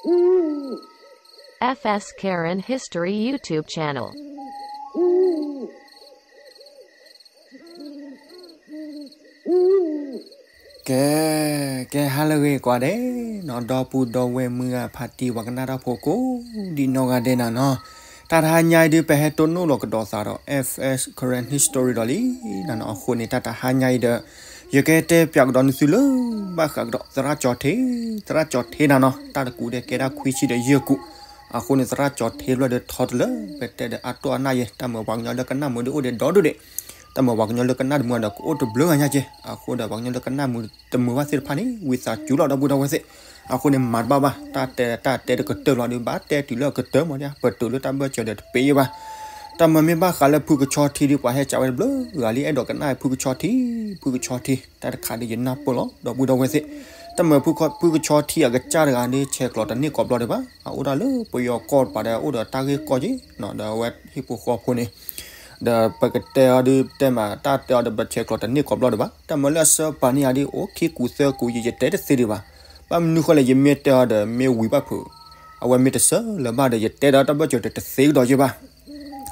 F S Karen History YouTube channel. ကဲ, ကဲဟါလၢအဂ့ၤကိးဂၤဒဲးနီၤ, ဒီပုၢ်ဒီဝဲၢ်မုၢ်ဂၤဖါတံၢ် ပှၤကနၣ်တၢ်ဖိကိးဒံနီၢ်ဂၤဒဲးနၤနီၤ, တၢ်တဟါညါအံၤဒုး ပဟဲတိၢ်နီၣ်လီၤကဒီးသးဒီး F S Karen History ဒီးလံနၤနီၤ, အဃိန့ၣ် တၢ်တဟါညါအံၤဒီး ယကတဲပၠးကဒီးနသုလၢ ဘၣ်ဃးကဒီးသရၣ်ကၠီၤထံ, သရၣ်ကၠီၤထံနၤနီၤ, တၢ်တကူးဒဲးကဲဒၣ်ခွံဆံဒီးယဲၢ်ကူး, အဃိန့ၣ် သရၣ်ကၠီၤထံဘျီဒီးထီတလၢ ပတဲဒီးအတိၢ်အနၢ်ယဲ, တၢ်မ့ၢ်ပှၤကညီလၢကနၣ်မုာ်ဒီးအိၣ်ဒီးဒီဒူၣ်ဒံး, တၢ်မ့ၢ်ပှၤကညီလၢကနၣ်တမုာ်ဒီးကအိၣ်တဘျုးဂၤညါက့, အဃိဒီးပှၤကညီလၢကနၣ်မုာ်တမုာ်ဘၣ်သ့ၣ်တဖၣ်န့ၣ် ဝံသးစူၤလီၤ ဒီပုၢ်ဒီဝဲၢ်သ့ၣ်, အဃိန့ၣ် မၤတဘၣ်ဘၣ်, တၢ်တဲတၢ်တဲတကတၢၢ်လီၤဒီး ဘၣ်တဲတုၤလၢအကတၢၢ်မး, ပတုၤလၢတၢ်ဘၢၣ်စၢၤဒီးတပ့ၤဘၣ်, တၢ်မ့ၢ်မ့ၢ်ဘၣ်ဃးလၢဖုကဆီထံဒီး ပှၤဟဲကးဝဲတဘျုးဂၤလံ အဲၣ်ဒိးကနၣ်ဖုကဆီထံ, ဖုကဆီထံ တၢ်တခါဒီးယနၢ်ပၢၢ်လီၤ ဒီပုၢ်ဒီဝဲၢ်သ့ၣ်, တၢ်မ့ၢ်ဖုကဆီထံအကစၢ်တဂၤဒီး ဆဲးကျိးတန့ၢ်ကိးဘျီဒံးဘၣ်, အအိၣ်ဒၣ်လၢပယီၤကီၢ်တပၤဒီး အိၣ်ဒီးတၢ်ဂ့ၢ်ကီၢ်က့နီၤ, ဒီးအဝဲဟံၣ်ဖိဃီဖိန့ၣ် ဒီးပကတဲအီၤဒုးတဲမး တၢ်တဲအီၤဒီး ပဆဲးကျိးတန့ၢ်ကိးဘျီဒံးဘၣ်, တၢ်မ့ၢ်လၢအဆၢပၤန့ၣ်ယၤဒုး အိၣ်ခံကူးသၢကူး ယယတဲတသ့ဒံးဘၣ်, ဘၣ်မနုၤဃိလဲၣ် ယမ့ၢ်တဲအီၤဒီး မ့ၢ်ဝံၤဘၣ်ဖုး, အဝဲမ့ၢ်တဆၢလၢၤဘၣ်ဒီး ယတဲဒီးတၢ်ဘၢၣ်စၢၤဒီးတသ့ကဒီးယဲဘၣ်,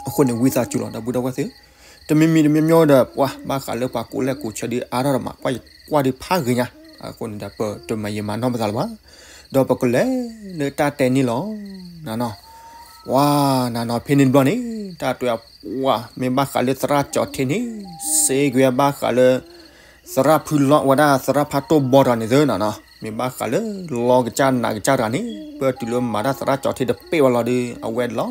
အဃိန့ၣ် ဝံသးစူၤလီၤ ဒီပုၢ်ဒီဝဲၢ်သ့ၣ်, တမံၤမံၤတမံၤမံၤဒီး ပှၤဘၣ်ဃးလၢပှၤကူးလဲၢ်ကူးဆၢဒုးအါထီၣ်ဒီးမး ကွၢ်ယကွၢ်ဒုးဖးဂ့ၤညါ, အဃိန့ၣ်ဒီး ပတမၤယံာ်မၤနီၢ်ပသးလၢၤဘၣ်, ဒီးပကလဲၤလၢတၢ်တဲန့ၣ်လီၤ, နနီၤ, ပှၤနနီၤ ဖဲန့ၣ်တဘျီန့ၣ် တၢ်တဲအီၤ ပှၤမ့ၢ်ဘၣ်ဃးလၢသရၣ်ကၠီၤထံန့ၣ် စ့ကွံာ်ဘၣ်ဃးလၢ သရၣ်ဖုလီၤဝဲဒၣ်သရၣ်ဖးတိၢ်ဘီတဂၤန့ၣ်သ့နီၤနီၤ, မ့ၢ်ဘၣ်ဃးလၢလီကစၢ်နးကစၢ်တဂၤန့ၣ် ပတုၤလၢမၤတၢ်သရၣ်ကၠီၤထံတပ့ၢ်ဝဲလီၤဒီး အဝဲလီၤ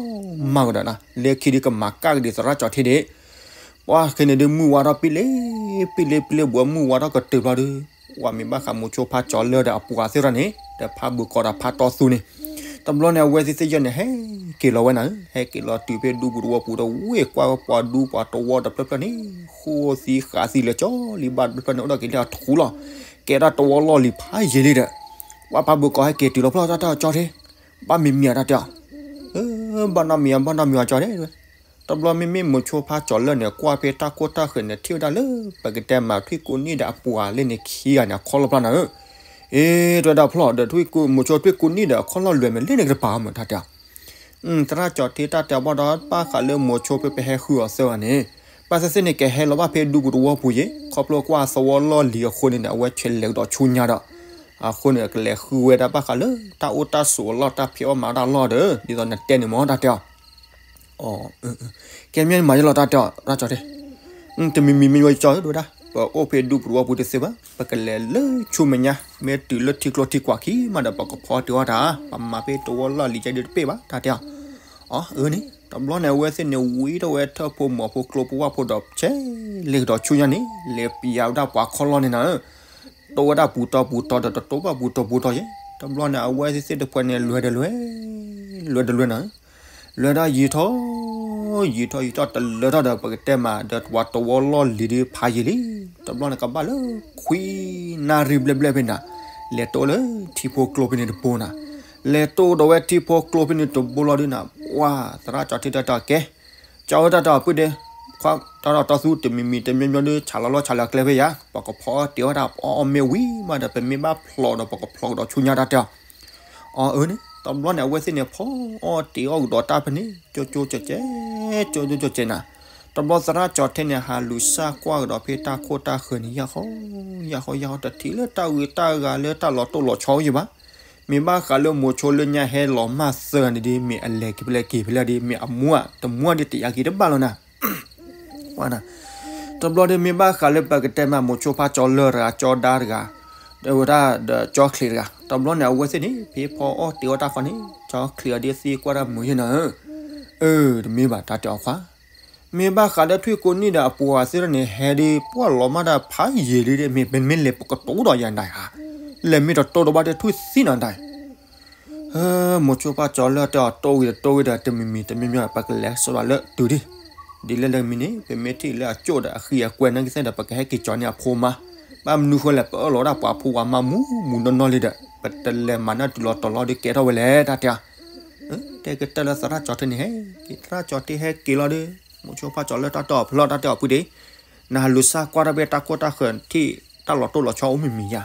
မၢ်ကဒီးနီၤ, လၢခံဒုးကမၤကၣ်ကဒီးသရၣ်ကၠီၤထံဒံး, ပှၤခဲန့ၣ်ဒုးမုၢ်ဝါထီၣ်ပံလ့ပံလ့ပံလ့ ဘူးမုၢ်ဝါထီၣ်ကတုၤဘျီဒုး, ပှၤမ့ၢ်ဘၣ်ဃးမိၤဆိဖးကၠီၤလၢၢ်ဒီးအပှၤသ့ၣ်တဖၣ်န့ၣ် ဒီးဖးဘူးကီးဒီးဖးတီသူန့ၣ်, တဘျီန့ၣ် အဝဲသ့ၣ်သ့ၣ်ယဲၢ်န့ၣ် ဟဲက့ၤလီၤဝဲနၤ, ဟဲက့ၤလီၤတုၤဖဲဒူပူၤတဝီပူၤဒီး ဝ့ၢ်ကွၢ်ဝဲပှၤဒူပှၤတဝီတဖျၢၣ်ဖျၢၣ်န့ၣ် ဃိသံဃးသံလၢာ်ကၠီလံဘၣ်တဖျၢၣ်ဖျၢၣ်န့ၣ် အိၣ်ဒီးက့ၤလၢအထူလီၤ, ကဲဒၣ်တဝီလီၢ်လံၤဖးယံာ်လံဒီး, ပှၤဖးဘူးကီးဟဲက့ၤတုၤလီၤဖျီၣ်တၢ်တၢ်ကၠီၤထံ, ဘၣ်မံၤမံၤအတၢ်တဲအီၤ, ဘၣ်နီတမံၤအီၤ ဘၣ်နီတမံၤအီၤကၠီၤထံ, တဘျီမ့မ့ၢ်မိၤဆိဖးကၠီၤလၢၢ်န့ၣ် ကွၢ်ဖဲတၢ်ခိၣ်တၢ်ဃၢၤန့ၣ် ထံၣ်ဝဲဒၣ်လၢ ပကတဲမးထွံၣ်ကိးနံၣ်ဒီးအပှၤလၢန့ၣ်ခံဂၤန့ၣ် အခီၣ်လီၢ်ဖျီၣ်နၤဧၢ, အ့ တဲဝဲဒၣ်ဖျီၣ်ဒီး မိၤဆိထွံၣ်ကိးနံၣ်ဒီးအခီၣ်လီၢ်လွဲၢ်မ့ၢ်လၢန့ၣ်ကတပၤမ့ၢ်တၢ်တဲအီၤ သရၣ်ကၠီၤထံတၢ်တဲအီၤဘၣ်ဒီး ဘၣ်ဃးလၢမိၤဆိဖဲပဟဲဃုအီၤသၢဂၤန့ၣ်, ဘၣ်သ့ၣ်သ့ၣ်န့ၣ် ကဟဲလီၤဘၣ်ဖဲဒူပူၤတဝီပူၤယ့ၣ် ခီဖျိကွၢ်သဝီလီၢ်လံၤအဃိန့ၣ်ဒီး အဝဲဆဲးလဲၤကဒီးဆူညါဒီး, အဃိန့ၣ် ကလဲၤဃုဝဲဒၣ်ဘၣ်ဃးလၢတၢ်အိၣ်တၢ်ဆိးအလီၢ် တၢ်ဖံးအီၣ်မၤအီၣ်တၢ်လီၢ်ဒီး ဒ်သိးနတဲန့ၣ်မ့ၢ်တၢ်တဲအီၤ ကဲမ့ၢ်မၤယလီၤတၢ်တဲအီၤ သရၣ်ကၠီၤထံ, တမံၤမံၤမ့ၢ်ဝဲကၠီၤဒိၣ်ဒၣ် ပအိၣ်ဖဲဒူပူၤတဝီပူၤတသ့ဘၣ် ပကလဲၤလၢဆူမဲာ်ညါ မ့ၢ်တုၤလၢထံကျိထံကွာ်ခံမးဒီး ပကဖီတ့ၢ်အီၣ်တၢ်, ပမၤဖဲတဝီလီၢ်လံၤကဲဒုးတပ့ၢ်ဘၣ် တၢ်တဲအီၤ, အၢန့ၣ် တဘျီန့ၣ် အဝဲသ့ၣ်န့ၣ် ဝံထီၣ်ဝဲထၢၣ်ဖိမီၤဖိကျိဖိဝၣ်ဖိဒီး ဆဲးလဲၤကဒီးဆူညါန့ၣ် လဲၤပျးဝဲဒၣ်ပှၤခီၣ်လီၢ်န့ၣ်နၤဧၢ တိဝဲဒၣ်ပူၤတီပူၤတီဒီး တတိဘၣ်ပူၤတီပူၤတီယဲ တဘျီန့ၣ် အဝဲသ့ၣ်သ့ၣ်တဖၣ်န့ၣ် လွဲၤတလွဲၤ လွဲၤတလွဲၤနၤဧၢ, လွဲၤဒၣ်ယံာ်ထီၣ် ယံာ်ထီၣ်ယံာ်ထီၣ်တလၢထီၣ်ဒီး ပကတဲမးဒီး ပှၤတဝီလီၢ်လံၤဒုးဖးယံာ်လံ, တဘျီန့ၣ် ကဘၣ်လၢခွံနၣ်ရံၣ်ဘျဲၣ်ဘျဲၣ်ဖဲန့ၣ် လဲၤတိဝဲလၢထံဖိကျိဖဲန့ၣ်တဘိနၤ, လဲၤတိဒီးဝဲထံဖိကျိဖဲန့ၣ်တဘိလီၤဒုးနၤ, ပှၤသရၣ်ကၠီၤထံတၢ်တဲအီၤကဲ ကၠီၤဧၢ တၢ်တဲအီၤပုၢ်ဒ့ တၢ်ဒီးတီသူတမံၤမံၤတမံၤမံၤဒုး ဆးလီၤလီၢ်ဆးလီၤကျဲဖဲယၤ ပကဖီအီၣ်တ့ၢ်အီၣ်တၢ်အီၣ်မ့ၢ်ဝံၤမးဒီး ပမ့ၢ်ဘၣ်ဖျိးဒီး ပကဖျိးကဒီးဆူညါတၢ်တဲအီၤ, အၢန့ၣ် တဘျီန့ၣ် အဝဲသ့ၣ်န့ၣ် ဖီအီၣ်တ့ၢ်အီၣ်ကဒီးတၢ်ဖဲန့ၣ် ကၠိကၠိကၠဲးကၠဲး ကၠိကၠိကၠဲးကၠဲးနၤ, တဘျီသရၣ်ကၠီၤထံန့ၣ် ဟးလူၤစၢ်ကွၢ်ကဒီးဖဲတၢ်ခိၣ်တၢ်ဃၢၤန့ၣ် ယၢ်ဃီ ယၢ်ဃီ ယၢ်ဃီ တထံၣ်လၢတၢ်ဂုၤတၢ်ဂၤလၢတၢ်လီၤတိၢ်လီၤဆီအိၣ်ယံၤဘၣ် မ့ၢ်ဘၣ်ဃးလၢမိၤဆိလၢညါဟဲလီၤမၢ်သၢဂၤန့ၣ်ဒုး မ့ၢ်အလဲၤက့ၤဖဲလဲၣ်က့ၤဖဲလဲၣ်ဒုး မ့ၢ်အမူတမူဒုး တယာ်က့ၤတဘၣ်လီၤနၤ, တဘျီဒုး မ့ၢ်ဘၣ်ဃးလၢပကတဲမးမိၤဆိဖးကၠီၤလၢၢ်တဂၤ ကၠီၤဒါတဂၤ ဒီးဝဲဒၣ်ဒီးကၠီၤချံးတဂၤ တဘျီန့ၣ် အဝဲသ့ၣ်န့ၣ် ဖဲဖီအီၣ်တ့ၢ်အီၣ်တၢ်ဃီန့ၣ် ကၠီၤချံးအီၤဒုးသံကွၢ်တၢ်မုာ်ယဲၢ်နၤဧၢ, အၢ တမ့ၢ်ဘၣ်တၢ်တဲအီၤခွါ မ့ၢ်ဘၣ်ဃးလၢထွံၣ်ကိးနံၣ်ဒီးအပှၤသ့ၣ်တဖၣ်န့ၣ် ဟဲဒုးပှၢ်လီၤမၢ်တၢ်ဖးယံာ်လံဒီး မ့ၢ်ပမ့ၢ်လဲၤပကတိၤဒီးယၤနၤဧါ, လဲၤမ့ၢ်တတိၤဒီးဘၣ်ဒီးထွံၣ်သံနၤတၢ် မိၤဆိဖးကၠီၤလၢၢ်တဲအီၤတိၢ်ဝံၤဒီးတိၢ်ဝံၤဒီး တမံၤမံၤတမံၤမံၤ ပကလဲၤစိးဘၣ်လၢတုၤဒံး, ဒ်လဲၣ်လၢမံၤန့ၣ် ပမ့ၢ်ထံၣ်လၢအကၠိၣ်ဒီးအဃံအကွဲနၢ်ကသ့ၣ်ဒီး ပကဟဲက့ၤကၠီၤန့ၢ်အဖိမါ, ဘၣ်မနုၤဃိလဲၣ် ပအၢၣ်လီၤဝဲဒၣ်ပှၤဖိပှၤမါမူးမူးနီၢ်နီၢ်လံဒီး ပတလဲၤမၤနၢ်တုၤလီၤတီၤလီၤဒုးကဲထီၣ်ဝဲလဲၣ် တၢ်တဲအီၤ, တဲကတၢၢ်လၢသရၣ်ကၠီၤထံန့ၣ်ဟဲက့ၤ သရၣ်ကၠီၤထံဟဲက့ၤလီၤဒုး မိၤဆိဖးကၠီၤလၢၢ်တၢ်တဲအီၤဖျီၣ် တၢ်တဲအီၤဖုဒံး, နဟးလူၤစၢ်ကွၢ်တၢ်ဖဲတၢ်ခိၣ်တၢ်ဃၢၤထံၣ် တၢ်လီၤတိၢ်လီၤဆီအိၣ်မံၤမံၤယါ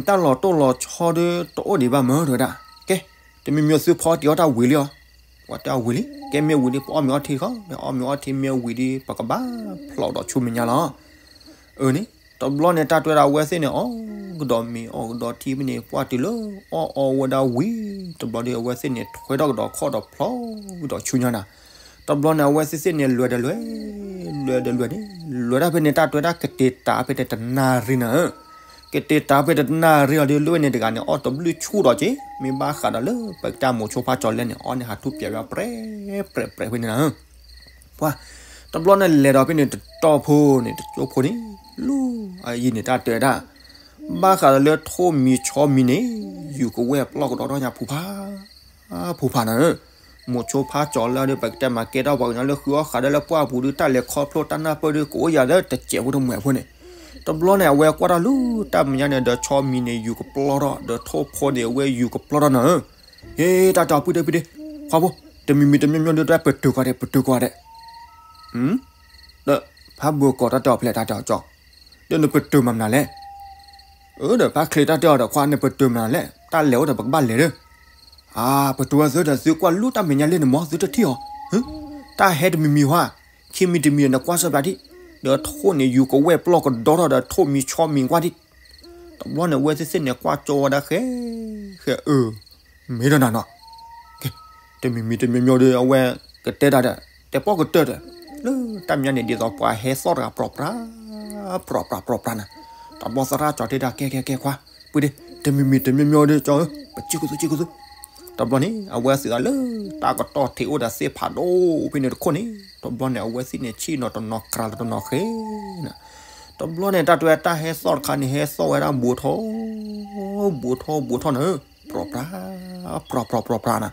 တၢ်လီၤတိၢ်လီၤဆီဒုးတအိၣ်ဒံးဘၣ်မၢ် တဲဝဲဒၣ်, တမံၤမံၤသုဖီတံၢ်အီၣ်တၢ်ဝံၤလံအီၤ. ပှၤတဲအီၣ်ဝံၤလံ, ကဲမ့ၢ်ဝံၤဒီး ပအီၣ်မ့ၤအီထံတခီ, မ့ၢ်အီၣ်မ့ၤအီထံမ့ၢ်ဝံၤဒီး ပကဘၣ်ဖျိးဒီးဆူမဲာ်ညါလီၤ. အၢန့ၣ်, တဘျီန့ၣ် တၢ်တဲဝဲဒၣ်အဝဲသ့ၣ်န့ၣ် အီၣ်ကဒီးမ့ၤအီၣ်ကဒီးထံဖဲန့ၣ် ပှၢ်တုၤလၢအီၣ်အီဝဲဒၣ်ဝံၤ, တဘျီဒီး အဝဲသ့ၣ်န့ၣ် ထွဲထီၣ်ကဒီးခီၣ်ဒီးဖျိးဝံၤဒီးဆူညါနၤ. တဘျီန့ၣ် အဝဲသ့ၣ်သ့ၣ်န့ၣ် လဲၤဒီးလဲၤ, လဲၤဒီးလဲၤန့ၣ်, လဲၤဒၣ်ဖဲန့ၣ် တၢ်တဲဝဲဒၣ် ကတ့ၤတၢ်ဖဲန့ၣ်တနၣ်ရံၣ်နၤဧၢ. ကတ့ၤတၢ်ဖဲတနၣ်ရံၣ်အီၤဒီး လၢဝဲန့ၣ်တဂၤန့ၣ် အီၣ်တဘျုးဆူၣ်ဒီးက့ၤ, မ့ၢ်ဘၣ်ဃးဒီးလၢပကတဲမိၤဆိဖါကၠီၤလၢန့ၣ် အီၣ်န့ၣ်ဟးထူၣ်ပျဲးဝဲပြဲးပြဲးပြဲးဖဲန့ၣ်နၤဧၢ. ပှၤ, တဘျီန့ၣ် လဲၤဒီးဖဲန့ၣ် တတီၢ်ဖိန့ၣ် တကၠိဖိန့ၣ်, လူၤအယံၤန့ၣ် တၢ်တဲဝဲဒၣ်, ဘၣ်ဃးဒီးလၢထိၣ်မံၤဆီမံၤန့ၣ် ယူၤကဝဲၢ်ပျီၢ်ကဒီးထီၣ်ညါဖူးဖး ဖူးဖးနၤဧၢ. မိၤဆိဖါကၠီၤလၢဒီး ပကတဲမၤကဲထီၣ်ပှၤကညီလၢဃုအီၣ်ဃးဒီးလၢပှၢ်ပူၤဒီး တၢ်လဲၤခီဖျိတၢ်နၢ်ပၢၢ်ဒီး ကအိၣ်ယၤလၢတစဲးဖိတမှဲးဖိန့ၣ်, တဘျီန့ၣ် အဝဲကွၢ်ထီၣ်လူၤတၢ်မဲာ်ညါန့ၣ်ဒီး ဆီမံၤန့ၣ် ယူၤကပျီၢ်ထီၣ်, ဒီးထိၣ်ဖိန့ၣ် အဝဲယူၤကပျီၢ်ထီၣ်နၤဧၢ. ဟ့ၣ် တၢ်တဲအီၤ ပုၢ်ဒ့ပုၢ်ဒ့, ခွါဖိ, တမံၤမံၤတမံၤမံၤဒီး တၢ်ပတုာ်ကွၢ်ဒဲး ပတုာ်ကွၢ်ဒဲး. ဒီးဖးဘိကီးတၢ်တဲအီၤဖျဲး တၢ်တဲအီၤကၠီ, ဒီးနပတုာ်မၤမနုၤလဲၣ်. အၢ ဒီးဖးချ့းတၢ်တဲအီၤဒီး ခွါ နပတုာ်မၤလဲၣ်, တၢ်လဲၤအိၣ်ဒီး ပကဘၣ်လဲၤဒီး. အါ ပတုာ်ဝဲသုဒီး သုကွၢ်လူၤတၢ်မဲာ်ညါလၢန့ၣ်မ့ၢ် သုတထံၣ်အီၤ, တၢ်ဟဲတမံၤမံၤဟါ, ခံမံၤတမံၤဒီး နကွၢ်စၢ်ပျးဒံး, ဒီးထိၣ်န့ၣ် ယူၤကဝဲၢ်ပျီၢ်ကဒီးထီၣ်ဒီး ထိၣ်မံၤဆီမံၤကွၢ်ဒံး. တဘျီန့ၣ် အဝဲသ့ၣ်သ့ၣ်န့ၣ် ကွၢ်ကၠီဝဲဒၣ်ဃဲ, ဃဲအၢ မ့ၢ်ဒီးနၤနီၤ, တမံၤမံၤတမံၤမံၤဒီး အဝဲကတဲတၢ်ဒီး တဲပီၣ်ကတၢၢ်ဒီး လၢတၢ်မဲာ်ညါန့ၣ် ဒ်သိးပှၤဟဲသီၣ်တဂၤ ပြီၤပြး ပြီၤပြး ပြီၤပြး ပြီၤပြးနၤ. တဘျီသရၣ်ကၠီၤထံဒီး ကဲကဲကဲခွါ, ပုၢ်ဒ့, တမံၤမံၤတမံၤမံၤဒီး ကၠီဧၢ, ပစံၣ်ကီၤသု စံၣ်ကီၤသု. တဘျီန့ၣ် အဝဲသုးအီၤလၢတၢ်ကတီၢ်ထံးအိၣ်ဒီးသ့ၣ်ဖးဒိၣ်ဖဲန့ၣ်တခိၣ်န့ၣ်, တဘျီန့ၣ် အဝဲသ့ၣ်န့ၣ် ဆ့ၣ်နီၤတနီၤ ကြၤလီၤတနီၤဃဲနၤ. တဘျီန့ၣ် တၢ်တဲဝဲတၢ်ဟဲသီၣ်တခါန့ၣ် ဟဲသီၣ်ဝဲဒၣ်ဘူးထီၣ် ဘူးထီၣ်ဘူးထီၣ်နၤဧၢ, ပြီၤပြး ပြီၤပြး ပြီၤပြး ပြီၤပြးနၤ.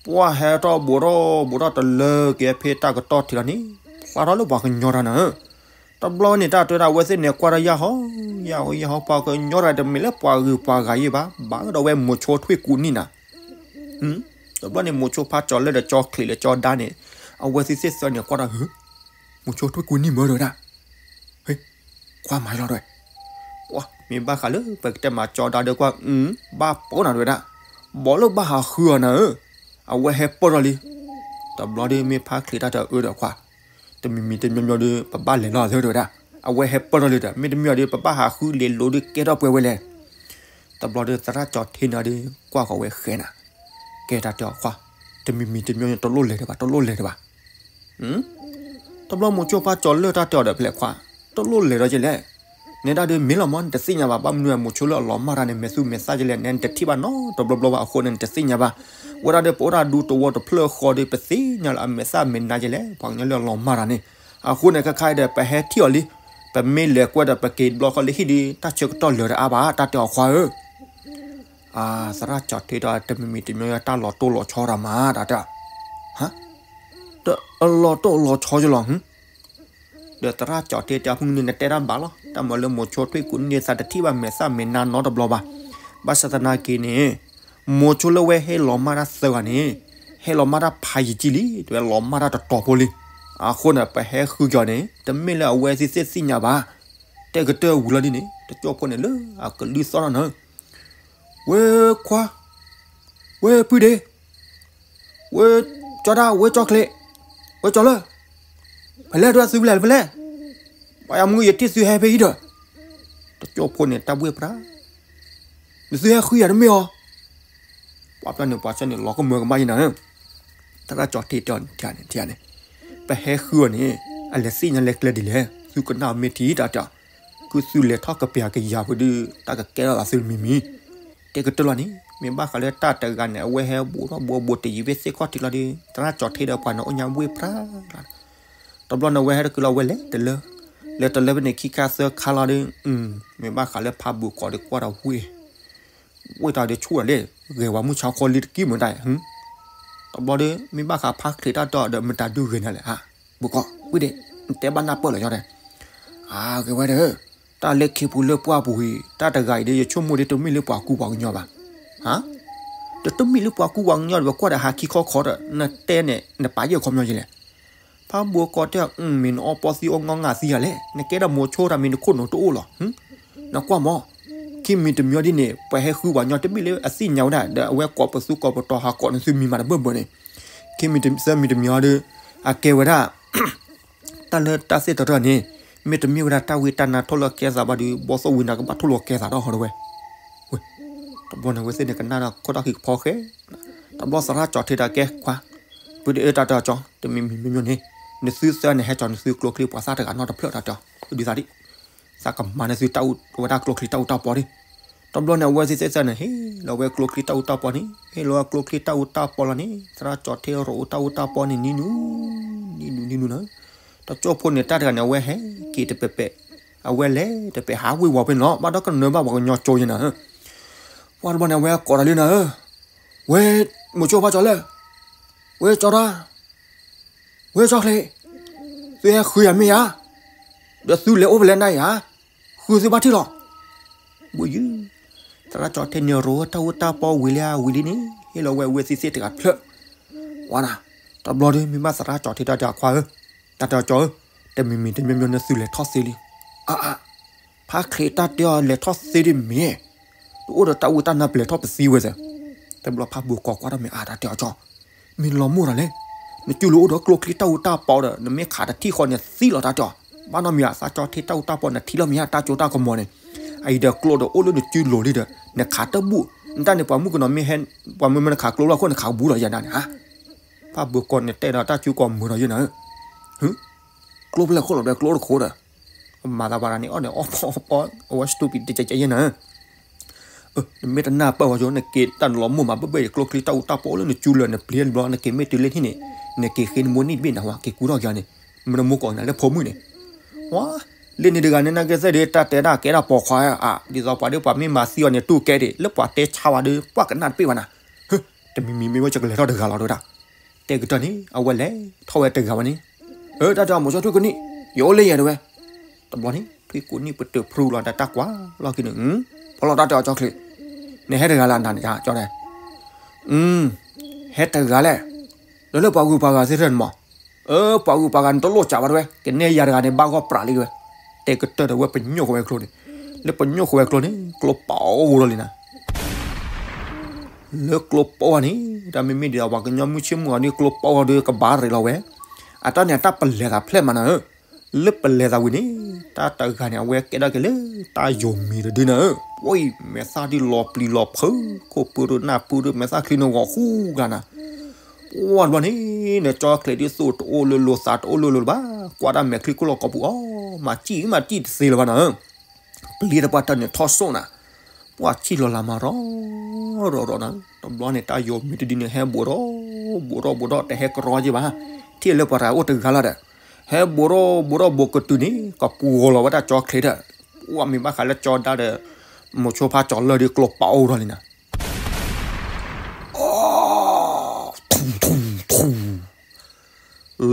ပှၢ်ဟဲထီၣ်ဘူးထီၣ်ဘူးထီၣ်တလၢက့ၤဖဲတၢ်ကတီၢ်ထံးလီၤန့ၣ် ဖျါထီၣ်လၢပှၤကညီတၢ်နၤဧၢ. တဘျီန့ၣ် တၢ်တဲဝဲဒၣ် အဝဲသ့ၣ်န့ၣ် ကွၢ်ထီၣ်ယၢ်ဟီ ယၢ်ဟီ ယၢ်ဟီ ပှၤကညီတၢ်တမ့ၢ်လၢပှၤဂုၤပှၤဂၤယဲၢ်ဘၣ်, ဘၣ်ဒီးဝဲမိၤဆိထွံၣ်ကူနံၣ်နၤ. တဘျီန့ၣ် မိၤဆိဖါကၠီၤလၢဒီး ကၠီချံးလၢကၠီဒါန့ၣ် အဝဲသ့ၣ်သ့ၣ်သၢန့ၣ် ကွၢ်ထီၣ်ဧၢ, မိၤဆိထွံၣ်ကူနံၣ်မၢဒီးဝဲဒၣ်, ဟ့, ကွၢ်မၤလီၤတဲဝဲ, မ့ၢ်ဘၣ်ဃးလၢပကတဲမၤကၠီဒါဒီးကွၢ်, ဘၣ်ပိာ်နၤတဲဝဲဒၣ်, ဘီလၢဘၣ်ဟးဃုအီၤနၤဧၢ, အဝဲဟဲပၢၢ်ထီၣ်လံ. တဘျီဒီး မ့ၢ်ဖါချံးတၢ်တဲအၢဒီးခွါ, တမံၤမံၤတမံၤမံၤဒီး ပဘၣ်လဲၤလီၤသၢတဲဝဲဒၣ်, အဝဲဟဲပၢၢ်ထီၣ်လံဒီး မ့တမ့ၢ်ဒီး ပဘၣ်ဟးဃုလ့ၤလိၤဒီးကဲထီၣ်ပှဲၤဝဲလဲၣ်. တဘျီဒီး သရၣ်ကၠီၤထံနၤဒီး ကွၢ်ဃီၤဝဲဃဲနၤ, ကဲတၢ်တဲအီၤခွါ, တမံၤမံၤတမံၤမံၤ တလိၣ်လဲၤတဘၣ် တလိၣ်လဲၤတဘၣ်. တဘျီမိၤဆိဖါကၠီၤလၢတၢ်တဲအီၤဒီးဖဲလဲၣ်ခွါ, တလိၣ်လဲၤဒီးကလဲၣ်. နဲဒၣ်ဒီးမ့ၢ်လီၤမၢ် နတသ့ၣ်ညါဘၣ်, ဘၣ်မနုၤမိၤဆိလၢအလီၤမၢ်တၢ်န့ၣ် မဲာ်သူမဲာ်သၣ်ကလဲၣ် နဲနတထံၣ်ဘၣ်နီတဘျီဘျီဘၣ်အဃိန့ၣ် နတသ့ၣ်ညါဘၣ်. ဝဲဒၣ်ဒီးပအိၣ်တၢ်ဒူတဝီတဖျၢၣ်ဃီဒီး ပသ့ၣ်ညါလၢအမဲာ်သၣ်မဲာ်နါကလဲၣ် ပှၤကညီလၢအလီၤမၢ်တၢ်န့ၣ်. အဃိန့ၣ် ခဲခါအံၤဒီး ပဟဲထံၣ်အီၤလံ, ပမ့ၢ်လဲၤကွဲဒီးပက့ၤဘျီဃီလၢဟံၣ်ဒီး တၢ်ဆၢကတီၢ်လၢာ်ဒီးအါဘၣ် တၢ်တဲအီၤခွါဧၢ. သရၣ်ကၠီၤထံဒီး တမံၤမံၤတမံၤ တၢ်လီၤတိၢ်လီၤဆီတၢ်မး တၢ်တဲ, တလီၤတိၢ်လီၤဆီကလီၤ. ဒီးသရၣ်ကၠီၤထံတဲ ဖုန့ၣ် နတဲတၢ်ဘၣ်လီၤ, တၢ်မၤလၢမိၤဆိထွံၣ်ကူနံၣ်သးတထံၣ်ဘၣ်မဲာ်သၣ်မဲာ်နါနီတဘျီဘၣ်. ဘၣ်ဆၣ်သနာ်က့န့ၣ် မိၤဆိလၢဝဲဟဲလီၤမၢ်တၢ်သၢဂၤန့ၣ် ဟဲလီၤမၢ်တၢ်ဖးယံာ်ကံလံ, တဝဲလီၤမၢ်တၢ်တတီၤဖိလံ. အဃိန့ၣ် ပဟဲဃုကီၤန့ၣ် တမ့ၢ်လၢအဝဲသ့ၣ်သ့ၣ်ညါဘၣ်. တဲကတၢၢ်ဝံၤလီၤဒ်န့ၣ် တကၠိဖိန့ၣ်လၢအကလုၢ်သီၣ်ထီၣ်နၤ, ဝဲခွါ, ဝဲပုၢ်ဒ့, ဝဲကၠီဒၣ်, ဝဲကၠီချ့း, ဝဲကၠီၤလၢ, ဖဲလဲၣ် တဝဲသုဖဲလဲၣ် ဖဲလဲၣ်, ပှၤယမုၢ်ယတံၢ်သုဟဲဖဲအံၤဒီး, တကၠိဖိန့ၣ် တၢ်ဘှ့ၣ်ပြး, နသုဟဲဃုယၤတမ့ၢ်အီၤ. ပှၤဖျၢၣ်န့ၣ် ပှၤဆၢန့ၣ် လီၤကမၢကမၣ်ယနၤ, သရၣ်ကၠီၤထံတဲအီၤန့ၣ်, ပဟဲဃုအီၤန့ၣ် အလဲၤသ့ၣ်ညါလၢကျဲဒ်လဲၣ်, သုကနၣ်အီၤမ့ၢ်ထံတၢ်တဲ, ခုသုလဲၤထီၣ်ကပျၤကယၤဖိဒီး တၢ်ကကဲထီၣ်သးသုတမံၤမံၤ. တဲကတၢၢ်လီၤန့ၣ် မ့ၢ်ဘၣ်ဃးလၢတၢ်တဂၤန့ၣ် အဝဲဟဲဘူးထီၣ်ဘူးဘူးတယံၤဖဲသ့ၣ်ခီၣ်ထံးလီၤဒီး သရၣ်ကၠီၤထံဒီးပှၤန့ၣ် အိၣ်ညါဘှ့ၣ်ပြးလီၤ. တဘျီန့ၣ် အဝဲဟဲတကုာ်လီၤ အဝဲလဲၤတလၢ, လဲၤတလၢဖဲန့ၣ် ခံခါသၢခါလီၤဒီး မ့ၢ်ဘၣ်ဃးလၢဖးဘူးကီးဒီးကွၢ်ဒီးဝ့ၢ် ဝ့ၢ်တၢ်ဒီးဆူၣ်ဒၣ်လဲၣ်, ဂဲၤဝဲမုၢ်ဆါခီလံတကံၢ်မတၤ, တဘျီဒီး မ့ၢ်ဘၣ်ဃးဖါချံးတၢ်တဲအီၤဒီး မတၤဒုးဂဲၤနၤလဲၣ်ဧါ, ဘူးကီး ဝ့ၢ်ဒ့း, နတဲဘၣ်နၢ်ပၢၢ်လီၤယီၤဒဲး, အဂ့ၤဝဲဒီး, တၢ်လၢခ့ပူၤလၢပှၢ်ပူၤအံၤ တၢ်တဂၤအံၤဒီး ယဆိကမိၣ်ဒီး တမ့ၢ်လၢပှၤကူပှၤကညီဘၣ်, ဟါ, တမ့ၢ်လၢပှၤကူပှၤကညီဒီး ပကွၢ်ဒီးဟးခံခီခီဒီး နတဲန့ၣ် နပာ်ယဲၢ်ခီပညီယလဲၣ်. ဖးဘူးကီးတဲ မ့ၢ်နအီပီသံအီငီငၢ်သံယၤလဲၣ်, နကဲဒီးမိၤဆိတၢ်မ့ၢ်နခိၣ်နူာ်တအိၣ်လီၤ, နကွၢ်မး, ခံမံၤတမံၤဒ်န့ၣ် ပှၤဟဲဃုပှၤညီတဘ့ၣ်လၢအသ့ၣ်ညါဝဲဒၣ် ဒီးအဝဲကိးပသူကိးပတီၤ ဟးကိးနသုမံၤမးတဘၢၣ်ဘၢၣ်န့ၣ်, ခံမံၤတမံၤဒ်န့ၣ် အကဲဝဲဒၣ် တၢ်လၢတၢ်သ့ၣ်တဖၣ်န့ၣ် မ့တမ့ၢ်ဝဲဒၣ်တၢ်ဝံတၢ်နါထိၣ်လီၤကဲသးဘၣ်ဒီး ဘီၣ်သိၣ်ဝံၤနၤကဘၣ်ထိၣ်လီၤကဲသးဒီးဟီဒီးဝဲ, တဘျီန့ၣ် အဝဲသ့ၣ်န့ၣ်ကနၣ်ဒီးခိၣ်တၢ်ဃံးကဖီဃဲ, တဘျီသရၣ်ကၠီၤထံဒီးကဲခွါ, ပုၢ်ဒ့အၢ တၢ်တဲအီၤကၠီ တမံၤမံၤမ့မ့ၢ်န့ၣ် နသုသၢန့ၣ်ဟဲကၠီၤနသုကျိချံပှၤသၣ်တဂၤနီတဖျၢၣ်တၢ်တဲအီၤ, ဒ်သိးဒ် သးကမၤန့ၢ်သုတၢ်အူဝဲဒၣ်ကျိချံတၢ်အူတၢ်ပီန့ၣ်, တဘျီန့ၣ် အဝဲသ့ၣ်သၢန့ၣ် ဟ့ၣ်လီၤဝဲကျိချံတၢ်အူတၢ်ပီန့ၣ် ဟ့ၣ်လီၤဝဲကျိချံတၢ်အူတၢ်ပီလီၤန့ၣ် သရၣ်ကၠီၤထံရိၣ်အူတၢ်အူတၢ်ပီန့ၣ် နံၤနူၤ နံၤနူၤ နံၤနူၤနၤ, တကၠိဖိန့ၣ် တၢ်တဂၤန့ၣ် အဝဲဟဲက့ၤတပဲာ်ပဲာ်, အဝဲလဲၤတပဲာ်ဟးဝ့ၤဝီၤဖဲန့ၣ်လီၤ ဘၣ်ဒီးကနၢဘၣ်ပှၤကညီကၠိယဲနၤ, ပှၤတဘျီန့ၣ် အဝဲကိးတၢ်လံနၤဧၢ, ဝဲ မိၤဆိဖါကၠီၤလၢ ဝဲကၠီၤဒၣ် ဝဲကၠီၤချ့, သုဟဲဃုယၤမ့ၢ်ဧါ, ဒီးသုလဲၤအိၣ်ဖဲလဲၣ်နၤဧါ, ဃုသုဘၣ်ထံၣ်လီၤ. ဘိယုၢ်, သရၣ်ကၠီၤထံန့ၣ်ရိၣ်တၢ်အူတၢ်ပီဝံၤလံဧါ ဝံၤလံန့ၣ် ဟ့ၣ်လီၤဝဲအဝဲသ့ၣ်သ့ၣ်တဂၤတဖျၢၣ်, ဝါနၤ, တဘျီဒီး မ့ၢ်ဘၣ်သရၣ်ကၠီၤထံတၢ်တဲအီၤခွါဧၢ, တၢ်တဲအီၤကၠီၤဧၢ, တမံၤမံၤတမံၤမ့ၢ်န့ၣ်သုလဲၤထီၣ်သ့လံ, အါအါ ဖါချ့တၢ်တဲအီၤလဲၤထီၣ်သ့ဒ်မ့ၢ်, တအိၣ်ဒီးတၢ်အူတၢ်နါပလဲၤထီၣ်ပသံဝဲစ့ၢ်, တဘျီဖးဘိကိးကွၢ်ထီၣ်မ့ၢ်အါ တၢ်တဲအီၤကၠီၤ, မ့ၢ်လီၤမိၢ်ဒီးလဲၣ်, နစုလိၤအိၣ်ဒီးကျိချံတၢ်အူတၢ်ပီဒီး နမ့ၢ်ခးတထံၣ်ဃီန့ၣ်သံလီၤတၢ်တဲအီၤ, ဘၣ်နီတမံၤ သရၣ်ကၠီၤထံတၢ်အူတၢ်ပီန့ၣ်ထံၣ်လီၤမ့ၢ်ဧါ တၢ်ကၠိတၢ်ကမီၤန့ၣ်, အအံၤဒီးကျိဒီးအိၣ်လၢနစုလိၤလံဒီး နခးတဘူၣ်, နတၢ်န့ၣ်ပှၤမုၣ်ကနီၤမ့ၢ်ဟဲ, ပှၤမုၣ်မ့ၢ်နခးကျိလီၤခိၣ်နခးဘူးဒီးယဲနၤန့ၣ်ဧါ, ဖးဘိကိးန့ၣ်တဲဒီးတၢ်စုကိးမုာ်ဒီးယဲနၤဧၢ, ကျိဖဲလဲၣ်ခိၣ်လီၤဒီးကျိတခိၣ်ဒီး, မၤသးပှၤတဂၤန့ၣ် အီၣ်န့ၣ်အီၣ်ဖီအီၣ် အဝဲ stupid တကဲကဲယဲနၤဧၢ နမ့ၢ်တနၢ်ပၢၢ်ဝဲကၠိ နက့ၤတၢ်နလီၤမိၢ်မး ဘၣ်ဘၣ်ယကျိချံတၢ်အူတၢ်ပီအိၣ်လၢနစုလၢနပျံၤတဘျီ နက့ၤမ့ၢ်တုၤလၢထံၣ်န့ၣ်, နက့ၤဃ့နမိၢ်နံၣ်တဘ့ၣ်နၤဝဲ က့ၤကူထီၣ်က့ၤအီၤန့ၣ်, မ့ၢ်နမိၢ်ကိးနၤလၢဖိမုၣ်န့ၣ်, ဝါ, လၢန့ၣ်တဂၤန့ၣ် နာ်က့သ့ၣ်ဒီး တၢ်တဲဒၣ်ကဲဒၣ်ပိာ်ခွါဧါ, ဒ်သိးပှၤဒီးပှၤမ့ၢ်မၤသံအီၤန့ၣ် တူၢ်ကဲဒံး လၢပှၤတဲဆါဝဲဒီး ပှၤကနၣ်တပ့ၢ်ဘၣ်နၤ, တမံၤမံၤမ့ၢ်ဝဲကကလဲၤထီၣ်တဂၤလီၤဒၣ်, တဲကတၢၢ်န့ၣ် အဝဲလဲၤထီၣ်ဝဲတဂၤဝဲန့ၣ်, အၢ တၢ်တဲအီၤ မိၤဆိထွံၣ်ကိးနံၣ်, ယအိၣ်လၢယဲဒၣ်ဝဲ, တဘျီန့ၣ် ထွံၣ်ကိးနံၣ်ပတုာ်ဖရူလီၤဒီးတၢ်ကွၢ်လီၢ်ခံန့ၣ်, ဖီလီၤတၢ်တဲအီၤကၠီချ့, နဟဲတဂၤလၢနၤန့ၣ်ကၠီဒဲး, ဟဲတဂၤလဲၣ်, ဒီးလၢပှၤဂုၤပှၤဂၤသ့ၣ်တဖၣ်န့ၣ်မး, အၢ ပှၤဂုၤပှၤဂၤန့ၣ်တလိၣ်စးဘၣ်ဒၣ်ဝဲ ကနဲယၤတဂၤန့ၣ် ဘၣ်ဂီၢ်ပြးလံဒၣ်ဝဲ, တဲကတၢၢ်ဒီးဝဲပညိၣ်ဃီဝဲကျိန့ၣ်, လၢပညိၣ်ဃီဝဲကျိန့ၣ် ကျိပအိၣ်ထီၣ်လံနၤ လၢကျိပအိၣ်န့ၣ် တၢ်မ့မ့ၢ်ဒ်သိးပှၤကညီမုၢ်ဆ့ၣ်မုၢ်ဂီၤဒီးကျိပအိၣ်ဒီးကဘၣ်ရ့းလီၤဝဲ, အတၢ်န့ၣ်အတၢ်ပလဲၤသးဖျဲၣ်မးနၤဧၢ, လၢပလဲၤသးဝံၤန့ၣ် တၢ်တဂၤန့ၣ် အဝဲကဲဒၣ်က့ၤလၢတၢ်ယိၤမံၤတဒုနၤဧၢ, ပှၤအံၤ မဲာ်သၣ်ဒ်လီၤပျံၤလီၤဖုး, ခိၣ်ပုၢ်ဒိၣ်နၢ်ပုၢ်ဒိၣ် မဲာ်သၣ်ချံန့ၣ်ဂီၤဃူဂၤနၤ, ပှၤတဘျီန့ၣ် နကၠီချ့ဒ်သိးတအိၣ်လၢလိၤသးတအိၣ်လၢလိၤလၢၤဘၣ်, ကွၢ်တၢ်မဲာ်ချံခိၣ်လီၤကိာ်ပူၤအီၤ မၤစံၣ်မၤစံၣ်တသ့လၢၤဘၣ်နၤဧၢ ပျံၤတပှၢ်တၢၢ်န့ၣ်ထီၣ်စိၣ်နၤ, ပှၤဆံၣ်လီၤလးမၤရီၤရီၤရီၤနၤ, တဘျီန့ၣ် တၢ်ယိၤမံၤတဒုန့ၣ် ဟဲဘူးထီၣ်ဘူးထီၣ်ဘူးထီၣ် တဟဲကရီက့ၤဘၣ်, ထံၣ်လၢပှၤတဂၤအိၣ်တဂၤလီၤဒီး, ဟဲဘူးထီၣ်ဘူးထီၣ်ဘူးကတုၤန့ၣ် ကပူၤဂီၤလီၤဝဲဒၣ်ကၠီချ့ဒီး, ပှၤမ့ၢ်ဘၣ်ဃးလၢကၠီဒါဒီး မိၤဆိဖါကၠီၤလၢၢ်ဒီးကျိပအိၣ်ထီၣ်လံနၤ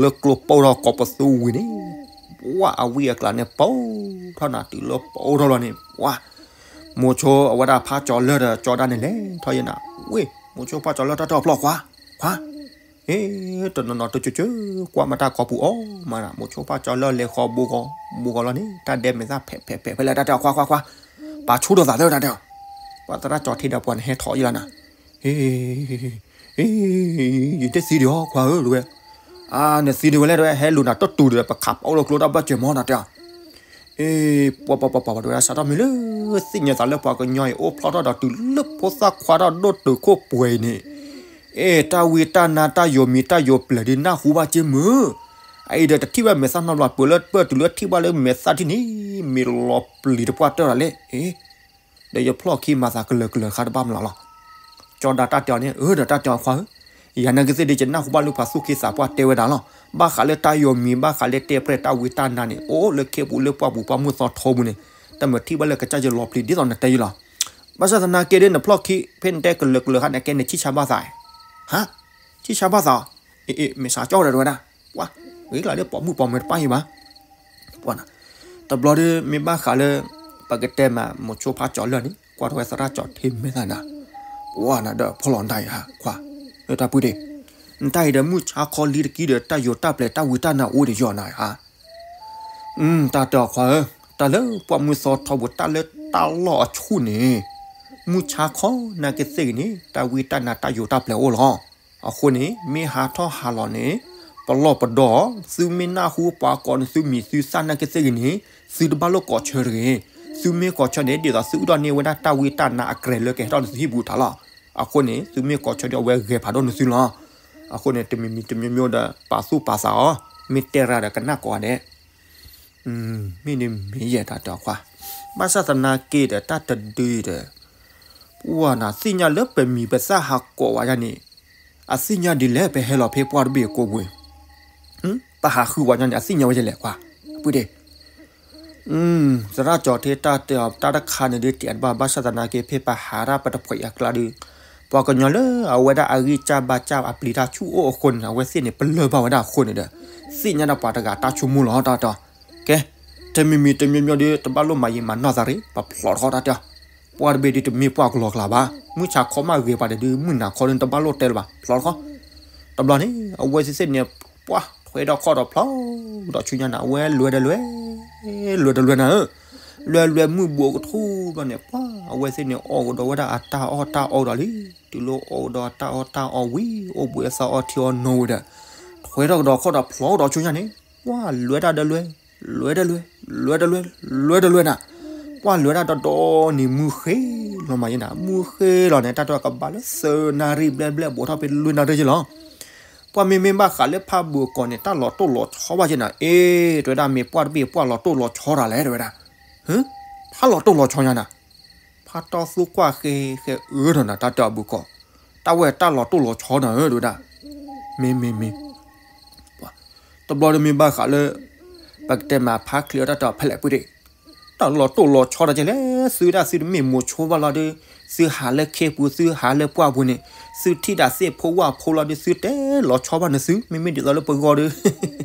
လၢကျိပအိၣ်ထီၣ်ကိးပသူဝံၤန့ၣ်, ပှၤအဝံအကျါန့ၣ် ပအိၣ်ထီၣ်နၤတုၤလၢပအိၣ်ထီၣ်လီၤန့ၣ် ပှၤ, မိၤဆိအဝဲဒၣ်ဖါကၠီၤလၢၢ်ဒီးကၠီဒါန့ၣ်လဲၤထီၣ်ယဲနၤ, ဝ့ၢ် မိၤဆိဖါကၠီၤလၢၢ်တၢ်ထီၣ်ဖျီၣ်ခွါ, ခွါ, ဟ့ၣ် တနီၤနီၤတကၠၢကၠၢ ကွၢ်မးတၢ်ကိာ်ပူၤအီၤမးနၤ, မိၤဆိဖါကၠီၤလၢၢ်လဲၤဃီၤဘူးဂီၤ, ဘူးဂီၤလီၤန့ၣ် တၢ်ဒဲမဲာ်သၣ်ဖဲးဖဲးဖဲးဖဲးလၢတၢ်တဲအီၤခွါခွါခွါ, ပာ်ဆူၣ်ဒီးသးသၢတၢ်တဲအီၤ, ပှၤသရၣ်ကၠီၤထံဒီးပှၤန့ၣ်ဟဲထီၣ်ယဲလီၤနၤ ယတသံဒံးအီၤခွါဧၢ တဲဝဲ, အါ နသံဒံးဝဲလဲၣ်တဲဝဲ ဟဲလူၤနၤတတူၢ်ဒီး ပခးပအိၣ်လၢကျိတၢ်ဘၣ်စၢၤမီၤနၤတဲအီၤ, အ့ ပှၤပှၤပှၤပှၤတဲဝဲ စးထီၣ်မ့ၢ်လၢသ့ၣ်ညါသးလၢပှၤကညီအံၤ အိၣ်ဖျီၣ်ထီၣ်ဒီးတုၤလၢဖိသၣ်ခွါထီၣ်ဒိၣ်တုာ်ခိၣ်ပှဲၤအံၤန့ၣ်, အ့ တၢ်ဝံတၢ်နါတၢ်ယိၤမံၤတၢ်ယိၤပျဲၤဒ်နၢ်ဟူဘၣ်က့မုၢ်, အအံၤဒီးတထံၣ်ဘၣ်မဲာ်သၣ်နီတဘျီ ပှဲၤလၢပၢၢ်တုၤလၢထံၣ်ဘၣ်လၢမဲာ်သၣ်ထံၣ်န့ၣ် မ့ၢ်လီၤပျံၤတပှၢ်တၢၢ်လီၤလဲၣ်, အ့ ဒီးယဖျီၣ်ခံမၤသးကလၢာ်ကလၢာ်တခါတဘၣ်မးလီၤလီၤ. ကၠီဒါတၢ်တဲအီၤန့ၣ် အၢ ဒီးတၢ်တဲအီၤခွါဧၢ, ယၤနာ်က့သ့ၣ်ဒီး ယနၢ်ဟူဘၣ်လၢပှၤသူၣ်က့သးပှၢ်တဲဝဲဒၣ်လီၤ. ဘၣ်ဃးလၢတၢ်ယိၤမံၤ ဘၣ်ဃးလၢတဲပြဲၢ်တၢ်ဝံတၢ်နါန့ၣ် အိၣ်လၢခ့ပူၤလၢပှၢ်ပူၤပှၢ်မုၢ်သီထီပူၤန့ၣ် တမ့ၢ်ထံၣ်ဘၣ်လၢကစၢ်ယွၤလီၤပျံၤဒ်သိးနတဲယလီၤ. ဘၣ်ဆၣ်သနာ်က့ဒီး နဖျီၣ်ခံဖဲနတဲကလၢာ်ကလၢာ်ခါန့ၣ် ကဲနဆံၣ်ဆါဘၣ်သး, ဟါ, ဆံၣ်ဆါဘၣ်သး, အ့ အ့ မ့ၢ်စးကၠီဒီးတဲဝဲဒၣ်, ပှၤ, ဂ့ၤကျါဒီးပိာ်မုၣ်ပိာ်မၢၤတပၣ်အံၤဘၣ် ပှၤနၤ, တဘျီဒီး မ့ၢ်ဘၣ်ဃးလၢ ပကတဲမး မိၤဆိဖါကၠီၤလၢၢ်န့ၣ် ကွၢ်ထီၣ်ဝဲသရၣ်ကၠီၤထံမဲာ်သၣ်နၤ, ပှၤနၤဒီးဖီလီၤနတၢ်အံၤဧါ ခွါ, တၢ်ပုၢ်ဒ့ၣ်, နတၢ်အံၤဒီးမုၢ်ဆါခီလံတကံဒီး တၢ်ယိၤတၢ်ပျဲၤတၢ်ဝံတၢ်နါအိၣ်ဒီးယီၤနၤဧါ. တၢ်တဲအီၤခွါဧၢ, တၢ်လၢပှၢ်မုၢ်သီထီပူၤ တၢ်လၢ တၢ်လီၢ်အဆူၣ်န့ၣ် မုၢ်ဆါခီနာ်က့သ့ၣ်ဂ့ၤန့ၣ် တၢ်ဝံတၢ်နါတၢ်ယိးတၢ်ပျဲၤအိၣ်လီၤ. အဃိန့ၣ် မ့ၢ်ဟးထီၣ်ဟးလီၤန့ၣ် ပလီၢ်ပဒီ သုမ့ၢ်နၢ်ဟူပှၤကိးန့ၢ်သုမံၤသုသၣ်နာ်က့သ့ၣ်ဂ့ၤန့ၣ် သုတဘၣ်လိာ်ကိးဆၢတဂ့ၤ. သုမ့ၢ်ကိးဆၢန့ၣ် ဒ်သိးသုအိၣ်ဒီးန့ၢ်ဝဲဒၣ်တၢ်ဝံတၢ်နါအကြဲၤလၢကဟဲထီၣ်န့ၢ်သုဟံၣ်ပူၤထးလီၤ. အဃိန့ၣ် သုမ့ၢ်ကိးဆၢဒီးအဝဲဂဲၤဖးဒိၣ်န့ၢ်သုလီၤ. အဃိန့ၣ် တမံၤမံၤတမံၤမံၤဒီး ပာ်သူၣ်ပာ်သးအီၤ, မ့ၢ်တဲရၤဒီးကနၣ်ကိးဂၤဒဲး မ့ၢ်န့ၣ်မ့ၢ်ယဲၢ်တၢ်တဲအီၤခွါ, ဘၣ်ဆၣ်သနာ်က့ဒီးတၢ်တဒုဒီး ပှၤနၤသ့ၣ်ညါလၢပမံၤပသၣ်ဟးကိးဝဲဒၣ်န့ၣ် အသ့ၣ်ညါဒ်လဲၣ် ပဟဲလီၤဖဲပှၢ်တဘ့ၣ်ကိးပူၤ, ပဟးဃုဝဲညါန့ၣ် အသ့ၣ်ညါဝဲယဲၢ်လဲၣ်ခွါ, အပုၢ်ဒ့ သရၣ်ကၠီၤထ့တၢ်တဲအီၤတၢ်တခါန့ၣ်ဒ်တဲတဘၣ် ဘၣ်ဆၣ်သနာ်က့ ဖဲပဟးတၢ်ပတဖှဲးအကျါဒီး ပှၤကညီလၢအဝဲဒၣ်အဂံၢ်စၢ်ဘါစၢ်အပျံၤတၢ်ဆူၣ်အိၣ်အဃိန့ၣ် အဝဲသ့ၣ်န့ၣ် ပလၢၢ်ဘၣ်ဝဲဒၣ်အဃိန့ၣ်ဒီး သ့ၣ်ညါဒၣ်ပှၤတဂၤတၢ်ဆိကမိၣ်လီၤ တၢ်တဲအီၤ, ကဲ, တမံၤမံၤတမံၤမံၤဒီး တဘၣ်လိၣ်မၤယံာ်မၤနီၢ်သးရ့ ပဖျိးတခီတၢ်တဲအီၤ, ပှၢ်တဘ့ၣ်ဒ်တမ့ၢ်ပှၢ်ကလီၤကျါဘၣ် မုၢ်ဆါခီမ့ၢ်ဂ့ၤပှၤဒီးဒ်မုၢ်နၤခီဒ်တဘၣ်လိၣ်တဲလၢၤဘၣ် ဖျိးတခီ, တဘျီန့ၣ် အဝဲသ့ၣ်သ့ၣ်န့ၣ် ပှၢ်ထွဲဒီးခီၣ်ဒီးဖျိးဒီးဆူညါနၤ အဝဲလွဲဒီးလွဲ လွဲဒီးလွဲနၤဧၢ, လွဲလွဲမုၢ်ဘူးကထူဘျီန့ၣ် ပှၢ်အဝဲသ့ၣ်န့ၣ် အီၣ်ကဒီးဝဲဒၣ်အတၢ်အီၣ်တၢ်အီဒီးလံ, တုၤလၢအီၣ်ကဒီးအတၢ်အီၣ်တၢ်အီဝံၤ အိၣ်ဘှံးအသးအီထံအီနိဝံၤဒီး ထွဲထီၣ်ကဒီးခီၣ်ဒီးဖျိးဒီးဆူညါန့ၣ် ပှၢ်လွဲတၢ်ဒီးလွဲ, လွဲဒီးလွဲ, လွဲဒီးလွဲ, လွဲဒီးလွဲနၤ, ပှၢ်လွဲတၢ်ဒီးဒီနံၤမုၢ်ဃ့လီၤမးယဲနၤ မုၢ်ဃ့လီၤန့ၣ် တၢ်တဲကဘၣ်လၢသၢနၣ်ရံၣ်ဘျဲၣ်ဘျဲၣ် ဘူးထီၣ်ဖဲလွံၢ်နၣ်ရံၣ်ယဲလီၤ ပှၢ်မ့မ့ၢ်ဘၣ်ဃးလၢဖးဘူးကီးန့ၣ် တၢ်လီၤတိၢ်လီၤဆီဘၣ်က့နၤ အ့ တဲဝဲဒၣ် မ့ၢ်ပှၢ်တဘ့ၣ်ပှၢ်လီၤတိၢ်လီၤဆီတၢ်လဲၣ် တဲဝဲဒၣ်, ဟ့, ဖးလီၤတိၢ်လီၤဆီညါနၤ, ဖးတီၢ်သူကွၢ်ဃဲဃဲအၢထီၣ်နၤ တၢ်တဲအီၤဘူးကီး, တၢ်ဝဲတၢ်လီၤတိၢ်လီၤဆီနၤဧၢ တဲဝဲဒၣ်, မ့ၢ်မ့ၢ်မ့ၢ် တဘျီဒီးမ့ၢ်ဘၣ်ဃးလၢ ပကတဲမးဖးချံးအီၤတၢ်တဲအီၤဖဲလဲၣ်ပုၢ်ဒ့ၣ်, တၢ်လီၤတိၢ်လီၤဆီတၢ်ကဲလဲၣ် သုဝဲဒၣ်သုတမ့ၢ်မိၤဆိဘၣ်လီၤဒီး သုဟးလၢခ့ပူၤ သုဟးလၢပှၢ်ပူၤန့ၣ် သုထံၣ်ဒၣ်သ့ၣ်ဖိဝၣ်ဖိလီၤဒီး သုတဲလီၤဆီဘၣ်န့ၣ်သု မ့မ့ၢ်ဒ်သိးလၢပဂီၢ်ဒီး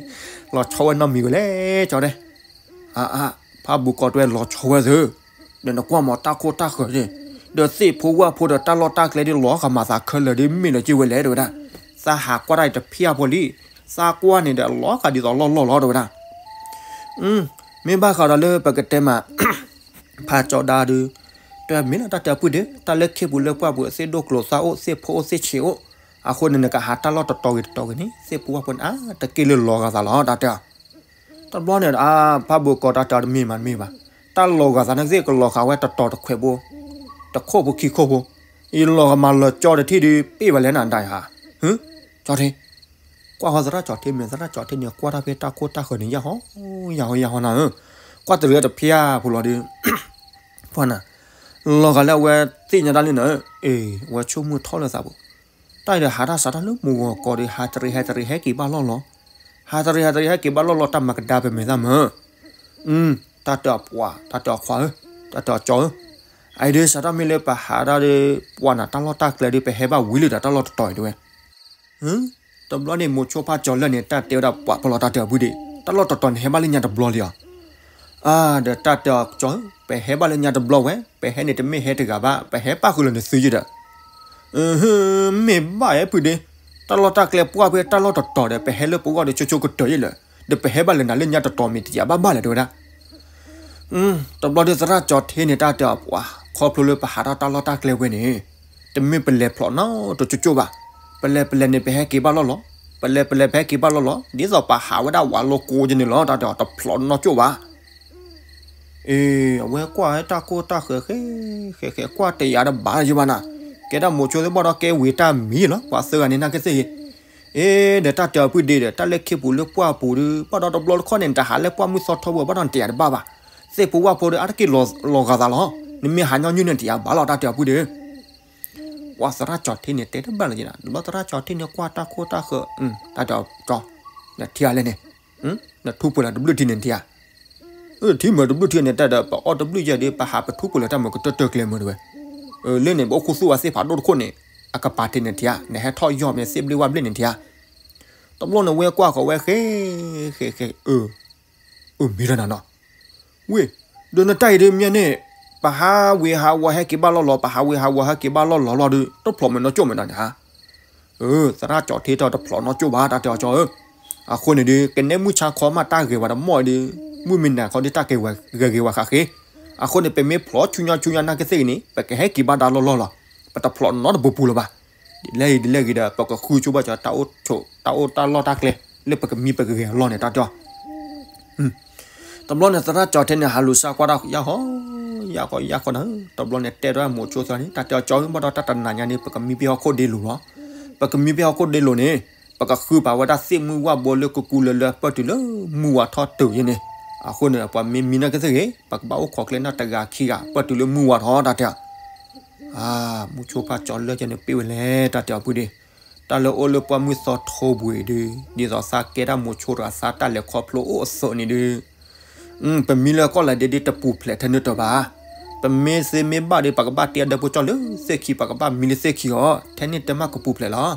လီၤဆီဝဲနီတမံၤဝဲလဲၣ် ကၠီတဲ အါအါ ဖးဘူးကီးတဲဝဲလီၤဆီဝဲသု, ဒီးနကွၢ်မးတၢ်ခိၣ်တၢ်ဃၢၤန့ၣ်, ဒီးသ့ၣ်ဖိဝၣ်ဖိဒီးတၢ်လီၢ်တၢ်ကျဲဒ် လီၤဂာ်မၤသးခဲလၢာ်ဒ်မ့ၢ်လၢက့ဝဲလဲၣ် တဲဝဲဒၣ်, သးဟးကွၢ်တၢ်အံၤတဖျၢၣ်ဖိလံ, သးကွၢ်န့ၣ်ဒီးလီၤဂာ်ဒ်သိးလီၢ်လီၢ်လီၤ တဲဝဲဒၣ်, မ့ၢ်ဘၣ်ဃးဒီးလၢပကတဲမး ဖးကၠီဒါဒီး တဲမ့ၢ်လၢတၢ်တဲအပုၢ်ဒ့ၣ် တၢ်လၢခ့ပူၤလၢပှၢ်ပူၤ သ့ၣ်ဒိၣ်ကျိၤသၣ်အိၣ် သ့ၣ်ဖိအိၣ်သ့ၣ်ဆံးအိၣ်, အဃိန့ၣ် နကဟးတၢ်လီၢ်တတီၤဂ့ၤတတီၤဂ့ၤန့ၣ် သ့ၣ်ဖိဝၣ်ဖိန့ၣ် အါတက့ၢ်လၢလီၤဂာ်သးလီၤ တၢ်တဲအီၤ, တဘျီန့ၣ် အါ ဖးဘူးကီးတၢ်တဲအီၤတမ့ၢ်ဘၣ်တမ့ၢ်ဘၣ်, တၢ်လီၤဂာ်သးန့ၣ်သ့ၣ်ကလီၤဂာ်ဝဲတတီၤတခွဲးဖိ, တခိၣ်ဖိခံခိၣ်ဖိ, ယလီၤဂာ်မးလီၤကၠီတထံၣ်ဒီး ပ့ၢ်ဘၣ်လဲၣ်နၤဒၣ်ယဟါ, ဟ့, ကၠီထ့ ကွၢ်ဃီသရၣ်ကၠီထ့မ့ၢ်သရၣ်ကၠီထ့န့ၣ် ကွၢ်တၢ်ဖဲတၢ်ခိၣ်တၢ်ဃၢၤန့ၣ် ယၢ်ဟီ ယၢ်ဟီ ယၢ်ဟီနၤဧၢ, ကွၢ်တရံးတဖျၢၣ်ဖိလီၤဒီး ပှၢ်နၤ, လီၤဂာ်လၢအဝဲသ့ၣ်ညါတၢ်လံနၤဧၢ, အ့ အဝဲဆိကမိၣ်ထီၣ်လၢသးပူၤ, တၢ်အံၤဒီးဟးတၢ်စးထီၣ်လၢမုၢ်ဂီၤကီးဒီး ဟးတရံးဟဲတရံးဟဲက့ၤဘၣ်လီၢ်လီၤ, ဟးတရံးဟဲတရံးဟဲက့ၤဘၣ်လီၢ်လီၤ တၢ်မၤကဒါပမ့ၢ်သၣ်မၢ် တၢ်တဲအီၤပှၤ တၢ်တဲအီၤခွါဧၢ, တၢ်တဲအီၤကၠီဧၢ, အအံၤဒီးစးထီၣ်မ့ၢ်လၢပဟးတၢ်ဒီး ပှၤနၤတၢ်လီၢ်တၢ်ကျဲဒီး ပဟဲဘၣ်ဝံၤလံဒီးတၢ်လီၢ်တတီၤအံၤတဲဝဲ, တဘျီန့ၣ် မိၤဆိဖးကၠီလၢာ်န့ၣ် တၢ်တဲဝဲဒၣ်ပှၤဖီလီၤတၢ်တဲအီၤပုၢ်ဒ့ၣ် တၢ်လီၢ်တတီၤန့ၣ် ဟဲဘၣ်လၢညါတဘျီလံအီၤ, အါ ဒီးတၢ်တဲအီၤကၠီဧၢ, ပဟဲဘၣ်လၢညါတဘျီဝဲ ပဟဲန့ၣ်တမ့ၢ်ဟဲတဂၤဘၣ် ပဟဲပၣ်ဃုာ်လၢနသုယဲဒီး မ့ၢ်ဘၣ်အဲပုၢ်ဒ့ၣ်, တၢ်လီၢ်တၢ်ကျဲပှၢ်ဖဲတၢ်လီၢ်တတီၤဒီး ပဟဲလၢပဂီၢ်ဒီးဆိဆိကတၢၢ်ယဲလၢာ်, ဒီးပဟဲဘၣ်လၢနၤလၢညါတတီၤမ့ၢ်တယာ်ဘၣ်ဘၣ်လဲၣ်တဲဝဲဒၣ်, တဘျီဒီးသရၣ်ကၠီထ့န့ၣ် တၢ်တဲအီၤပှၤ ခီဖျိလၢပဟးထီၣ်တၢ်လီၢ်တၢ်ကျဲဝဲန့ၣ်, တမ့ၢ်ပလဲၤဖျိးနီတကၠိကၠိဘၣ်, ပလဲၤပလဲၤန့ၣ် ပဟဲက့ၤဘၣ်လီၢ်လီၤ, ပလဲၤပလဲၤပဟဲက့ၤဘၣ်လီၢ်လီၤ, ဒ်သိးပဟးဝဲဒၣ်ဝးလိကိကန့ၣ်လီၤ တၢ်တဲအီၤတဖျိးနီတကၠိဘၣ် အ့ အဝဲကွၢ်ဝဲတၢ်ခိၣ်တၢ်ဃၢၤဃဲ ဃဲဃဲကွၢ်တယာ်တဘၣ်ယဘၣ်နၤ, ကဲဒၣ်မိၤဆိသ့ၣ်ဘၣ်ဒီးကဲဝံၤတၢ်မံၤလီၤ ပှၤသၢဂၤန့ၣ်နာ်က့သ့ၣ်ဂ့ၤ, အ့ ဒီးတၢ်တဲအီၤပုၢ်ဒ့ၣ်ဒီး တၢ်လၢခ့ပူၤလၢပှၢ်ပူၤဒီး ဘၣ်ဒီးတဘျီတခီၣ်န့ၣ် နတဟးလၢပှၢ်မုၢ်သီထီဘိဘၣ်ဒီးနတယာ်တဘၣ်ဘၣ်, သ့ၣ်ဖိဝၣ်ဖိဒီး အါတက့ၢ်လီၤဂာ်သးလီၤ, နမ့ၢ်ဟးညီနုၢ်န့ၣ်တယာ်ဘၣ်လီၤ တၢ်တဲအီၤပုၢ်ဒ့ၣ် ပှၤသရၣ်ကၠီထ့န့ၣ်တဲတဘၣ်လၢၤ, တဘျီသရၣ်ကၠီထ့န့ၣ်ကွၢ်တၢ်ခိၣ်တၢ်ဃၢၤ, တၢ်တဲအီၤကၠီ, နထံၣ်ဧါလဲၣ်န့ၣ်, နထူပှဲၤလၢတဘျုးထံန့ၣ်ထံၣ်ဧါ, ထံမ့ၢ်တဘျုးထံန့ၣ် တၢ်ဒီးပအီၣ်တဘျုးယဲၢ်ဒီး ပဟးပထူပှဲၤလၢတၢ်မ့ၢ်ကတၢၢ်တၢၢ်ကျဲမ့ၢ်တဝဲ, လၢန့ၣ် ပအိၣ်ခူသူၣ်ဝဲသ့ၣ်ဖးဒိၣ်တခိၣ်န့ၣ်, အကပၤထံန့ၣ်ထံၣ်ဧါ, နဟဲထီၣ်ယီၢ်မ့ၢ်သ့ၣ်ဘျ့ဝၣ်ဘျ့န့ၣ်ထံၣ်ဧါ, တဘျီန့ၣ်ဝဲကွၢ်ဃီၤဝဲဃဲ, ဃဲဃဲ, အၢ မ့ၢ်တၢ်နၤနီၤ, ဝ့ၢ်, ဒီးနတၢ်အံၤဒ်မ့ၢ်န့ၣ်, ပဟးဝ့ၤဟးဝီၤဟဲက့ၤဘၣ်လီၢ်လီၤ ပဟးဝ့ၤဟးဝီၤဟဲက့ၤဘၣ်လီၢ်လီၤလီၤဒီး တဖျိးမ့ၢ်နီၢ်ကၠိၣ်မ့ၢ်နီၢ်န့ၣ်ဧါ, သရၣ်ကၠီထ့တၢ်တဖျိးနီၢ်ကၠိၣ်ဘၣ် တၢ်တဲအီၤကၠီဧၢ, အဃိန့ၣ်ဒီး ကနဲမုၢ်ဆါခီမးတၢ်ဂ့ၤဝဲဒီးမီၢ်အံၤဒီး, မုၢ်မ့ၢ်နၤခီဒီးတၢ်ကဲဝဲဂ့ၤဂ့ၤဝဲဃးဃ့ အဃိန့ၣ် ပမ့ၢ်ဖျိးဆူညါဆူညါနာ်က့သ့ၣ်ဂ့ၤန့ၣ် ပကဟဲက့ၤဘၣ်ဒါလီၢ်လီၢ်လီၤ. ပတဖျိးနီတပူၤပူၤလၢၤဘၣ်. ဒ်လဲၣ်ဂ့ၤဒ်လဲၣ်ဂ့ၤဒီး ပကဃုဆိဘၣ်စၢၤတၢ်အိၣ်ဆိး တၢ်အိၣ်တၢ်လီၢ်တၢ်ကျဲ လၢပကမံပကဂဲၤအလီၢ်န့ၣ် တၢ်တဲအီၤ တဘျီန့ၣ် သရၣ်ကၠီၤထ့န့ၣ် ဟးလူၤစၢ်ကွၢ်တၢ်ယၢ်ဃီ ယၢ်ဃီ ယၢ်ဃီနၤ, တဘျီန့ၣ် တဲဒီးမိၤဆိသၢန့ၣ် တၢ်တဲအီၤ ကၠီ ဘၣ်ဒီးတၢ်တနၤညါန့ၣ် ပကမံဖဲဟီၣ်ခိၣ်ဒ့လိၤလီၤ. ပကမံဖဲဟီၣ်ခိၣ်ဒ့လိၤန့ၣ် ပကဃုပာ်ဝဲဒၣ်သ့ၣ်မုၢ်ဝၣ်ဘိလၢကကူလၢလၢ ပၢၢ်တုၤလၢမုၢ်ဝါထီၣ်တုၤယဲန့ၣ်. အဃိန့ၣ် ပှၤမ့ၢ်မံနာ်က့သ့ၣ်ဂ့ၤ ပကဘၣ်အိၣ်ခိးကျဲနီၢ်တဂၤခံဂၤ ပၢၢ်တုၤလၢမုၢ်ဝါထီၣ် တၢ်တဲအီၤ. မိၤဆိဖးကၠီၤလၢကဲန့ၣ် ပ့ၢ်ဝဲလဲၣ် တၢ်တဲအီၤဖုဒ့, တၢ်လၢအိၣ်လၢပှၢ်မုၢ်သီထိပူၤအံၤဒုး ဒ်သိးသးကဲဒၣ်မိၤဆိတဂၤ သးတၢ်လဲၤခီဖျိအိၣ်အသိးန့ၣ်ဒုး ပမံလၢကီၢ်လၢဒ့ဒုး တပူၤဖျဲးထဲန့ၣ်တဘၣ်. ပမ့ၢ်သ့မ့ၢ်ဘၣ်ဒီး ပကဘၣ်တ့အဒၢပူၤကၠီလၢသ့ၣ်ခံ, ပကဘၣ်မံလၢသ့ၣ်ခံအီၤ ထဲန့ၣ်တမ့ၢ်ကပူၤဖျဲးလီၤ.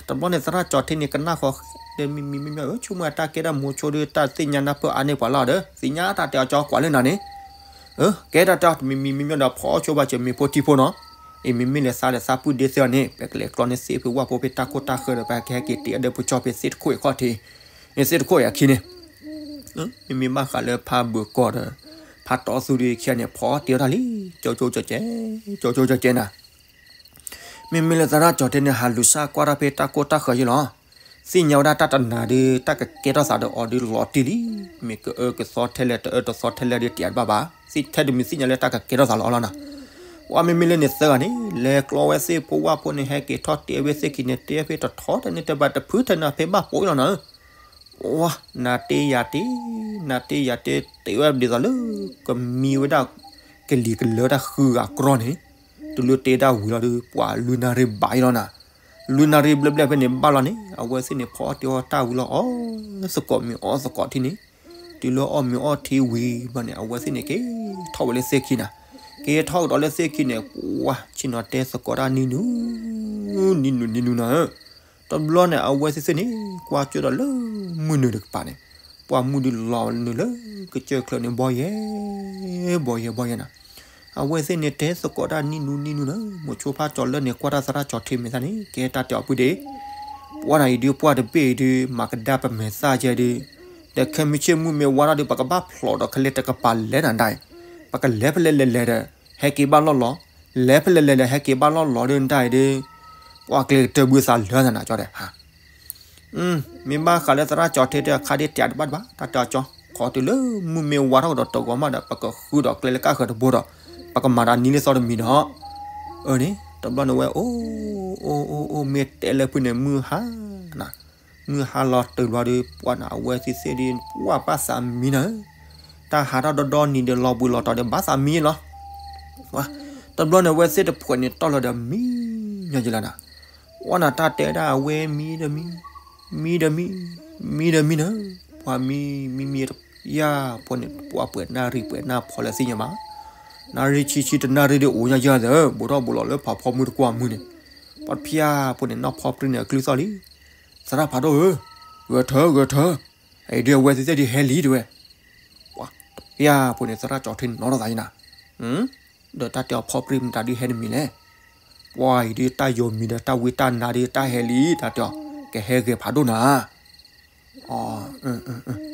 တဘျီန့ၣ် သရၣ်ကၠီၤထ့န့ၣ် ကနၣ်ဃီ ဒီးမံမံမံမံ ဆိကမိၣ်အတၢ်ကဲဒၣ်မိၤဆိဒီး တၢ်သ့ၣ်ညါနၢ်ပၢၢ်အါန့ၢ်ပှၤလီၤဒီး သ့ၣ်ညါတၢ်တဲအီၤ ကၠီကွၢ်လၢနၤန့ၣ် ကဲတၢ်တဲအီၤ တမံမံမံမံဒီး ဖီဆိဘၣ်စၢၤမ့ၤဖိထံဖိနီၤ. အံၤမ့မ့ၢ်လဲၤသးဒီးသးပုၢ်ဒ့သ့အီၤန့ၣ် ပကလဲၤကျီန့ၢ်သ့ၣ်ဖုဝၣ်ဖိဖဲတၢ်ခိၣ်တၢ်ဃၢၤဒီး ပကဟဲက့ၤတ့အဒၢပူၤကၠီဖဲသ့ၣ်တခိၣ်အံၤခီၣ်ထံး, န့ၣ်သ့ၣ်တခိၣ်အံၤအခံန့ၣ် မ့မ့ၢ်ဘၣ်ဃးလၢဖးဘၢၣ်ကီၢ်ဒီး ဖးတီသူဒုးခံဂၤန့ၣ် ဖီတ့အီၤတၢ်လံ, ကၠီကၠီကၠီကဲ, ကၠီကၠီကၠီကဲနၤ. မ့မ့ၢ်လၢသရၣ်ကၠီၤထ့န့ၣ် ဟးလူၤစၢ်ကွၢ်တၢ်ဖဲတၢ်ခိၣ်တၢ်ဃၢၤယဲလီၤ. သ့ၣ်ညါဝဲဒၣ်တၢ်တနၤဒီး တၢ်ကကဲထီၣ်သးဒီးအီၤဒီးလီၤတံၢ်လံ. မ့ၢ်ကအၢကသီထဲလဲၣ် တအၢတသီထဲလဲၣ်ဒီး တယးတဘၣ်ဘၣ်. သ့ၣ်ထဲတမံၤသ့ၣ်ညါလၢတၢ်ကကဲထီၣ်သးလီၤအီၤလီၤနၤ. ပှၤမ့မ့ၢ်လၢန့ၣ်သၢဂၤန့ၣ် လဲၤကျီဝဲသ့ၣ်ဖိဝၣ်ဖိန့ၣ် ဟဲက့ၤထီၣ်တ့ဝဲသ့ၣ်ခံန့ၣ် တ့ဖဲတထီထဲန့ၣ် တဘၣ်တဖုထဲန့ၣ် ဖဲဘၣ်ပိာ်အံၤလီၤနၤ. ပှၤ နၤတ့ယၤတ့, နၤတ့ယၤတ့ တ့ဝဲဒ်သိးလၢ ကမံဝဲဒၣ် ကလံၤကလၢတၢ်ဃုဂၤကြီန့ၣ်, တုၤလၢတ့ဒၣ်ဝံၤလီၤဒီး ပှၤလွံၢ်နၣ်ရံၣ်ဘးအံၤလီၤနၤ. လွံၢ်နၣ်ရံၣ်ဘျဲၣ်ဘျဲၣ်ဖဲန့ၣ်ဘၣ်လီၤန့ၣ် အဝဲသ့ၣ်န့ၣ် ဖီအီၣ်တ့အီၣ်တၢ်ဝံၤလီၤ အီၣ်သကိးမ့ၤအီၣ်သကိးထံန့ၣ်, တုၤလၢအီၣ်မ့ၤအီၣ်ထံဝံၤဘျီန့ၣ် အဝဲသ့ၣ်န့ၣ်က့ၤထီၣ်ဝဲလၢသ့ၣ်ခံနၤ. က့ၤထီၣ်ကဒီးလၢသ့ၣ်ခံန့ၣ် ပှၤဆ့ၣ်နီၤတဲသကိးတၢ်နံၤနူ နံၤနူ နံၤနူနၤဧၢ. တဘျီန့ၣ် အဝဲသ့ၣ်သ့ၣ်န့ၣ် ကွၢ်ကၢၢ်ဒီးလၢမုၢ်နုာ်တကပၤန့ၣ်, ပှၤမုၢ်ဒုးလီၤနုာ်လၢကစၢၢ်ချၢန့ၣ် ဘီယဲၢ် ဘီယဲၢ် ဘီယဲၢ်နၤ. အဝဲသ့ၣ်န့ၣ် တဲသကိးတၢ်နံၤနူ နံၤနူနၤ, မိၤဆိဖးကၠီၤလၢန့ၣ် ကွၢ်တၢ်သရၣ်ကၠီၤထ့မဲာ်သၣ်န့ၣ် ကဲတၢ်တဲအီၤဖုဒ့, ပှၤနၤအံၤဒုး ပှၢ်တဘ့ၣ်အံၤဒုး မၤကဒါပမဲာ်သၣ်ယဲၢ်ဒုး, ဒီးခဲမုၢ်ဆ့ၣ်မုၢ်မ့ၢ်ဝါထီၣ်ဒုး ပကဘၣ်ဖျိးဒီးခဲလၢာ်တကပၤလဲၣ်နၤဒၣ်အံၤ, ပကလဲၤဖဲလဲၣ်လဲၣ်လဲၣ်ဒီး ဟဲက့ၤဘၣ်လီၢ်လီၤ, လဲၤဖဲလဲၣ်လဲၣ်လဲၣ် ဟဲက့ၤဘၣ်လီၢ်လီၤဒုးနဒၣ်အံၤဒုး, ပှၤကျဲၤကတၢၢ်ဘုသးလၢနၤကၠီၤဒဲး မ့ၢ်ဘၣ်ဃးလၢသရၣ်ကၠီၤထ့တဲအခါဒ်တယးတဘၣ်တဘၣ် တၢ်တဲအီၤကၠီၤ, ခီတုၤလၢမုၢ်မ့ၢ်ဝါထီၣ်ကဒီးတဂီၤမးဒီး ပကဃုဒီးကျဲလၢကၣ်ဃၢၤတဘိဒီး ပကမၤတၢ်နံၤလၢသီတမံၤဒီး, အၢန့ၣ် တဘျီန့ၣ်ဝဲ အိၣ် အိၣ် အိၣ် အိၣ် မ့ၢ်တဲလၢဖုန့ၣ် မုၢ်ဟါနၤ, မုၢ်ဟါလီၤတုၤလီၤဒီး ပှၤန့ၣ် အဝဲသ့ၣ်သ့ၣ်ဒ် ပှၤဘၣ်သးမံနၤဧၢ, တၢ်ဟးထီၣ်ဒီဒီနံၤဒီးလီၤဘှံးလီၤတီၤဒီး ဘၣ်သးမံလီၤ. တဘျီန့ၣ် အဝဲသ့ၣ်တဖုန့ၣ် တီၢ်လီၤဒီးမံညီယလီၤနၤ, ပှၤန့ၣ် တၢ်တဲဒၣ်အဝဲမံဒီးမံ, မံဒီးမံ, မံဒီးမံနၤ, ပှၤမံ မံမံ ယၤဖိန့ၣ် ပှၤပှဲၤနၣ်ရံၣ်ပှဲၤနၣ်ဖီလၢသ့ၣ်ညါဘၣ်, နၣ်ရံၣ်ဆံဆံတနၣ်ရံၣ်ဒီးအိၣ်ညီယၤသၢ, ဘူးထီၣ်ဘူးလီၤလၢဖးဖီမုၢ်တကွၢ်မုၢ်န့ၣ်, ပှၤတဖျၢၣ်ဖိန့ၣ် နီၢ်ဖီပြံန့ၣ် အကျုသီၣ်လံ, သရၣ်ဖးဒိၣ်ဧၢ, ဂဲၤထၢ ဂဲၤထၢ, အံၤဒ်အဝဲသ့ၣ်သ့ၣ်ဒ်ဟဲလံတဲဝဲ ပှၤတဖျၢၣ်ဖိန့ၣ် သရၣ်ကၠီၤထ့န့ၣ် နီၢ်ထီၣ်သးယနၤ, ဒီးတၢ်တဲအီၤဖီပြံမတၤဒုးဟဲတမံၤလဲၣ်, ပှၤအံၤဒုးတၢ်ယိၤမံၤဒီးတၢ်ဝံတၢ်နါဒုးတၢ်ဟဲလံ တၢ်တဲအီၤ, ကဟဲဂဲၤဖးဒိၣ်နၤ,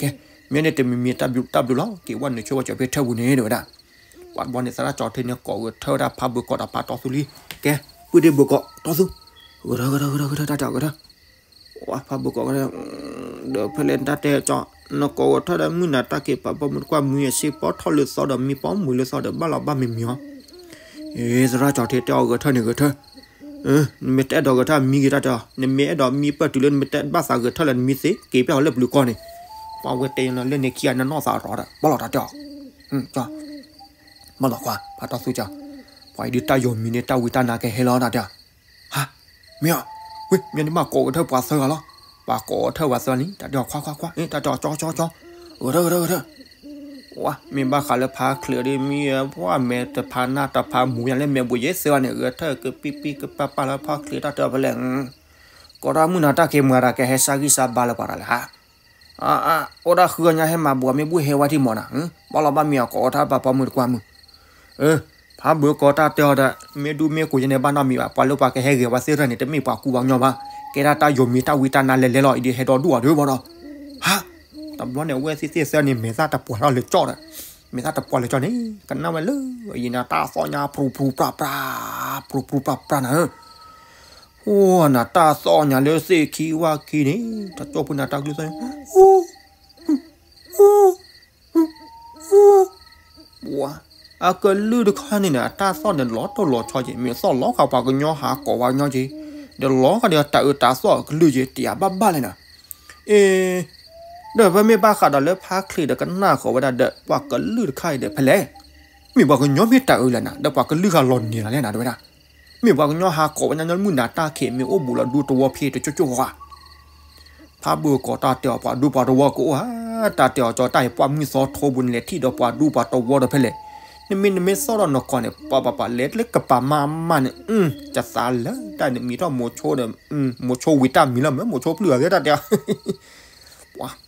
ကဲ, မ့ၢ်န့ၣ်တမံၤမံၤတၢ်ဘျုးတၢ်ဘျုးလီၤ, က့ၤဝဲနုာ်ဆိဝဲကၠီၤဖဲထၢၣ်ပူၤန့ၣ်တဲဝဲဒၣ်, ပှၤတဘျီန့ၣ် သရၣ်ကၠီၤထ့န့ၣ် ကိးဂဲၤထၢၣ်ဝဲဒၣ်ဖးဘၢၣ်ကီးဒီးဖးတီသူလံ, ကဲ, ပုၢ်ဒ့ဘၢၣ်ကီးတီသူ, ဂဲၤထၢၣ် ဂဲၤထၢၣ် ဂဲၤထၢၣ် တၢ်တဲအီၤဂဲၤထၢၣ် ဝဲဖးဘၢၣ်ကီးကဒီး, ဒီးဖဲလဲၣ်တၢ်တဲကၠီၤ, နကိးဂဲၤထၢၣ်ဒီးမုၢ်နၤတၢ်က့ၤပာ်ဖီမုၢ်တကွၢ်မုၢ်ယဲၢ်ဆ့ ပီထီၣ်လၢသီဒီးမံ ပီမုာ်လၢသီဒီးဘၣ်လီၤဘၣ်မံမံအီၤ, အ့ သရၣ်ကၠီၤထ့တဲအီၤဂဲၤထၢၣ်န့ၣ်ဂဲၤထၢၣ်, နမ့ၢ်တအဲၣ်ဒိးဂဲၤထၢၣ်မံဂ့ၤတၢ်တဲအီၤ, နမ့ၢ်အဲၣ်ဒိးမံပၢၢ်တုၤလၢနမ့ၢ်တဘၣ်သးဂဲၤထၢၣ်လၢၤ နမံသ့က့ၤပျၢ်အီၤလၢပျုၤကီၢ်န့ၣ်, ပှၤဝဲတဲလၢန့ၣ်ခံဂၤန့ၣ်နီၢ်သးရီဒီး ဘၣ်လီၤတၢ်တဲအီၤ, ဘၣ်လီၤကွၢ် ဖးတီသူကၠီၤ, ပှၤအံၤဒုးတၢ်ယိၤမံၤန့ၣ် တၢ်ဝံတၢ်နါကဟဲလီၤတၢ်တဲအီၤ, ဟါ, မ့ၢ်အီၤ, ဝ့ၢ် မ့ၢ်န့ၣ်ဘၣ်ကိးဂဲၤထၢၣ်ပှၤသၢဂၤလီၤ, ပှၤကိးဂဲၤထၢၣ်ပှၤသၢဂၤလံ တၢ်တဲအီၤခွါခွါခွါ တၢ်တဲအီၤကၠီကၠီကၠီ, ဂဲၤထၢၣ်ဂဲၤထၢၣ်ဂဲၤထၢၣ်, ဝါ မ့ၢ်ဘၣ်ဃးလၢဖးချ့းဒီးမံ ပှၤမဲာ်တဖးနၢ်တဖးမူၤယါလၢမဲာ်ဘှံးယဲၢ်သၢဂၤန့ၣ် ဂဲၤထၢၣ်ကပံၣ်ပံၣ်ကပၣ်ပၣ်လၢဖးချ့းတၢ်တဲအီၤဖဲလဲၣ်, ကိးတၢ်မုၢ်နၤတၢ်က့ၤမၤတၢ်ကဟဲစၢ်ဂံၢ်စၢ်ဘါလၢပှၤတၢ်လဲၣ်ဟါ အိၣ်ဒၣ်ဃုဂၤညါဟဲမၤဘှီးမ့ၢ်ဘူၣ်ဟဲဝါထံမီၤနၤ, ဘၣ်လီၤဘၣ်မံအီၤကိးထါပာ်ဖီမုၢ်တကွၢ်မုၢ်, ဖးဘၢၣ်ကီးတၢ်တဲအီၤဒီး မ့ၢ်ဒူၣ်မ့ၢ်ကိးယဲၢ်န့ၣ်ဘၣ်နီတမံၤဘၣ်, ပှၤလၢပှၤကဟဲဂဲၤဝဲသ့ၣ်တဖၣ်န့ၣ် တမ့ၢ်ပှၤကူပှၤကညီဘၣ်, ကဲဒၣ်တၢ်ယိၤမံၤတၢ်ဝံတၢ်နါလဲၤလဲၤလီၤ အံၤဒုးဟဲဒီဒူၣ်အီၤဒုးဘၣ်ဒီး, ဟါ, တဘျီန့ၣ် အဝဲသ့ၣ်သ့ၣ်သၢန့ၣ် မဲာ်သၣ်တပှဲၤထီၣ်လၢကၠီၣ်ဒီး မ့ၢ်သးတပှၢ်လၢကၠီန့ၣ် ကနၣ်ဝဲလၢ ယံၤနၤတၢ်သီၣ်ညါ ပြူပြူပြၢပြၢ, ပြူပြူပြၢပြၢနၤဧၢ, အိၣ်နၤတၢ်သီၣ်ညါလၢသ့ၣ်ခံဝၣ်ခံန့ၣ် တကၠိဖိန့ၣ်တၢ်ကလုၢ်သီၣ်န့ၣ် ပှၤ အကလုၢ်တခါန့ၣ်န့ၣ် အတၢ်သီၣ်န့ၣ်လီၤတိၢ်လီၤဆီက့ၤ မ့ၢ်သီၣ်လီၤဃာ်ပှၤကညီဟးကိးပှၤကညီက့ၤ, ဒီးလီၤဃာ်ဒီးတၢ်အၢတၢ်သီၣ်အကလုၢ်က့ၤ တယာ်ဘၣ်ဘၣ်လဲၣ်နၤ, အ့ ဒီးဖဲမ့ၢ်ဘၣ်ဃးဒီးလၢဖါချ့ဒီးကနၣ်ဃီၤဝဲဒၣ်ဒီး ပှၤကလုၢ်တခါအံၤဒီးဖဲလဲၣ်, မ့ၢ်ပှၤကညီမ့ၢ်တၢ်အၢလဲၣ်နၤ ဒီးပှၤကလုၢ်ဂၤလီၤနံၤလီၤလဲၣ်နၤ တဲဝဲဒၣ်, မ့ၢ်ပှၤကညီဟးကိးဝဲဒၣ်ညီမုၢ်နၤတၢ်ခံး မ့ၢ်အိၣ်ဘူးလီၤဒူသဝီဖဲတကၠိကၠိဂီၤ ဖးဘုးကိးတၢ်တဲအီၤ ပှၤဒူပှၤသဝီကအိၣ်ဧါ, တၢ်တဲအီၤကၠီတၢ်အံၤ ပှၢ်မုၢ်သီထိပူၤန့ၣ် လဲၤထံၣ်ဒီးပှၤဒူပှၤသဝီဒီးဖဲလဲၣ်, နမ့ၢ်နမ့ၢ်သီၣ်ဒီးနကိးန့ၣ် ပှၤပှၤပှၤလဲၤလၢကပၤမါမါန့ၣ်, ကသးလၢတၢ်နမံၤထီၣ်မိၤဆိဒီး, မိၤဆိဝံၤတၢ်မံၤလီၤမ့ၢ် မိၤဆိပျုၢ်အဂ့ၢ်တၢ်တဲအီၤ ပှၤ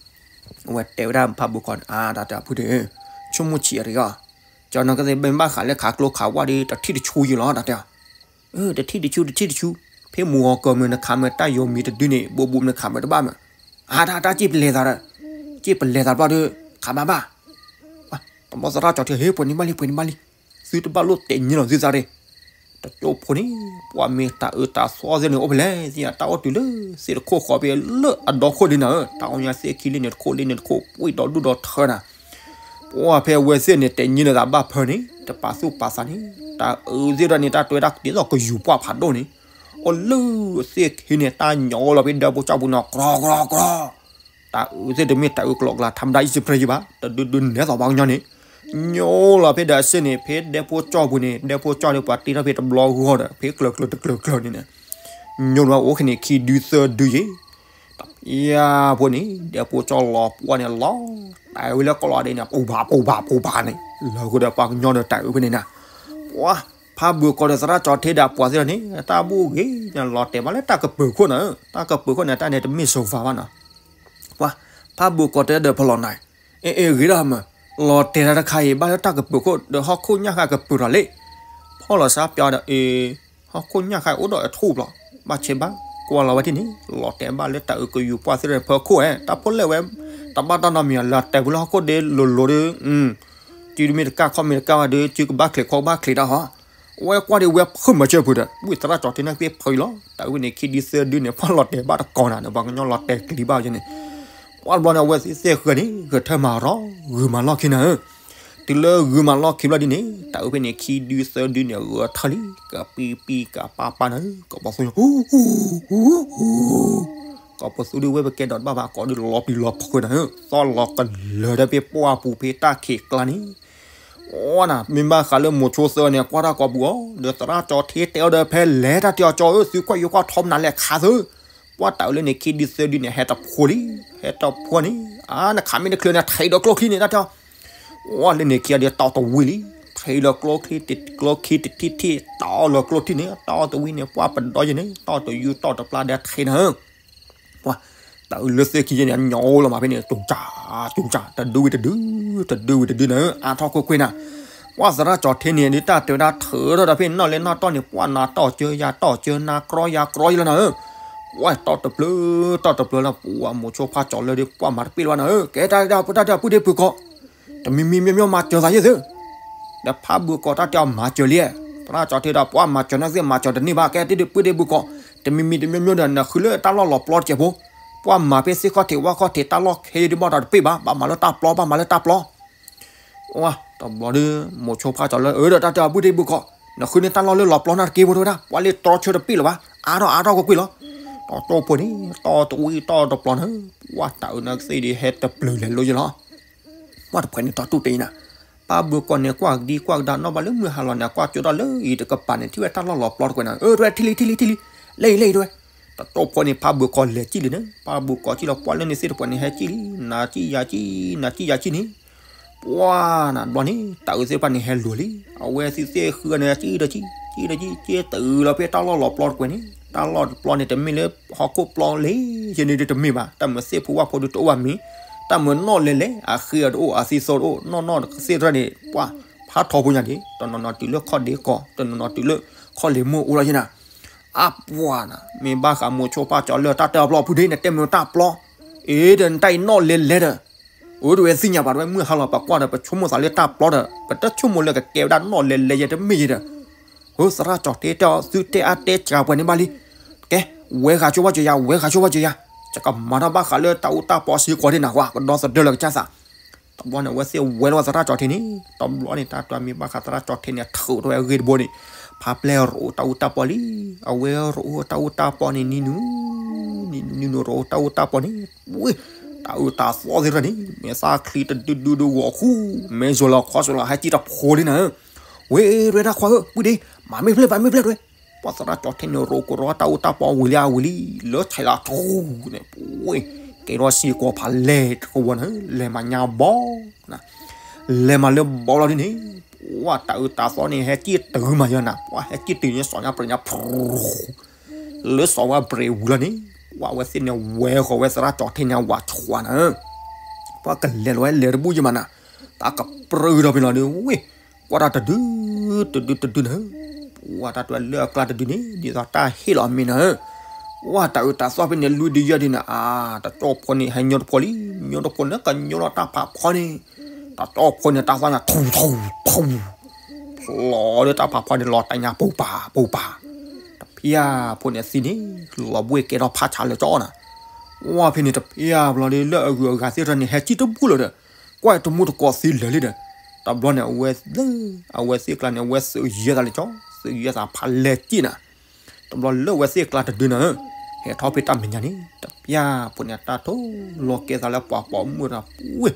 အဝဲတဲဝဲဒၣ်ဖးဘုးကိးန့ၣ် အါ တၢ်တဲအီၤဖုဒ့ၣ်, ဆိကမိၣ်ဆံးအတဂ့ၤ, ကၠီနီၢ်ကသ့ၣ်ဘၣ်ဘၣ်ဃးလၢခးကျိခးဝၣ်ဒီး တထံၣ်တဆူယံၤလီၤ တၢ်တဲအီၤ တထံၣ်တဆူ တထံၣ်တဆူ, ဖဲမုၢ်ဂီၤကၢၢ်မုၢ်နခးမ့ၢ်တၢ်ယိၤမံၤတဒုန့ၣ် ဘူးဘူးနခးမ့ၢ်တဘၣ်မ့ၢ်, အါ တၢ်တၢ်စ့ၢ်ပလဲၤသးဒီး, စ့ၢ်ပလဲၤသးဘျီဒီး ခးဘၣ်ဘၣ်, တဘျီသရၣ်ကၠီထံ ဟ့ၣ်ပှဲၤန့ၣ်ဘၣ်လံ ပှဲၤန့ၣ်ဘၣ်လံ, သုတဘၣ်လိၣ်တဲာ်ညံလီၤသုသးရ့ၣ်, တကၠိဖိန့ၣ် ပှၤမ့ၢ်တၢ်အၢတၢ်သီသ့ၣ်န့ၣ်အိၣ်ဖဲလဲၣ်, သ့ၣ်ညါတၢ်အိၣ်တုၤလၢ သ့ၣ်တခိၣ်ဃီဖဲလၢအဒီခိၣ်ဒ်နၤဧၢ, တၢ်အီၣ်ညါသ့ၣ်ခံလ့ၣ်န့ၣ်တခိၣ်လ့ၣ်န့ၣ်တခိၣ် ပှံၢ်ဒီးဒူၣ်ဒီးထၢနၤ ပှၤဖဲအဝဲသ့ၣ်န့ၣ် တဲာ်ညံလီၤသးဘၣ်ဖၢန့ၣ် တပာ်သူၣ်ပာ်သးန့ၣ် တၢ်အၢသ့ၣ်တဖၣ်န့ၣ် တၢ်တွဲဒၣ်ကတ့ၢ်သိးကယူၤပှၢ်ဖးဒိၣ်န့ၣ်, အိၣ်လၢသ့ၣ်ခံန့ၣ် တၢ်ညိလီၤဖဲဒၢဖိကၠီပူၤနီၤ ကြီကြီကြီ, တၢ်အၢသ့ၣ်တမ့ၢ်တၢ်အၢကျီကျါ ထါမတၤအံၣ်စရ့လးယံၤဘၣ် တဒုဒုနဲသိးပှၤကညီန့ၣ်, ညိလီၤဖဲဒီးအစ့ၢ်န့ၣ် ဖဲဒၢဖိကၠီပူၤန့ၣ် ဒၢဖိကၠီန့ၣ်ပှၤတ့ထီၣ်ဖဲတဘျီဂီၢ်ဒီး ဖဲကျၢၤကျၢၤတကျၢၤကျၢၤန့ၣ်န့ၣ် ညိန့ၣ်အိၣ်ခဲန့ၣ်ခံဒုသၢဒုယံၤ တပျၢ်ဖိန့ၣ် ဒဲဖိကၠီလီၤပှီၢ်န့ၣ်လီၤ, တဲဝဲလၢကီၢ်လီၤဒ့န့ၣ် ပူၤဘၣ်ပူၤဘၣ်ပူၤဘၣ်န့ၣ် လၢဃုာ်ဒီးပှၤကညီဒီးတၢ်အၢဖဲန့ၣ်နၤ, ပှၤ ဖးဘုးကိးဒီးသရၣ်ကၠီထံဒီးပှၤသ့ၣ်န့ၣ် တၢ်ဘူၣ်ဂ့ၤန့ၣ် လီၤတဲာ်ဘၣ်လၢတၢ်ကပၢၤခိၣ်နၤဧၢ, တၢ်ကပၢၤခိၣ်န့ၣ် တၢ်န့ၣ်တမ့ၢ်စီၤဝါဘၣ်နၤ, ပှၤ ဖးဘုးကိးတဲဒီးဖီလီၤနၤ, အ့ အ့ ဂ့ၤဒၣ်မး, လီၤတဲာ်တၢ်တခါအံၤ ဘၣ်လၢတၢ်ကပၢၤခိၣ် ဒီးဟီၣ်ခိၣ်ညၣ်ဃါကပၢၤထီၣ်လံ, ဖီၣ်လီၤစါပျီဒီး အ့ ဟီၣ်ခိၣ်ညၣ်ဃါအိၣ်ဒီးအထူၣ်ဘျီ, ဘၣ်ဆဲးဘၣ်, ကွၢ်လီၤဝဲဒ်န့ၣ် လီၤတဲာ်ဘၣ်လၢတၢ်အၢကယူၤပှၢ်သ့ၣ်တဖၣ်ဖၢခိၣ်ဧဲ, တၢ်ဖိလဲၣ်ဝဲ, တဘၣ်တၢ်နီတမံၤ လီၤတဲာ်ဝဲလၢဟီၣ်ခိၣ်ဒ့လိၤလိၤဒီး, စုတမ့ၢ်တကၢ်ခီၣ်မ့ၢ်တကၢ်ဝဲဒီး စုကဘၣ်ချံးခီၣ်ဘၣ်ချံးတၢ်ဟီ, အဝဲကွၢ်ဒီးဝဲဖုးမၤစၢၤဖုးဒီး ဝံသရၣ်ကၠီထံန့ၣ်သ့ၣ်ဖုးအံၤလီၤ, တၢ်အၢန့ၣ်ခံဒုသၢဒုန့ၣ် ပှၤလီၤတဲာ်ဘၣ်တကိးနၤဒီး ပှၤကညီလီၤတဲာ်ကျံၤဘၣ်ယဲန့ၣ် ပှၤတဘျီန့ၣ် အဝဲသ့ၣ်သ့ၣ်ဃၢၤန့ၣ် ဂဲၤထၢၣ်မၤရီ ဂုာ်မၤလီၢ်ခံနၤဧၢ, တုၤလၢဂုာ်မၤလီၢ်ခံဘျီဒ်န့ၣ် တၢ်အၢဖဲန့ၣ် ခံဒုသၢဒုန့ၣ် ဂဲၤထၢၣ်လံ ကပံပံကပာ်ပာ်နၤဧၢ, ကိးပသူ ကိးပသူဒုးဝဲပကဲဒီးတဘၣ်ဘၣ် ကိးဒုးလီၤပျံၤလီၤဖုးနၤဧၢ, သီၣ်လီၤကလၢၤဒီးဖဲပှၢ်ပူၤဖဲတၢ်ခံးကျါန့ၣ် အိၣ်နၤ မ့ၢ်ဘၣ်ဃးလၢမိၤဆိသၢန့ၣ် ကွၢ်တၢ်ကိးပူၤအီၤ ဒီးသရၣ်ကၠီထံတဲအီၤဒီး ဖဲလဲၤတၢ်တဲအီၤကၠီဧၢ သုကွၢ်ယိၤကွၢ်ထီမနုၤလဲၣ်ခးသု, ပှၢ်တၢ်အၢလၢန့ၣ် ခံဒုသၢဒုန့ၣ် ဟဲတဖိလံ, ဟဲတဖိန့ၣ် အါ နခးမ့ၢ်တချုးန့ၣ် ထံးဒီးကျိချံန့ၣ် တၢ်တဲအီၤ, အိၣ်လၢန့ၣ်ခံဂၤဒီးတီတဝံၤလံ, ထံးဒီးကျိချံ, ကျိခံတထံၣ်ထံၣ် တီလၢကျိချံန့ၣ် တီတဝံၤန့ၣ် ပှၢ်ပဒီယဲန့ၣ် တီတယူၤတီတပျၢ်ဒီးထံးနၤဧၢ ပှၤ တၢ်အၢလၢသ့ၣ်ခံယဲန့ၣ် ညီလီၤမးဖဲန့ၣ် တူၢ်စၢ် တူၢ်စၢ် တဒုဝံၤတဒု, တဒုဝံၤတဒုနၤဧၢ, အါထီၣ်ကွ့ၢ်ကွ့ၢ်နၤ, ပှၢ်သရၣ်ကၠီထံန့ၣ် ဒ်တၢ်တဲဝဲဒၣ်ထုးထီၣ်ဒီးဖဲနီၣ်လဲၤနီၣ်တီၢ်န့ၣ် ပှၢ်နၤတီၢ်ကၢယၤတီၢ်ကၢ နၤကြီယၤကြီယလီၤနၤဧၢ, ပှၢ်တီၢ်တပျၢၤ တီၢ်တပျၢၤလီၤ ပှၢ်မိၤဆိဖးကၠီလၢဒ်ပှၢ်မၤတပ့ၢ်လၢၤဘၣ်နၤဧၢ, ကဲတၢ်ဒၣ်ပတၢ်ဒၣ်ပုၢ်ဒ့ပုၢ်ကီး တမံၤမံၤမံၤမံၤမၤစၢၤသးယဲၢ်သု ဒီးဖးဘုးကိးတၢ်တဲအီၤမၤစၢၤလံ, သရၣ်ကၠီထံဒီး ပှၢ်မၤစၢၤနၤသ့ၣ်မၤစၢၤတန့ၢ်ဘၣ် ကဲတၢ်ဒၣ်ပုၢ်ဒ့ပုၢ်ကီး, တမံၤမံၤတမံၤမံၤဒီး နဃုလၢတၢ်လီၢ်လီၤပျီတစဲးဖိ, ပှၢ်မၤဖဲသ့ၣ်ခီၣ်ထံးဝၣ်ခီၣ်ထံး တၢ်လီၢ်ခဲယဲၢ်ဒုးဘၣ်ဒီးတပ့ၢ်ဘၣ်, ဘၣ်မၤလၢတၢ်ပျီ ဘၣ်မၤလၢတၢ်ပျီ တဘျီဒီး မိၤဆိဖးကၠီလၢ အၢ ဒီးတၢ်တဲအီၤပုၢ်ဒ့ပုၢ်ကီး, နဃုန့ၢ်တၢ်လီၢ်လၢလီၤပျီနၤတက့ၢ်ဖိတဝဲဒၣ်, ပှၢ်လၢတြီဆၢတပ့ၢ်လၢၤဘၣ်, အါထီၣ်အါထီၣ်ကွ့ၢ်ကွ့ၢ်လီၤ, တီတီဖိန့ၣ် တီတဝံၤတီတပျီနၤ, ပှၢ်တၢ်အၢနၤသ့ၣ်ဒ်ဟဲတပျၢၤလဲၤလိယဲၢ်လီၤ ပှၢ်တဖှဲးန့ၣ်တီတူၢ်တ့ၢ်နၤ, ဖးဘုးကိးန့ၣ် ကွၢ်ကဒံကွၢ်ကဒါနီၣ်ဘၣ်လၢမုၢ်ဟါလီၤန့ၣ် ကွၢ်ကၠိထီၣ်လၢအံၤတကပၤန့ၣ် ထံၣ်ဝဲတၢ်လီၢ်လီၤပျီတကွဲးနၤ, အၢ တဝဲထံၣ်လံထံၣ်လံထံၣ်လံ, လၢအံၤလၢအံၤတဝဲ, တတီဖိန့ၣ် ဖးဘုးကိးလဲၤကံၣ်လံန့ၣ်, ဖးဘုးကိးကံၣ်လီၤ ပှၢ်လၢန့ၣ်သ့ၣ်တဖှဲးန့ၣ် ဟဲကံၣ်လံ, နၤကံၣ်ယၤကံၣ် နၤကံၣ်ယၤကံၣ်န့ၣ်, ပှၢ်နၤဘျီန့ၣ် တၢ်အၢသ့ၣ်တဖၣ်န့ၣ်ဟဲလိၤလံ, အဝဲသ့ၣ်သ့ၣ်ဃုန့ၣ် ကံၣ်ဒီးကံၣ် ကံၣ်ဒီးကံၣ် က့ၤတုၤလီၤဖဲတၢ်လီၢ်လီၤပျီတကွဲးန့ၣ်, တၢ်လီၢ်တပျီန့ၣ် တမ့ၢ်လၢဟီၣ်ခိၣ်ပျီလၢယဲၢ်န့ၣ်ဒ်တမ့ၢ်ဘၣ်, တၢ်မုာ်သ့ၣ်ဖိဝၣ်ဖိဒုးတအိၣ်ဘၣ်မ့ၢ်, တၢ်မုာ်နီၣ်လဲၤလဲၤ အဃ့အတအိၣ် အသံသိတအိၣ် နီၢ်နီၢ်သ့ၣ်တဖၣ်န့ၣ် ပှၢ်ဖးထီဖိညါဒံး, တနီၤနီၤတုၤလၢခီၣ်ဒ့ကီး တနီၤနီၤတုၤလၢခီၣ်လ့ၤမိၢ်အိၣ်လီၤယဲၢ်နၤ, အါပှၢ်နၤ မ့ၢ်ဘၣ်ဃးမိၤဆိဖးကၠီလၢတၢ်တဲအီၤပျီဖုဒ့ နတဲမုာ်တၢ်ပျီ, အ့ ဒီးနတၢ်အံၤနီၣ်လဲၤလဲၤဒီး အိၣ်တဝဲသ့ၣ်ညါဘၣ်တဝဲ မုၢ်ဟါလီၤ ပကွၢ်ဒီး ပဆိကမိၣ်သးလၢတၢ်ပျီဒီး ပတဆိကမိၣ်လၢကကဲဝဲဒၣ်နီၣ်လဲၤလဲၤယဲတမ့ၢ်ယဲဒီး, ဟိ သရၣ်ကၠီၣ်ထ့တဲအီၤ သုတဲအါတဲစှၤပှဲၤန့ၣ်ဘၣ်လံ. ကဲ, ဝဲဃာ်ဆိဝဲကယၤ, ဝဲဃာ်ဆိဝဲကယၤ, ယကမၤထီၣ်ဘၣ်ဃးလၢတၢ်အူတၢ်ပီစ့ၢ်ကီးဒ်နၤဝဲ ကဒီသဒၢလၢကစၢ်သး. တဘျီန့ၣ် အဝဲသ့ၣ်ဝဲလီၤသရၣ်ကၠီၣ်ထ့န့ၣ်, တဘျီန့ၣ် တၢ်တြီမ့ၢ်ဘၣ်ဃးသရၣ်ကၠီၣ်ထ့န့ၣ် ထုးထီၣ်ဝဲအဂ့ၢ်တဘိန့ၣ်, ဖါပျဲၢ်ရိးတၢ်အူတၢ်ပီလံ. အဝဲရိးတၢ်အူတၢ်ပီန့ၣ် နံၤနူၤ, နံၤနူၤ နံၤနူၤရိးတၢ်အူတၢ်ပီန့ၣ်, ဝ့ၢ်, တၢ်အုးတၢ်သီသ့ၣ်တဖၣ်န့ၣ် မဲာ်သၣ်ချံတဒုဒုဒုဂီၤဃူ, မဲာ်ယိာ်လီၤခီၣ်ဆိးလီၤ ဟဲကံၣ်တဖိလံနၤ. ဝ့ၢ် ရဲၣ်တၢ်ခွါဧၢ, ပုၢ်ဒ့, မၤမ့ၢ်ဖျဲၣ် မၤမ့ၢ်ဖျဲၣ်တဝဲ. ပှၤသရၣ်ကၠီၣ်ထ့န့ၣ် ရိးကရီတၢ်အူတၢ်ပီဝံၤလံအဝံၤလံ, လၢဆဲးလီၤထူန့ၣ်, ဝ့ၢ်, ကဲထီၣ်စ့ၢ်ကီးဖးလဲၢ်တကဝီၤန့ၣ် လဲၤမၤညါဘီ လဲၤမၤလၢဘီလီၤဒ်န့ၣ်, ပှၤတၢ်အုးတၢ်သီန့ၣ် ဟဲကံၣ်တုၤမးယဲနၤ, ပှၤဟဲကံၣ်တုၤန့ၣ် စီၤညါပြံၤညါဖူ, လၢစီၤဝဲပြံၤဝံၤလီၤန့ၣ်, ပှၤဝဲသ့ၣ်န့ၣ်ဝဲဃီၤဝဲသရၣ်ကၠီၣ်ထ့န့ၣ် အဝၤဆှးနၤ, ပှၤကလဲၤလီၤဝဲလဲၤတဘူၣ်ယဲမးနၤ, တၢ်ကပြုၢ်ဒီးဖဲလီၤဒီး ဝ့ၢ်, ကွၢ်တၢ်တဒု, တဒုတဒုနၤ, ပှၤတၢ်တဝဲလၢအကျါတဒုန့ၣ် ဒ်သိးတၢ်ဟ့ၣ်လီၤအမ့ၢ်နၤ ဝဲတၢ်အုးတၢ်သီဖဲန့ၣ် လွံၢ်ဒုယဲၢ်ဒုန့ၣ်, အါ, တၢ်ကၠီၣ်ဖိန့ၣ် ဟဲညိတဖိလံ, ညိတဖိန့ၣ် ကညိလီၤတၢ်ဖးဖီန့ၣ်, တၢ်ကၠီၣ်ဖိန့ၣ် တၢ်သီညါထူထူထူ, ဖျိဒီးတၢ်ဖးဖီန့ၣ် လီၤတၢ်ညါပူၤပာ်ပူၤပာ်, တဖၣ်ဖိန့ၣ်သံန့ၣ် လီၤဘှ့ၣ်ကဲထီၣ်ဖးဆါလၢကၠီနၤ, ဝဲဖဲန့ၣ်တဖၣ်ဘျီဒီး လၢအဂုၤအဂၤသ့ၣ်တဖၣ်န့ၣ် ဟဲကံၣ်တဘူၣ်လၢၤဒီး, ကွၢ်တမူတကိးသံလၢာ်လံဒီး, တဘျီန့ၣ် အဝဲသ့ၣ်, အဝဲသ့ၣ်ကျါန့ၣ် အဝဲသုးယဲၢ်သးလၢကၠီ, သုးယဲၢ်သးဖးလဲၢ်ကံၣ်နၤ တဘျီလၢအဝဲသ့ၣ်ကျါတဒုနၤ, ဟဲထီၣ်ဖဲတၢ်မဲာ်ညါန့ၣ် တဖၣ်ဖိန့ၣ် တၢ်ထိၣ်လီၤကဲသးလၢပှၤပိာ်မုၣ်ဒီး, ဝ့ၢ်,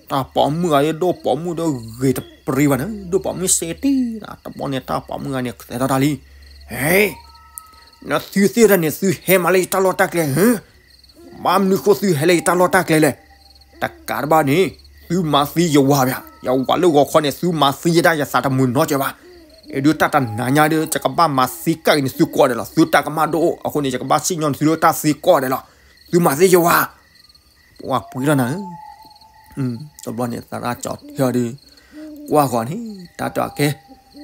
တၢ်ပိာ်မုၣ်ဂၤဒိၣ်ပိာ်မုၣ်ဒီးဂ့ၤတပျံၤဘၣ်န့ၣ် ဒိၣ်ပိာ်မုၣ်စ့တံၢ်နၤ, တဘျီန့ၣ် တၢ်ပိာ်မုၣ်ဂၤန့ၣ် ကတဲထီၣ်တၢ်လံ, ဟဲ, နသုသ့ၣ်တဖၣ်န့ၣ် သုဟဲမၤလၢယတၢ်လီၢ်တၢ်ကျဲဧၢ ဘၣ်မနုၤဃိသုဟဲလၢယတၢ်လီၢ်တၢ်ကျဲလဲၣ်. တကးတဘၣ်န့ၣ် သုမၤသံယဝၤဘၣ်, ယဝၤလၢဂီၤခီန့ၣ် သုမၤသံယဲဒၣ် ယသးတမုာ်နီတစဲးဘၣ်. အဒုးတၢ်တနၤညါဒီး ယကဘၣ်မၤသံကၣ်က့ၤန့ၣ်သုကိးဂၤဒဲးလီၤ. သုတၢ်ကမၣ်ဒိၣ်အိၣ်အဃိန့ၣ် ယကဘၣ်စံၣ်ညီၣ်န့ၢ်သုလၢတၢ်သံကိးဂၤဒဲးလီၤ. သုမၤသံယဝၤ ပှၤပှ့ၤထီၣ်နၤဧၢ, တဘျီန့ၣ် သရၣ်ကၠီၣ်ထ့ဒီး ကွၢ်ဃီၤန့ၣ် တၢ်တဲအီၤကဲ,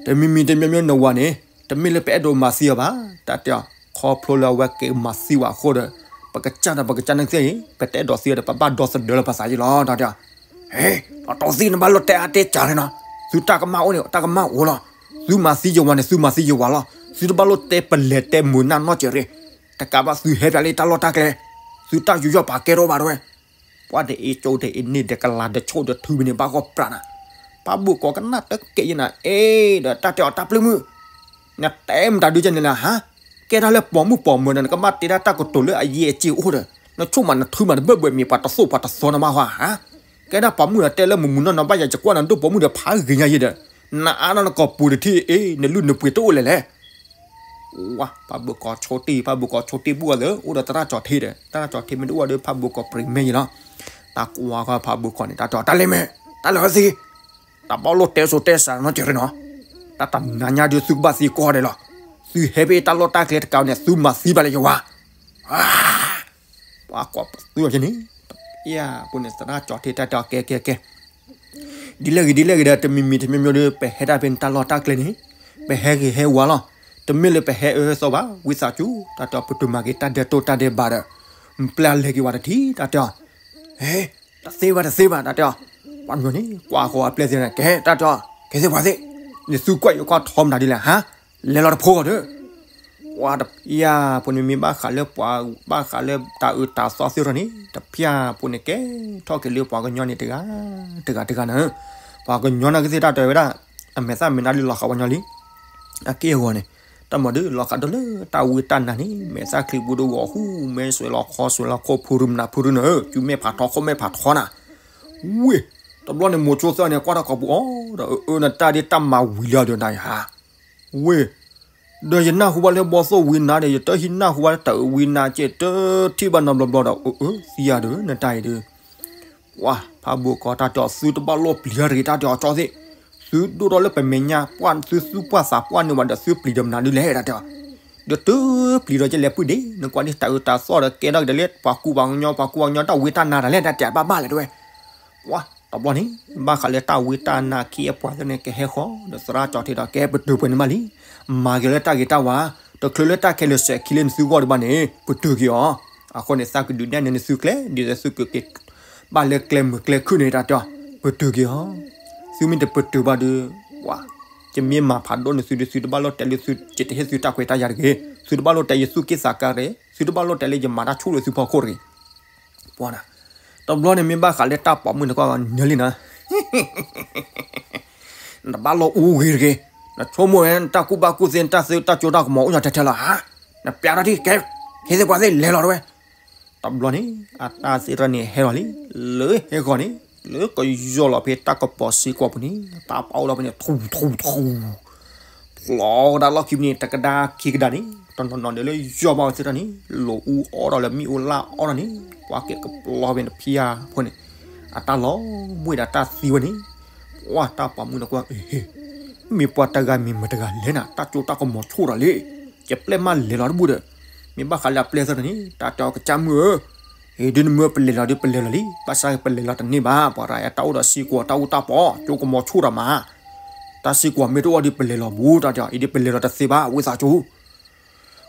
တမံၤမံၤတမံၤမံၤနဝၤန့ၣ် တမ့ၢ်လၢပအဲၣ်ဒိးမၤသံအီၤဘၣ်, တၢ်တဲအီၤ ခီဖျိလၢအဝဲက့ၤမၤသံဝဲအဃိဒီး ပကစၢ်ဒီးပကစၢ်န့ၣ်သ့ၣ်အံၤ ပတအဲၣ်ဒိးသံအီၤဒီး ပဘၣ်ဒီသဒၢလၢပသးယံၤလီၤ တၢ်တဲအီၤ. ဟဲ, ဒီးတီသံနဘၣ်လိၣ်တဲအါတဲစှၤလံနီၤ, သုတၢ်ကမၣ်အိၣ်န့ၣ် တၢ်ကမၣ်အိၣ်လီၤ. သုမၤသံယဝၤန့ၣ် သုမၤသံယဝၤလီၤ. သုတဘၣ်လိၣ်တဲပလဲၤတဲမုာ်နၢ်နီတစဲးရ့ၣ်, တကးဘၣ်သုဟဲပၠးလၢယတၢ်လီၢ်တၢ်ကျဲ, သုတၢ်ယူးယီၣ်ပာ်ကဲထီၣ်ဘၣ်တဝဲ ပှၤတအ့ၣ်ကၠိတအ့ၣ်န့ၢ်ဒီးကလၤတဆိၣ်ဒီးထုးဖဲန့ၣ် ဘၣ်ဂီၢ်ပြးနၤ, ဖးဘိၣ်ကီးကနၣ်တကဲယဲနၤ, အ့ဒီးတၢ်တဲအီၤတၢ်ပျဲၢ်မုၣ်, နတဲမတၤဒုကဲန့ၣ်လဲၣ်ဟါ, ကဲဒၣ်လၢပိာ်မုၣ်ပိာ်မၢၤဒီး နကဘၣ်တဲဒၣ်တၢ်ကတိၤလၢအယံၤအစ့အိၣ်ဒီး နဆိၣ်မးနထုးမးတဘၢၣ်ဘၢၣ်မ့ၢ်ပှၤတသိၣ်ပှၤတသီနမါဟါ, ကဲဒၣ်ပိာ်မုၣ်ဒီးတဲလၢမုာ်မုာ်နီၢ်နီၢ်ဘၣ်ယၤ ယကွၢ်နၤဒိၣ်ပိာ်မုၣ်ဒီးဖးဂ့ၤညါယဲဒီး, နအါနၤနကီၢ်ပူၤတထံၣ်အ့ၣ် နလုၢ်နပှ့ၤတအိၣ်လဲၣ်လဲၣ် ဝါ, ဖးဘိၣ်ကီးဆိတ့ၢ် ဖးဘိၣ်ကီးဆိတ့ၢ်ဘူၣ်အီၤသၢ အိၣ်ဒီးသရၣ်ကၠီၣ်ထ့ဒီး သရၣ်ကၠီၣ်ထ့မ့ၢ်တအိၣ်ဒီး ဖးဘိၣ်ကီးပြံးမဲာ်ယံၤလီၤ. တၢ်ကွၢ်ဃီဖးဘိၣ်ကီးန့ၣ် တၢ်တဲအီၤ တၢ်လဲၤမဲာ် တၢ်လဲၤဝဲသ့, တၢ်ဘၣ်လိၣ်တဲစိၤတဲစှၤနီတစဲးရ့ၣ်နီၤ, တၢ်တနၤညါဒုးသုကဘၣ်သံကိးဂၤဒဲးလီၤ. သုဟဲဖဲတၢ်လီၢ်တၢ်ကျဲတကးန့ၣ် သုမၤသံဘၣ်လၢယဝၤ ပှၤကွၢ်ပသူအီၤန့ၣ်, ယဖိန့ၣ် သရၣ်ကၠီၣ်ထ့တၢ်တဲအီၤ ကဲကဲကဲ, ဒ်လဲၣ်ဂ့ၤဒ်လဲၣ်ဂ့ၤဒီး တမံၤမံၤတမံၤမံၤဒီး ပဟဲဒၣ်ဖဲန့ၣ်တၢ်လီၢ်တၢ်ကျဲန့ၣ်, ပဟဲဂ့ၤဟဲဝါလီၤ. တမ့ၢ်လၢပဟဲအၢသီဘၣ်, ဝံသးစူၤ တၢ်တဲအီၤ ပတုၤမၤက့ၤတၢ်ဒဲးတိၢ်တၢ်ဒဲးဘးဒီး ပျဲလဲၤက့ၤဝဲတထံၣ် တၢ်တဲအီၤ ဟဲ, တသ့ဘၣ်တသ့ဘၣ် တၢ်တဲအီၤ, ပှၤကညီန့ၣ် ကွၢ်ဃီအပျဲၢ်သ့ၣ်န့ၣ် ကဲ တၢ်တဲအီၤ ကဲသ့ၣ်ပှၤသ့ၣ်, နသုကွၢ်ယကွၢ်ထီမတၤဒ်လဲၣ်ဟါ, လဲၤလီၤတဖိဂီၢ်ဒီး ပှၤတဖၣ်ဖိန့ၣ်မ့ၢ်ဘၣ်ဃးလၢပှၤ ဘၣ်ဃးလၢတၢ်အုးတၢ်သီသ့ၣ်တဖၣ်န့ၣ် တဖၣ်ဖိန့ၣ် ကဲထီၣ်က့ၤလၢပှၤကညီန့ၣ်တဂၤ, တဂၤတဂၤန့ၣ်, ပှၤကညီန့ၣ်ကသ့ၣ်တၢ်တဲဝဲဒၣ်, အမဲာ်သၣ်မ့ၢ်နါဒုးလီၤဃာ်ပှၤကညီလံ, အက့ၢ်အဂီၤန့ၣ်, တၢ်မၤဒုးလီၤဃာ်ဒီးလၢတၢ်ဝံတၢ်နါန့ၣ် မဲာ်သၣ်ချံပူၤဒီးဂီၤဃူ မဲာ်စွဲးလီၤခီစွဲးလီၤခိၣ် ဖုရူမနၤဖုရူန့ၣ် စုမဲာ်ဖးထီခိၣ်မဲာ်ဖးထီနၤ, ဝ့ၢ်, တဘျီန့ၣ်မိၤဆိသၢန့ၣ် ကွၢ်ထီၣ်ကိာ်ပူၤအီၤဒီး အၢ နတၢ်ဒ်တၢ်မၤဝံၤလၢအီၤဒီးနတၢ်အံၤဟါ, ဝ့ၢ် ဒီးယနၢ်ဟူဘၣ်လၢဘီသိၣ်ဝံနါဒီး ယတဟံးနၢ်ဟူဘၣ်လၢတၢ်အုးဝံနါကဲး တထံၣ်ဘၣ်နီတဘျီဘျီဒီး အၢ အၢ သံယၤဒီး နတၢ်အံၤဒီး, ပှၤ ဖးဘိၣ်ကီးတၢ်တဲအီၤ သုတဘၣ်လိၣ်ပျံၤတၢ်တဂ့ၤ တၢ်တဲအီၤကၠီသ့ၣ်, သုဒိၣ်ထီၣ်လၢပမဲာ်ညါ ပှၢ်သုသူၣ်ပှၢ်သးပှၢ်န့ၢ်ဝဲဒီး သုပျံၤဒီးမနုၤဒ်လဲၣ် တၢ်တဲအီၤ, ဒီးတပျံၤဒီးကလဲၤပုၢ်ဒ့ နကွၢ်န့ၣ် တၢ်အုးတၢ်သီဒီးကဲထီၣ်က့ၤဒီးလၢ ပှၤကူပှၤကညီ ပှၤကူပှၤကညီတၢ်ဝံတၢ်နါတၢ်လဲၣ် တၢ်တဲဘၣ်ဘၣ်လဲၣ်တဝဲ ပှၤ တဘျီန့ၣ် ဘၣ်ဃးလၢတၢ်ဝံတၢ်နါခံအပှၤသ့ၣ်န့ၣ် ကဟဲဃီၤဒီးသရၣ်ကၠီၣ်ထ့ဒီး ကဲပတုာ်ပှဲၤန့ၣ်မးလံ, မၤက့ၤလၢတၢ်ဂ့ၤတၢ်ဝါ, တချုးလၢတၢ်ခဲလၢာ်စဲးခံလၢနသုဂီၢ်ဒံးဘၣ်န့ၣ် ပတုာ်က့ၤအီၤ, အဃိန့ၣ် သးကဒုးနဲၣ်န့ၢ်နသုကျဲ ဒ်သိးသုကက့ၤ ဘၣ်လၢကျဲမုာ်ကျဲခုၣ်န့ၣ် တၢ်တဲအီၤ, ပတုာ်က့ၤအီၤ, သုမ့ၢ်တပတုာ်ဘၣ်ဒီး, ပှၤ, ယမ့ၢ်မၤဖးဒိၣ်န့ၢ်သုဒီး သုတဘၣ်လိၣ်တဲလၢသု, ယတဟ့ၣ်သုတၢ်ခွဲးတၢ်ယာ်တဂ့ၤ, သုတဘၣ်လိၣ်တဲယသူၣ်က့ၣ်သးကါတဂ့ၤ, သုတဘၣ်လိၣ်တဲလၢယမၤတၢ်ဆူၣ်လၢသုဖီခိၣ်တဂ့ၤ. ပှၤ, တဘျီန့ၣ်မ့ၢ်ဘၣ်ဃးလၢတၢ်ပိာ်မုၣ်န့ၣ်ကွၢ်နၢလံနၤ နတဘၣ်လိၣ်အူဂ့ၤတဂ့ၤ, နဆိကမိၣ်ဝဲ နတၢ်ကူၣ်ဘၣ်ကူၣ်သ့ နတၢ်သ့တၢ်ကၠိတၢ်ကမီၤအိၣ်ညီထဲထဲလီၤဧါ, နပျးထီၣ်ထံၣ်ကဲ, ဟ့ၣ်သ့ၣ်ပှၤသ့ၣ်လဲၤလီၤတဝဲ. တဘျီန့ၣ် အတၢ်သ့ၣ်တဖၣ်န့ၣ်ဟဲလီၤလံ, လၢဟဲဂီၤန့ၣ်, လၢကယီၢ်လီၤဖဲတၢ်ကပီၤစ့ကွီၢ်ပူၤန့ၣ်, တၢ်ပာ်အိၣ်လီၤဖဲန့ၣ် ထူထူထူ ဖျီကဒါလီၢ်ခံန့ၣ် တကဒါခံကဒါန့ၣ်, တနီၤနီၤဒီးလၢယီၢ်ဘၣ်ဝဲသ့ၣ်တဖၣ်န့ၣ်, လိာ်အူအီၣ်ဒီးလၢမ့ၣ်အူလၢ်အီၣ်ဒီးန့ၣ်, ပှၤကဲကပျီဖဲန့ၣ်ဖံယါဖိန့ၣ်, အတၢ်လီၤမွ့ၢ်ဒီးတၢ်သံဝဲန့ၣ်, ပှၤတၢ်ပိာ်မုၣ်န့ၣ်ကွၢ်, မ့ၢ်ပှၤတဂၤမ့ၢ်မတၤတဂၤလဲၣ်နၤ, တၢ်ကၠိတၢ်ကမီၤဆူၣ်ဒီးလံ, ယပျဲၢ်မးလဲၤလီၤတဘူၣ်ဒီး, မ့ၢ်ဘၣ်ဃးလၢအပျဲၢ်သ့ၣ်တဖၣ်န့ၣ်, တၢ်တဲအီၤကစၢ်မုၣ်ဧၢ အံၤဒ်နမ့ၢ်ပလဲၤလီၤဒ်ပလဲၤလီၤလံ, ဘၣ်ဆၣ်ပလဲၤလီၤတန့ၢ်ဘၣ်, ပှၤရၤအတၢ်အိၣ်ဒီးစ့ကွီၢ်တၢ်အူတၢ်ပီ, ကၠိကမီၤဆူၣ်ဒီးမး, တၢ်စ့ကွီၢ်မ့ၢ်တအိၣ်ဒ်ပလဲၤလီၤဘူး, တၢ်တဲအီၤ အံၤဒ်ပလဲၤလီၤတသ့ဘၣ်, ဝံသးစူၤ.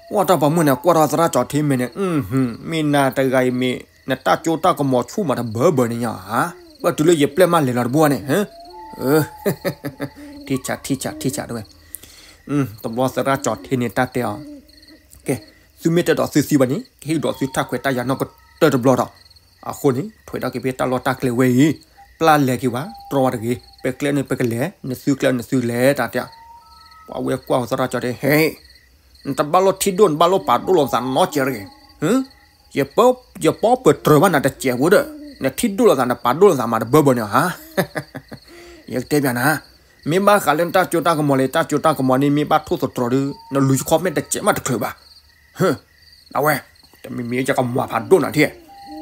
ပှၤတၢ်ပိာ်မုၣ်န့ၣ် ကွၢ်ထီၣ်သရၣ်ကၠီၤထ့မဲာ်န့ၣ်, မ့ၢ်နၤတဂၤအံၤမ့ၢ် နတၢ်ကၠိတၢ်ကမီၤဆူၣ်မးတဘၢဘၢန့ၣ်ညါဧါ, ဘၣ်တုၤလၢယပျဲၢ်မးလဲၤလီၤတဘူၣ်ဘၣ်န့ၣ်, ထံၣ်ဆးထံၣ်ဆးထံၣ်ဆးတဝဲ တဘျီသရၣ်ကၠီၤထ့န့ၣ်တၢ်တဲအီၤ, ကဲ, သုမ့ၢ်တဒိးသုသံဘၣ်န့ၣ် ကဟ့ၣ်ဒိးသုတၢ်ခွဲးတၢ်ယာ်နီၢ်ကတၢၢ်တဘျီဒီး, အဃိန့ၣ် ထွဲဒီးက့ၤဖဲတၢ်လီၢ်တၢ်ကျဲဝဲအံၤ, ပျၢ်လဲၤက့ၤဝဲ, တြီဝဲတဂ့ၤ, ပကျဲန့ၣ်ပကလဲၤ, နသုကျဲနသုလဲၤ တၢ်တဲ, ပှၤဝဲကွၢ်သရၣ်ကၠီၤထ့ ဟဲ, နတဘၣ်လိၣ်ထံၣ်ဒိၣ် နဘၣ်လိၣ်ပာ်ဒိၣ်လိာ်သးနီတစဲးတဂ့ၤ, ယပီပတြၢၤဘၣ်နၤတစဲးဖိဒီး, နထံၣ်ဒိၣ်လိာ်သး နပာ်ဒိၣ်လိာ်သးမးတဘၢဘၢန့ၣ်ဧါ, ယကတဲပျးနၤ, မ့ၢ်ဘၣ်ဃးလၢနတၢ်ကၠိတၢ်ကမီၤလၢ တၢ်ကၠိတၢ်ကမီၤန့ၣ် မ့ၢ်ဘၣ်ထိၣ်သတြီၤဒီး နလူၤယခီမ့ၢ်တစဲးမးတချုးဘၣ်, အဝဲ, တမ့ၢ်မ့ၢ်ယကမၤဖးဒိၣ်နၤထံၣ်,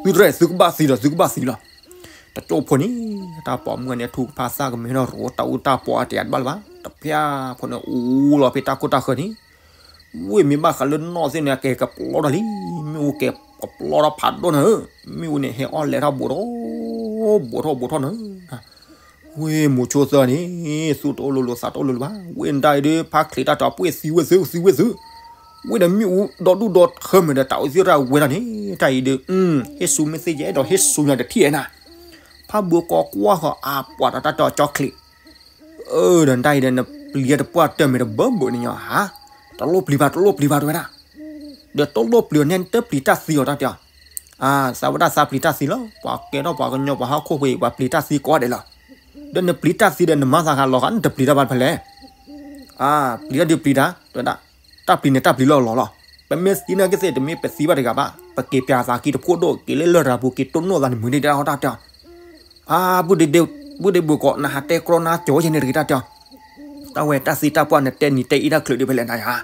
သုတရဲၣ်သုကဘၣ်သံလီၤ သုကဘၣ်သံလီၤ, တကၠိဖိန့ၣ်, တၢ်ပိာ်မုၣ်န့ၣ် ထူကဖၣ်သၣ်ကမဲထီၣ်ရိးတၢ်အူတၢ်ပီအတဲတဘၣ်လၢၤဘၣ်, တဖၣ်ဖိန့ၣ် အူလီၤဖဲတၢ်ခိၣ်တၢ်ဃၢၤန့ၣ် ဝ့ၢ်မ့ၢ်ဘၣ်ဃးလၢနီၢ်သ့ၣ်န့ၣ် အကဲကပျီထီၣ်လံ, မ့ၣ်အူကဲကပျီထီၣ်ဖးဒိၣ်နၤဧၢ, မ့ၣ်အူန့ၣ် ဟဲအီၣ်လဲၤထီၣ်ဘူးထီၣ်, ဘူးထီၣ်ဘူးထီၣ်နၤ, ဝ့ၢ်မူဆိသၢန့ၣ်, သူၣ်တအိၣ်လိၤလိၤသးတအိၣ်လိၤလိၤဘၣ်, ဝ့ၢ်နတၢ်အံၤဒီး ဖါချံးတၢ်တီၤပှ့ၢ်သံဝဲသု သံဝဲသု, ဝ့ၢ်ဒီးမ့ၣ်အူဒီဒူၣ်ဒီထၢမုၢ်ဒီးတၢ်အိၣ်သ့ၣ်ရၣ်ဝဲထီၣ်န့ၣ်, တၢ်အံၤဒီး, ဟ့ၣ်ဆူမ့ၢ်သ့ၣ်ယဲဒီးဟ့ၣ်ဆူညါတထံၣ်အဲၣ်နၤ, ဖးဘိကိးကွၢ်ဃီၤအပှၤတၢ်တီၤကၠီချံး အၢ ဒီးနတၢ်အံၤဒီး နပျံၤတပှၢ်တၢၢ်မ့ၢ်တဘၢဘၢန့ၣ်ညီဟါ, တလိၣ်ပျံၤဘၣ် တလိၣ်ပျံၤဘၣ်တဲဝဲဒၣ်, ဒီးတလိၣ်ပျံၤန့ၣ် နတပျံၤတၢ်သံအီၤတၢ်တဲအီၤ, သးဝဲဒၣ်သးပျံၤတၢ်သံလီၤ, ပှၤကဲထီၣ်ပှၤကညီပှၤဟီၣ်ခိၣ်ဖိအံၤ ပှၤပျံၤတၢ်သံကိးဂၤဒဲးလီၤ, ဒီးနပျံၤတၢ်သံဒီးနမါသးဟးလီၤဃာ် နတပျံၤတၢ်ဘၣ်ဖဲလဲၣ် ပျံၤတၢ်ဒုးပျံၤတၢ်, တၢ်ပျံၤန့ၣ်တၢ်ပျံၤလၢအလီၢ်လီၤ, ပမ့ၢ်သံနာ်က့သ့ၣ် တမ့ၢ်ပသံဘၣ်တဂၤဘၣ်, ပက့ၤပျးသးကံတဖိဒိၣ် က့ၤလၢလရာ်ပူၤ က့ၤတိၢ်နီၣ်သးန့ၣ်မုာ်ဒံးဒၣ်အီၤတၢ်တဲအီၤ, ဖါ, ဘုဒ့ဘုကီး နဟးတဲကြီနါကၠီယဲန့ၣ်တဂ့ၤတၢ်တဲအီၤ, တၢ်ဝဲတၢ်သံတၢ်ပှၢ် နတဲနံၤတဲအံၤတၢ်ချုးဒံးဖဲလဲၣ်နၤယါ,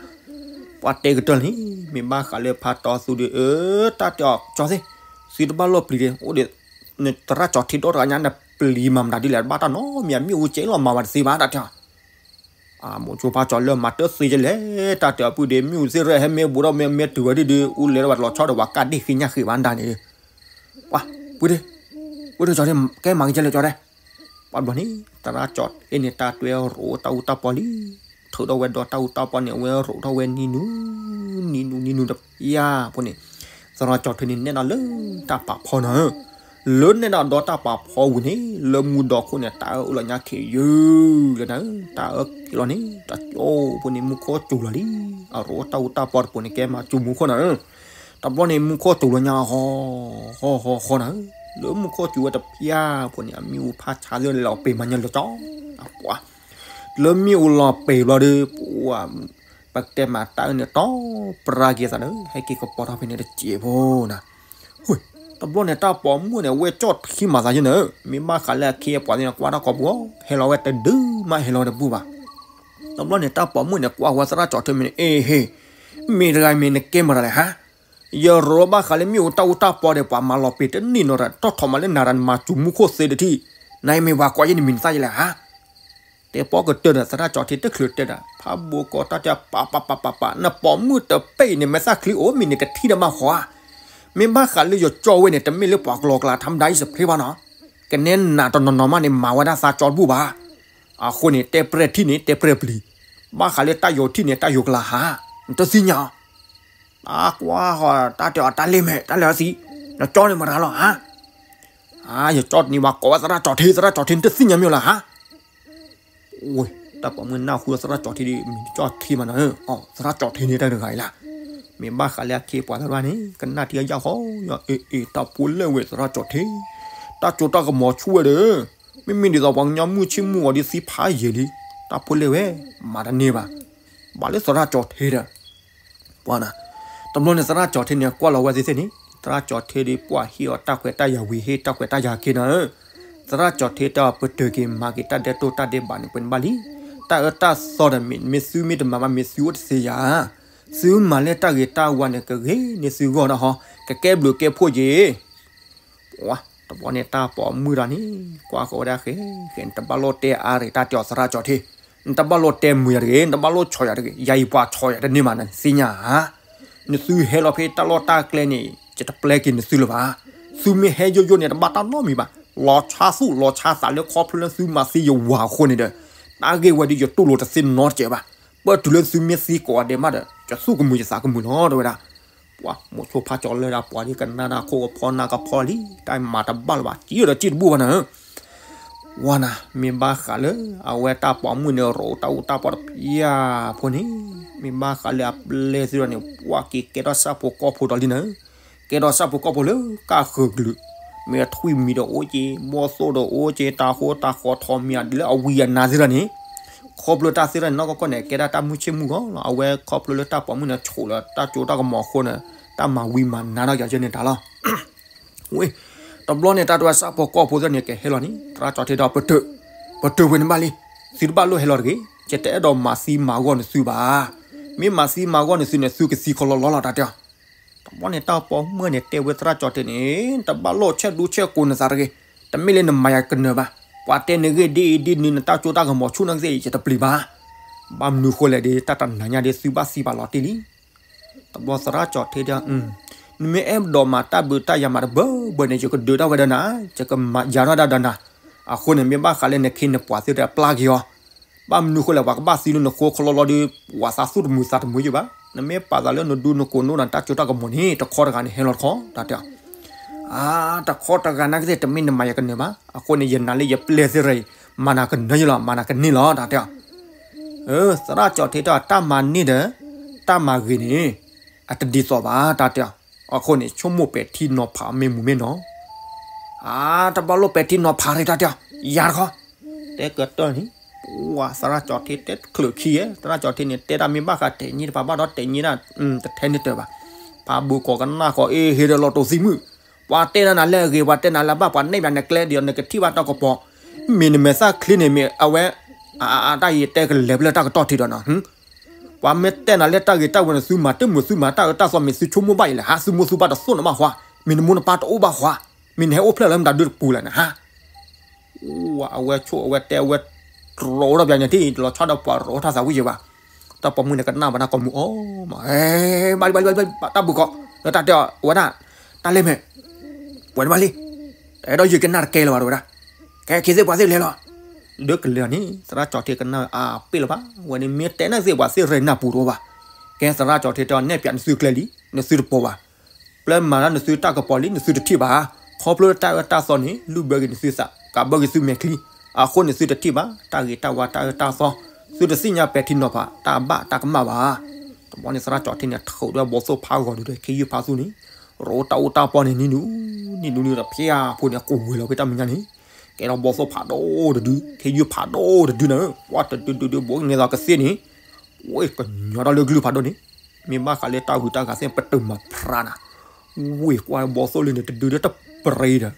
ပှၤတဲကတၢၢ်လံ, မ့ၢ်ဘၣ်ဃးလၢဖါတီသူဒီး အၢ တၢ်တဲအီၤကၠီသ့ၣ်, သုတဘၣ်လီၢ်ပျံၤဒံး, အိၣ်ဒီး နသရၣ်ကၠီထံဒီတဂၤညါ နပျံၤမၤမတၤဒ်လဲၣ် တဘၣ်တၢ်နီတမံၤ မ့ၣ်အူကဲလီၤမၤဝဲတသ့ဘၣ်တၢ်တဲအီၤ အမိၤဆိဖါကၠီလၢမၤတသ့ယဲလဲၣ်, တၢ်တဲအီၤပုၢ်ဒ့ မ့ၣ်အူသ့ၣ်ရဲၣ်ဟဲမ့ၢ်ဘူးထီၣ်မ့ၢ်မ့ၢ်တုၤဝဲဒုဒု အူလဲၤထီၣ်ဝဲတလီၤဆီဒီးပှၤကၢ်ဒ့ၣ်ဃ့ညၣ်ဃ့ဘၣ်ဒၣ်န့ၣ်, ပှၤ, ပုၢ်ဒ့, ပုၢ်ဒ့ကၠီဒ့ ကဲမၤက့ၤကဲလဲၣ်ကၠီဒ့, ပှၤဘျီန့ၣ် သရၣ်ကၠီဟဲန့ၣ် တၢ်တွဲရိးတၢ်အူတၢ်ပီလံ, ထုးထီၣ်ဝဲဒီးတၢ်အူတၢ်ပီန့ၣ် အဝဲရိးထီၣ်ဝဲနံၤနူၤ, နံၤနူၤနံၤနူၤတပျၢ်ဖိန့ၣ်, သရၣ်ကၠီထံန့ၣ်နဲၣ်ဒီးလၢတၢ်ပာ်ဖီနၤဧၢ လၢနဲၣ်ဒီးဒီတၢ်ပာ်ဖီဝံၤန့ၣ် လၢမူဒီခိၣ်န့ၣ် တၢ်အၢအိၣ်လီၤညါခံးယုၢ်လၢနၤဧၢ, တၢ်အၢက့ၤလီၤန့ၣ် တၢ်ကၠိဖိန့ၣ် မူခိၣ်စူၤလီၤလံ, အရိးတၢ်အူတၢ်ပီတပူၤန့ၣ် ကဲမၤစူၤမူခိၣ်နၤဧၢ, တဘျီန့ၣ် မူခိၣ်စူၤလီၤညါ ဟီ ဟီ ဟီ ဟီနၤဧၢ, လၢမူခိၣ်စူၤဝဲတပျၢ်ဖိန့ၣ် အမ့ၣ်အူဖးဆါသ့ၣ်လီၤပ့ၤမၤညါလၢကၠီ, ပှၤ လၢမ့ၣ်အူလီၤပ့ၤဘျီဒီး ပှၤ ပကတဲမၤတၢ်အၢန့ၣ် တီပရၢက့ၤသးဒီး ဟဲက့ၤကပီၤထီၣ်ဖဲန့ၣ်တစဲးဖိနၤ, ဝ့ၢ် တဘျီန့ၣ် တၢ်ပိာ်မုၣ်န့ၣ် ဝဲကၠီၣ်ထံမၤသးယဲနၤဧၢ, မ့ၢ်ဘၣ်ဃးလၢအခ့အပှၤသ့ၣ်န့ၣ် ကွၢ်တၢ်ကိာ်ပူၤ ဟဲလီၤဝဲတဒုမးဟဲလီၤဝဲတဘူၣ်ဘၣ်, တဘျီန့ၣ် တၢ်ပိာ်မုၣ်န့ၣ် ကွၢ်ဝဲသရၣ်ကၠီထံမ့ၢ်န့ၣ် အ့ဟ့ၣ်, မ့ၢ်တဂၤမ့ၢ်နကဲမတၤလဲၣ်ဟါ, ယရိးဘၣ်ဃးလၢမ့ၣ်အူတၢ်အူတၢ်ပီဒီး ပှၤမၤလီၤပ့ၤတန့ၢ်နီတဂၤ တီၣ်ထီၣ်မးလၢနၤဒီး နမၤစူၤမူခိၣ်သ့တထံၣ်, နမ့ၢ်ပှၤကွၢ်ယဲန့ၣ်မ့ၢ်နသးယဲလဲၣ်ဟါ တဲပီကတၢၢ်ဒီး သရၣ်ကၠီထံတချုးတဲဒီး ဖးဘိကိးတၢ်တဲ ပပပပပ နပိာ်မုၣ်တပ့ၢ်အံၤန့ၣ် မဲာ်သၣ်ချံအိၣ်မ့ၢ်န့ၣ် ကထံၣ်တၢ်မးဃီဧါ, မ့ၢ်ဘၣ်ဃးလၢယကၠီဝဲန့ၣ် တမ့ၢ်လၢပှၤကလီကလီ ထါမဒါ အံၤစဖ့ဘၣ်နီၤ, ကနဲနၤတနီၤနီၤမးန့ၣ် မၤဝဲဒၣ်သးကၠီတဘူၣ်ဘၣ်, အဃိန့ၣ် တဲပြဲၢ်ထံၣ်န့ၣ် တဲပြဲၢ်ပျံၤ, ဘၣ်ဃးလၢတၢ်ယိၤထံၣ်န့ၣ် တၢ်ယိၤကလၤဟါ, နတသ့ၣ်ညါအီၤ တၢ်ကွၢ်ဃီ တၢ်တဲအီၤတၢ်လ့ၢ်မဲာ် တၢ်လဲၤအီၤသံ, နကၠီန့ၣ်မတၤလီၤဧါ, အ အါ ယကၠီတနံၤဘၣ် ကိးဝဲသရၣ်ကၠီထံ သရၣ်ကၠီထံ နတသ့ၣ်ညါမ့ၢ်လၢၤဟါ. ဝ့ၢ် တၢ်ပိာ်မုၣ်နၢ်ဟူသရၣ်ကၠီထံဒီး မ့ၢ်ကၠီထံမးနီၤဧၢ, အီ သရၣ်ကၠီထံန့ၣ်တၢ်တဂၤအံၤလၢ်. မ့ၢ်ဘၣ်ဃးလၢအခ့အပှၤသ့ၣ်တဖၣ်န့ၣ် ကနၣ်ထံအယၢ်ဃီ ယအ့ၣ်အ့ၣ် တၢ်ဖိလဲၣ်ဝဲသရၣ်ကၠီထံ, တၢ်ကၠိတၢ်ကမီၤဆူၣ်ဝဲဒီး, မ့မ့ၢ်ဒ်သိးပှၤကညီမုၢ်ဆ့ၣ်မုၢ်ဂီၤဒ်သံဖးယံာ်လံ, တၢ်ဖိလဲၣ်ဝဲ, မၤတန့ၢ်ဘၣ်, ဘၣ်လၢသရၣ်ကၠီထံဒီး ပှၤနၤ, တဘျီန့ၣ်သရၣ်ကၠီထံန့ၣ် ကွၢ်လီၤဝဲသ့ၣ်သ့ၣ်န့ၣ် သရၣ်ကၠီထံဒီး ပှၤဟ့ၣ်အီၤတၢ်ခွဲးတၢ်ယာ်ဝံၤ ဟ့ၣ်တၢ်ခွဲးတၢ်ယာ်က့ၤနၤဧၢ, သရၣ်ကၠီထံတၢ်ပတုာ်က့ၤမၤက့ၤတၢ်ဒဲးတိၢ်တၢ်ဒဲးဘးန့ၣ် ပှဲၤန့ၣ်ဘၣ်လံ, တၢ်အၢတၢ်သီဒီးမ့ၢ် မ့ၢ်သုမ့ၢ်တမၤဘၣ် မ့ၢ်သုအိၣ်တသ့ယၤ, သုမၤလၢတၢ်ဂ့ၤတၢ်ဝါန့ၣ် ကဂ့ၤန့ၢ်သုဂီၢ်ဒၣ်ဟီ, ကကဲဘျုးကဲဖှိၣ်က့ၤ ပှၤ တဘျီန့ၣ်တၢ်ပိာ်မုၣ်ဒီးန့ၣ် ကွၢ်ဃီၤဝဲဒၣ်ဃဲ, ဃဲန့ၣ် တဘၣ်လိၣ်တဲအါရ့ၣ် တၢ်တဲအီၤသရၣ်ကၠီထံ, နတဘၣ်လိၣ်တဲမုာ်ယၤတဂ့ၤ, နတဘၣ်လိၣ်ဆီၣ်ယၤတဂ့ၤ, ယၤအံၤပှၤဆီၣ်ယၤတန့ၢ်မး နသ့ၣ်ညါဧါ, နသုဟဲလီၤဖဲတၢ်လီၢ်တၢ်ကျဲန့ၣ် ယတပျဲက့ၤနသုလၢၤဘၣ်, သုမ့ၢ်ဟဲယိယိန့ၣ် တဘၣ်တၢ်နီတမံၤဘၣ်, လီၤဆါသူၣ်လီၤဆါသးလၢခီဖျိလၢသုမၤသံယဝၤအဃိန့ၣ်ဒီး, တၢ်ဂ့ၢ်ဝဲဒၣ်ယတူၢ်လိာ်တသ့နီတစဲးဘၣ်, ပၢၢ်တုၤလၢသုမ့ၢ်သံကိးဂၤဒဲးမးဒီး ယသူၣ်ကမုာ်ယသးကမုာ်လီၤ တဲဝဲဒၣ် ပှၤမိၤဆိဖါကၠီၤလၢဒၣ်ပှၤဒ်ကနၣ်တၢ်ခိၣ်ကဖီနၢ်ကဖီလံ, တၢ်မၤတဘၣ်လၢၤဘၣ်, စံးဒီးစံးတဘူၣ်ဘၣ်နၤဧၢ, ဝဲနၤ မ့ၢ်ဘၣ်ဃးလၢအဝဲတၢ်ပိာ်မုၣ်န့ၣ် ရိးတၢ်အူတၢ်ပီတဖျၢၣ်ဖိန့ၣ်, မ့ၢ်ဘၣ်ဃးလၢအပျဲၢ်သုဒီးန့ၣ် ပှၤက့ၤကဲထီၣ်ဆၣ်ဖိကီၢ်ဖိဒီးလံနၤဧၢ, ကဲထီၣ်ဆၣ်ဖိကီၢ်ဖိလၢကၢ်ဃၢၤကလုာ်, မ့ၢ်ထွံၣ်မံၤဒီးအိၣ်က့ၤ, ဘီၣ်သိၣ်ဒီးအိၣ်က့ၤ, တၤဟိတၤဃီထီၣ်မံၤဒ်လၢအဝံအနါသ့ၣ်ဒီးန့ၣ် ခီဖျိတၢ်သ့ၣ်တဖၣ်န့ၣ် နီၢ်ကီၢ်ကီၢ်န့ၣ် ကဲဒၣ်တၢ်မုၢ်ဆ့ၣ်မုၢ်ဂီၤလီၤ. အဝဲခီဖျိလၢတၢ်ပိာ်မုၣ်န့ၣ် ဆိးလၢတၢ်ကၠိတၢ်ကမီၤအဃိန့ၣ် တၢ်မၤဝံမၤနါထီၣ်က့ၤန့ၣ်တၢ်လီၤ. ဝ့ၢ် တဘျီန့ၣ် တၢ်တဝဲဆၣ်ဖိကီၢ်ဖိသ့ၣ်န့ၣ် ကဟဲလီၤန့ၣ် သရၣ်ကၠီထံဒီး ပတုာ်, ပတုာ်ဝဲန့ၣ်ဘၣ်လံ, သုတဘၣ်လိၣ်ဟဲလီၤတဂ့ၤ, ယတအဲၣ်ဒိးမၤသံမၤဂီၢ်နသုဘၣ်. မ့ၢ်မၤသံမၤဂီၢ်နသုန့ၣ် သုကသံခီလီလီလီၤ တၢ်တဲအီၤ. တဘျီန့ၣ် တၢ်ပိာ်မုၣ်န့ၣ် တဲဝဲသရၣ်ကၠီထံန့ၣ် တဘၣ်လိၣ်ဆဲးဒူဆဲးကိးနသးတဂ့ၤ, တမ့ၢ်လၢနမၤယၤကနၢၤဘၣ်. ပှၤတဲနဂ့ၢ်ဒ်အံၤဒ်နုၤ နတၢ်ကၠိတၢ်ကမီၤဆူၣ်နာ်က့ ယတပျံၤဘၣ်. ဘၣ်မနုၤဃိလဲၣ်ဒီး တၢ်တနၤညါဒီး သုဘၣ်သံဘၣ်လီၤတံၢ်လံ. တဘျီသရၣ်ကၠီထံတဲ, နမ့ၢ်အဲၣ်ဒိးမၤတၢ်ဘုးတၢ်ယၤမးတဘၢဘၢန့ၣ် ယကဒုးတၢ်ဝဲဒီးနၤ, ယကမၤယၤထီၣ်ဒၣ်ဒီးနၤ. အဃိန့ၣ် မ့ၢ်ဘၣ်ဃးလၢနခ့နပှၤသ့ၣ်တဖၣ်ပျၢ်က့ၤအီၤ, ဘၣ်မနုၤဃိလဲၣ် ပှၤကဘၣ်သံလၢနဃိခီလီလီဒီး ပှၤသးသူၣ်တမုာ်သးတမုာ်ယဘၣ်. နမ့ၢ်ပာ်သးလၢနဒူနကိးနအိၣ်ဒီးတၢ်ကၠိတၢ်ကမီၤန့ၣ် တခီတဂၤန့ၣ်ဟဲလီၤတခီ တၢ်တဲအီၤ. အါ တခီတဂၤနာ်က့သ့ၣ် တမ့ၢ်နမၤယၤကနၢၤဘၣ်. အဃိန့ၣ် ယနာ်လၢယပျဲၢ်သ့ၣ်တဖၣ်အံၤ မၤနၤကနၢၤယလီၤ မၤနၤကန့ၢ်လီၤ တၢ်တဲအီၤ. သရၣ်ကၠီထံတဲအီၤ တၢ်မၤန့ၢ်ဒီး တၢ်မၤဂ့ၤန့ၣ် အတဒ်သိးဘၣ် တၢ်တဲအီၤ. အဃိန့ၣ် ဆိကမိၣ်ပဲာ်ထံနီၤဖးမ့ၢ်မုာ်မ့ၢ်နီၤ. အါ တဘၣ်လိၣ်ပဲာ်ထံနီၤဖးတၢ်တဲအီၤ ယၤတခီ တဲကတၢၢ်န့ၣ် ပှၤသရၣ်ကၠီထံတဲချုးခံဧါ. သရၣ်ကၠီထံန့ၣ် တဲတၢ်မ့ၢ်ဘၣ်ဃးတဲာ်ညံတဖၣ်ဘၣ်ဒီးတဲာ်ညံတၢ် တထဲန့ၣ်တၢ်ဘၣ်. ဖးဘိကိးကနၣ်ဃီ အ့ ဟ့ၣ်ဒီးလီၤတိာ်သံမုၣ်, ပှၤတဲနၤလၢအဂ့ၤ ပှၤတဲနၤလၢအဘၣ် ပှၤနဲၣ်ဘၣ်နကျဲဒ်အံၤ နကထံၣ်ဘၣ်တၢ်ကပီၤ, မ့ၢ်နမဲာ်သၣ်ချ့န့ၣ် မ့ၢ်အဝဲ အတၢ်ယတဲကလဲၤဖဲလၢတၢ်ကတီၢ်ထံးဒီးနီၤ ပှၤမ့ၢ်တဲနၤလၢတၢ်ဂ့ၤတၢ်ဝါန့ၣ် သုမၤတမုာ်သုမၤတၢ်အၢတၢ်သီ မ့ၢ်သုဆိကမိၣ်ဘၣ်အံၤလဲၣ်ဟါ, သုမိၢ်သုပၢ်တသိၣ်နဘၣ်ဃီ, မ့ၢ်နမိၢ်နပၢ်တအိၣ်ဘၣ်ဃီ, မ့ၢ်နဟဲအိၣ်ဖျဲၣ်လၢမတၤဒုတပူၤလဲၣ်နဟါ. အဝဲဆိၣ်အဝဲတဲအဝဲ ရိးထီၣ်ပှၤညါထံၣ် တလီၤဆီဒီးပှၤရိးထီၣ်သးဝံၣ်ယံၤဘၣ်. တၢ်ပိာ်မုၣ်န့ၣ်ကနၣ်ဘၣ်တၢ်ကိးမုၢ်အီၤမး, ဘၣ်လံဘၣ်လံဘၣ်လံ တၢ်ဘုၣ်ကီး လၢတၢ်တဲအီၤဝဲဒၣ်, တၢ်လဲၤမဲာ် ပှဲၤတဘၣ်လံ, အဲၣ်ဒိးယကနၣ်တကဲလၢၤဘၣ် တဲဝဲဒၣ်. ကဲ ခ့သ့ၣ်ပှၤသ့ၣ်လဲၤလီၤ. ဒုးကလဲၤန့ၣ် သရၣ်ကၠီထံကနၣ်အါပ့ၣ်လၢၤဘၣ်, ဝဲန့ၣ်မ့ၢ်တဲနၢ်သ့ၣ်ပှၤသ့ၣ်ရဲၣ်နၢ်ပူၤတအိၣ်ဘၣ်. ကဲသရၣ်ကၠီထံတဲအီၤ နဲၣ်ပၠးနသုကျဲလံ, နသုတပိာ်ဘၣ်. ပျဲမၤတၢ်နသုတၢ်ကပီၤလံ နသုတထံၣ်ဘၣ်. ခီဖျိတၢ်အၢတၢ်သီန့ၣ် လုၢ်ဘၢက့ၤနသုသး ကးဘၢက့ၤသုမဲာ်ချံ, အဃိန့ၣ်သုတထံၣ်ဘၣ် တၢ်ဂ့ၤတၢ်ဝါတၢ်အၢတၢ်သီ, သုတသ့ၣ်ညါပဲာ်ထံနီၤဖး တၢ်ဘၣ်တၢ်ကမၣ်ဘၣ်. တဘျီန့ၣ်သရၣ်ကၠီထံန့ၣ် ထိးဒီးဘီသိၣ်ဖးဂီၤဒုဒီး ခ့ယုၢ်ဖးသူန့ၣ်, ရိးတၢ်အူတၢ်ပီန့ၣ် နံၤနူၤ, နံၤနူၤနံၤဒီး ဖျါဖိန့ၣ် ကိးဝဲလီၤဖဲတၢ်မဲာ်ညါန့ၣ်, ကဲဒီးဘီသိၣ်ဖးဒိၣ်တဒု, ခ့ယုၢ်ဖးဒိၣ်တဒုန့ၣ်, ပှၤတဒုဒုဒု ဘိးကနဲၤသီကသ့ၣ်န့ၣ် ဝ့ၢ်ကညီဒီးလၢကလုၢ်ဖးဒိၣ်န့ၣ်, မ့ၢ်ဘၣ်ဃးလၢတၢ်ဂုၤတၢ်ဂၤသ့ၣ် ပတုာ်မၤဖျါနၤ, ဝ့ၢ်ကွၢ်ဘီသိၣ်လၢန့ၣ်တဒုဒီးတပရ့ဒီး,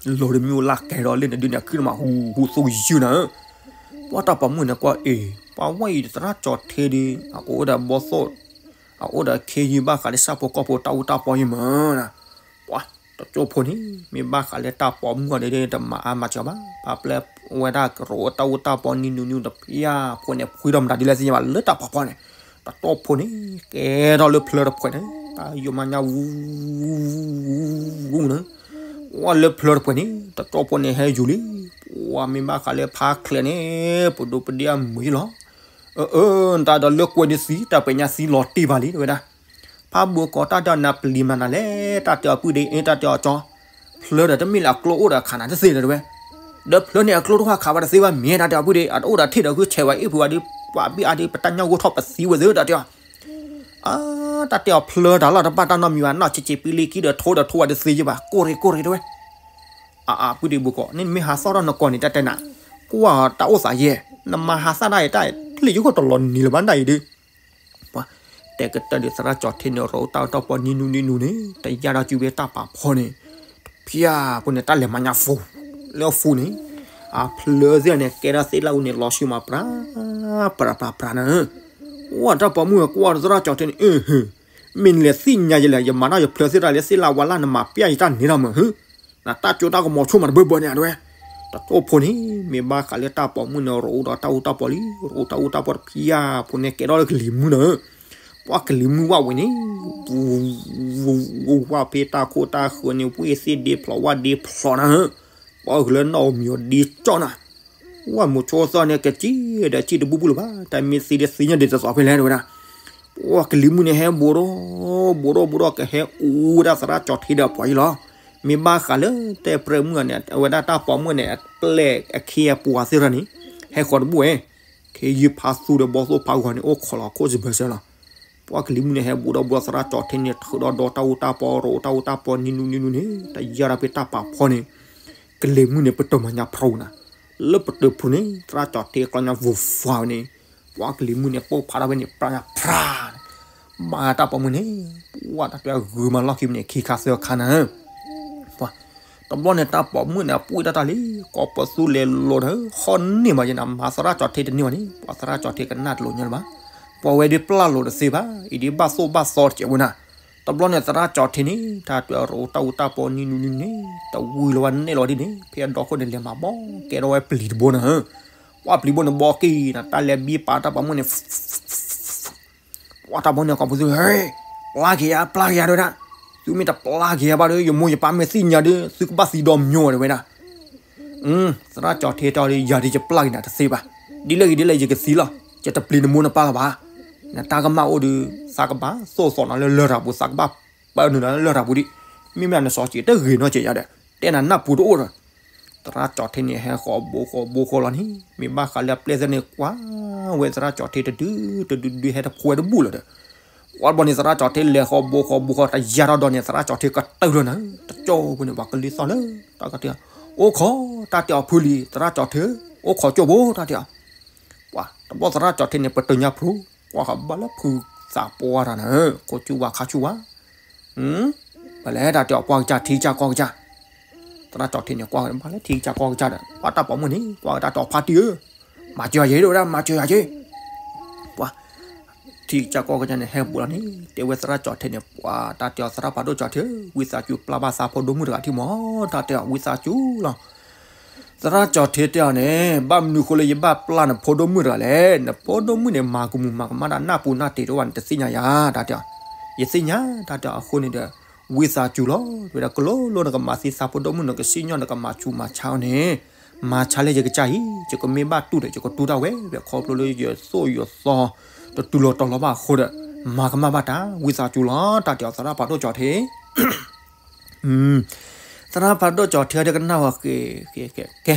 လီၤဒီးမ့ၣ်အူလၢ်ကဲဒီးလၢန့ၣ်ဒုန့ၣ် အခုၣ်နမးဟူဟူသိၣ်ယုၢ်နၤဧၢ, ပှၤတၢ်ပိာ်မုၣ်န့ၣ်ကွၢ်အ့ၣ်, ပှၤဝဲအံၤသရၣ်ကၠီထံဒီး အအိၣ်ဒီးဘီသိၣ်, အအိၣ်ဒီးခ့ယုၢ်ဘၣ်ဃးလၢဆၣ်ဖိကီၢ်ဖိတၢ်အူတၢ်ပီယံၤမးနၤ, ပှၤတကၠိဖိန့ၣ် မ့ၢ်ဘၣ်ဃးလၢတၢ်ပိာ်မုၣ်အီၤဒ်တမၤအါမၤစှၤဘၣ်, ပှၤပျဲဝဲဒၣ်ရိးတၢ်အူတၢ်ပီနံၤနူၤနံၤဒီး ဖျါဖိန့ၣ် ဖှံထီၣ်မတၤဒ်လဲၣ်သ့ၣ်ညါဘၣ် လၢတၢ်ဖီဖီန့ၣ်, တကၠိဖိန့ၣ် ကဲထီၣ်လၢဖျၢၣ်တဖှဲးန့ၣ် တၢ်ယိာ်မးညါဝူဝူဝူန့ၣ်, ပှၤလၢဖျၢၣ်တဖှဲးန့ၣ် တကၠိဖိန့ၣ်ဟဲယူၤလံ, ပှၤမ့ၢ်ဘၣ်ဃးလၢဖးချဲးန့ၣ် ပဒိၣ်ပဒ့အမုာ်ယံၤလီၤ, အၢ အၢ နတၢ်ဒီးလၢကွဲးဒ်သံ တၢ်ပညါသံလီၤတံၢ်ဘၣ်လံ တဲဝဲဒၣ်, ဖးဘိကိးတၢ်ဒီးနၤပျံၤမးနၤလဲၣ် တၢ်တဲအီၤပုၢ်ဒ့အ့ တၢ်တဲအီၤကၠီ, ဖျၢၣ်ဒီးတမ့ၢ်လၢအကျိအိၣ်ဒီးခးနၤတသ့ဒီးတဲဝဲ, ဒီးဖျၢၣ်န့ၣ်အကျိတအိၣ်ခးဘၣ်တသ့ဘၣ် မ့ၢ်တၢ်တဲအီၤ ပုၢ်ဒ့ အတအိၣ်ဒီးထံၣ်ဒီးဃုဆဲးဝဲအ့ၣ်ဖုးဝဲဒီး ပှၤဘံၣ်အါဒီး ပတၢ်ညၣ်ဂိၢ်ထီၣ်ပသံဝဲသ့တၢ်တဲအီၤ တၢ်တဲအီၤဖျၢၣ်တၢ်လီၢ်တဘၣ်တၢ်နီတမံၤဘၣ် နီၢ်ဆံးဆံးပံလံကံဒီးထိဒီးထိဝဲတသ့ယဘၣ် ကိၢ်ရ့ၣ်ကိၢ်ရ့ၣ်တဲဝဲ, အါအါ ပုၢ်ဒ့ဘူးကီး န့ၣ်မ့ၢ်ဟးသီၣ်ထီၣ်နကိးန့ၣ် တၢ်တဲနၤ, ကွၢ်တၢ်အိၣ်သးယဲၢ်, နမၤဟးသီၣ်တၢ်အံၤ တၢ်လံၣ်ယဂီၢ်တလီၤနံၤလၢၤဘၣ်ဒၣ်အံၤဒုး ပှၤတဲကတၢၢ်ဒီးသရၣ်ကၠီၤထ့န့ၣ် ရိးတၢ်အိၣ်တၢ်ပီနံၤနူနံၤနူန့ၣ် တယၢ်ဒီးစုဝဲတၢ်ပာ်ဖီန့ၣ်, ဖၠၣ်ဖိန့ၣ် တၢ်လဲၤမၤညါ phone လၢ phone န့ၣ်, အဖျၢၣ်သ့ၣ်န့ၣ် ကဲထီၣ်သ့ၣ်လၢအူန့ၣ် လီၤဆူမး ပြၤ ပြၤ ပြၤ ပြၤ နၤ, ဝဲတၢ်ပိာ်မုၣ်ကွၢ်တၢ်သရၣ်ကၠီၤထ့န့ၣ်, မ့ၢ်နလဲၤသ့ၣ်ညါယလဲၣ် ယမၤတၢ်ယဖျၢၣ်သ့ၣ်တၢ်လၢသ့ၣ်လၢဝါလၢ် နမၤပျၢ်ယတၢ်န့ၣ်ဒီးမ့ၢ် နတၢ်ကၠိတၢ်ကမီၤဆိကမိၣ်တဘၢဘၢန့ၣ်တဲဝဲ, တတိၢ်ဖိန့ၣ် မ့ၢ်ဘၣ်ဃးလၢတၢ်ပိာ်မုၣ်န့ၣ် ရိးဒီးတၢ်အိၣ်တၢ်ပီလံ, ရိးတၢ်အိၣ်တၢ်ပီတဖၠၣ်ဖိန့ၣ် ကဲထီၣ်လၢကလံၤမုၢ်နၤ, ပှၤကလံၤမုၢ်ဝဲန့ၣ် ဝဲဖဲတၢ်ခိၣ်တၢ်ဃၢၤန့ၣ် ဝ့ၢ်သ့ၣ်ဒ့ဖျိးဝၣ်ဒ့ဖျိးနၤ, ပှၤကလၢနီၢ်ဧိၤမံၤဧိၤဒ့ကၠီနၤ, ဝဲမိၤဆိသီန့ၣ် ကစံၣ်ဒီးစံၣ်တဘူၣ်ဘူၣ်လၢၤဘၣ် တၢ်မ့ၢ်သ့ဒ့သ့ညါဒ့တသီဖဲလဲၣ်တဲဝဲဒၣ်, ပှၤကလံၤမုၢ်န့ၣ် ဟဲဘူးဒီး ဘူးဒီးဘူးဒီး ကဟဲအူဝဲဒၣ်သရၣ်ကၠီၤထ့ဒီးအပှၤအံၤလီၤ, မ့ၢ်ဘၣ်ဃးလၢတဲပြဲမုၣ်န့ၣ် အဝဲဒၣ်တၢ်ပိာ်မုၣ်န့ၣ် အပျဲၢ်အခ့အပှၤသ့ၣ်တဖၣ်န့ၣ် ဟဲဃီၤတဘူၣ်ဝဲ, ခ့ယုၢ်ဖးသူဒီးဘီသိၣ်ဖးဂီၤန့ၣ် အိၣ်ခိးလီၤခိၣ်စဘၢၣ်စၢၤလီၤ, ပှၤကလံၤမုၢ်န့ၣ် ဟဲဘူးဒီးဘူးဒီးသရၣ်ကၠီၤထ့န့ၣ် ထုးဒီးဒီးတၢ်အိၣ်တၢ်ပီ ရိးတၢ်အိၣ်တၢ်ပီနံၤနူနံၤနူန့ၣ် တယၢ်ဒီးဖဲတၢ်ပာ်ဖီန့ၣ် ကလံၤမုၢ်န့ၣ် ပတၢၢ်မၤညါဖျိနၤ, လၢပတၢၢ်ဖျိန့ၣ် သရၣ်ကၠီၤထ့ကျီညါ ဝူၤဖးဝဲန့ၣ်, ပှၤကလံၤမုၢ်န့ၣ် ပိၢ်ဖးထီၣ်ဝဲန့ၣ် ပြၤညါဖြါ, ဘၣ်တၢ်ပိာ်မုၣ်န့ၣ်, ပှၤတၢ်တဲဂုာ်မးလီၢ်ခံန့ၣ် ခံခါသၢခါနၤ, ပှၤ, တဘျီန့ၣ်တၢ်ပိာ်မုၣ်န့ၣ် အပှ့ၢ်တၢ်တၢ်လံ, ကိးပသူလဲၤလိၤဒီး ဃီန့ၢ်မးယဲနၤ မၤသရၣ်ကၠီၤထ့တန့ၢ်ဘၣ်န့ၣ် ပှၤသရၣ်ကၠီၤထ့ကနၣ်တလိာ်ညါလၢၤဘၣ်, ပှၤဝဲဒၣ်ပျၢ်လိာ်တသ့ဘၣ် အံၤဒ်ဘၣ်သိၣ်ဘၣ်သီတကဲးဝဲနၤ, တဘျီန့ၣ်သရၣ်ကၠီၤထ့န့ၣ် တၢ်တဲရိးတၢ်အိၣ်တၢ်ပီနံၤနူနံၤန့ၣ် တဝံၤလီၤဝဲနဲၣ်လီၤဒ်န့ၣ် ဖဲအဒီခိၣ်န့ၣ် လဲၤမၤဘီကဲထီၣ်ဝဲပျံၤတဘိနၤ, ပှၤပျံၤဘိန့ၣ်ဘီက့ၤနၤ တၢ်လဲၤဘံပာ်တၢ်ပိာ်မုၣ်န့ၣ် ပှၤတၢ်ပိာ်မုၣ်န့ၣ်ကိးပသူ ဟဲ, ပျၢ်က့ၤယၤ ပျၢ်က့ၤယၤတဲဝဲဒၣ်, သုမ့ၢ်တပျၢ်က့ၤယၤဘၣ်ဒီး ယမိၢ်ယပၢ်မ့ၢ်သ့ၣ်ညါဒီး သုကဘၣ်သံဒီးမညီဝဲတဲဝဲဒၣ်, သရၣ်ကၠီၤထ့တဲအီၤဒီး ယၤဒ်ယပျၢ်က့ၤနၤတသ့ဘၣ်, ဒ်လဲၣ်ဂ့ၤဒ်လဲၣ်ယကသံလီၤ, ယတပျံၤနမိၢ်နပၢ်လၢၤဘၣ်, နတၢ်ကမၣ်အိၣ်ဒီး သးကဘၣ်သိၣ်သီနၤလၢလရာ်ပူၤ သးကဘၣ်ပာ်နုာ်နၤလၢလရာ်ပူၤဒံး, မ့မ့ၢ်နစီၤစံးတဂ့ၤနီတစဲးယၤဒီး တဲနၤနၢ်ပူၤတအိၣ်ဒီး သရၣ်ကၠီၤထ့န့ၣ် ဟဲဃီၤဘိဃီၤဘိဃီၤလီၤန့ၣ် မ့ၢ်ဘၣ်ဃးလၢအပျဲၢ်သ့ၣ်န့ၣ် ကွၢ်ဝဲသရၣ်ကၠီၤထ့တဒုတဒုတဒု ဟဲတဖိဝဲတဘူၣ်လၢၤဒီး ပှၤတဘျီန့ၣ် သရၣ်ကၠီၤထ့လဲၤဃီၤဘိဃီၤဘိဃီၤ တယၢ်ထီၣ်ဒီးန့ၣ် သရၣ်ကၠီၤထ့ကတၢၢ်လၢနၤ တကၠိဖိန့ၣ် ပှၤကလံၤသီၣ်လၢ တၢ်ကတၢၢ် အိၣ်ခိး တၢ်တဲအီၤဖုလံ သရၣ်ကၠီၤထ့ အိၣ်ခိးကၠိဖိ တၢ်တဲအီၤ ပှၤတဘျီသရၣ်ကၠီၤထ့န့ၣ် ပတၢၢ်ညါဖျိ ကွၢ်ဃီၤဘၣ်လၢဖုသးပှၢ်တၢ်န့ၣ် ခိၣ်ဆူၣ်ဝါခါဆူၣ်ဝါ ပှၤလဲၤတၢ်တဲအီၤ ကွၢ်ကစၢ် ထံကစၢ်ကီၢ်ကစၢ် သရၣ်ကၠီၤထ့န့ၣ် ကွၢ်ကဘၣ်လၢထံကစၢ်ကီၢ်ကစၢ်ဒီး ပှၤတၢ်ပိာ်မုၣ်န့ၣ် ကွၢ်ကတၢ်တဲအီၤဖါတံၢ်ဧၢ မၤစၢၤယၤက့ၤ တဲဝဲဒၣ် မၤစၢၤယၤက့ၤ ပှၤ ထံကစၢ်ကီၢ်ကစၢ်န့ၣ် ဟဲဘူးလီၤန့ၣ် တဲဝဲသရၣ်ကၠီၤထ့န့ၣ် ပှၤတၢ်တဲအီၤ သရၣ်ဖးဒိၣ်ကၠီၤထ့ ဝံသးစူၤပျၢ်ဘၣ်သးဖိဒိၣ်မုၣ်တဂၤထံမး တၢ်တဲအီၤ ဝံသးစူၤလီၤ သရၣ်ကၠီၤထ့တဲအီၤန့ၣ် ဘၣ်မနုၤဃိလၢယဘၣ်ပျၢ်နဖိဒိၣ်မုၣ်တဂၤလဲၣ် နဖိဒိၣ်မုၣ်န့ၣ် မၤကမူၤမၤကမၣ်တၢ်နၢ်ပူၤနၢ်တ့ၢ်တအိၣ်ဘၣ် နတသ့ၣ်ညါယၤ တၢ်တဲအီၤ ယသ့ၣ်ညါ တၢ်တဲအီၤ အဃိန့ၣ်ဒီး ဝံသးစူၤလီၤ တဲဝဲဒၣ် ကလိၤလိၤနကမၤသံသးဖိဒိၣ်မုၣ် နကစံၣ်ညီၣ်နကမၤဆူးမၤဆါအီၤန့ၣ် မၤဆါလၢယကစၢ်အံၤ ယကမ့ၢ်ဘၣ်တူၢ်ဒီး ယကတူၢ်တၢ်ဝဲ ဝဲခီဖျိလၢယသိၣ်ယသီ တတူၢ်လိာ်တီၤလီၤဘၣ်အဃိဒီး မၤကမၣ်ဘၣ်တၢ် ဝံသးစူၤလီၤ တၢ်တဲအီၤ သရၣ်ဖးဒိၣ်ကၠီၤထ့ သရၣ်ဖးဒိၣ်ကၠီၤထ့ဒီးကနၣ်ဝဲ ကဲ ကဲ ကဲ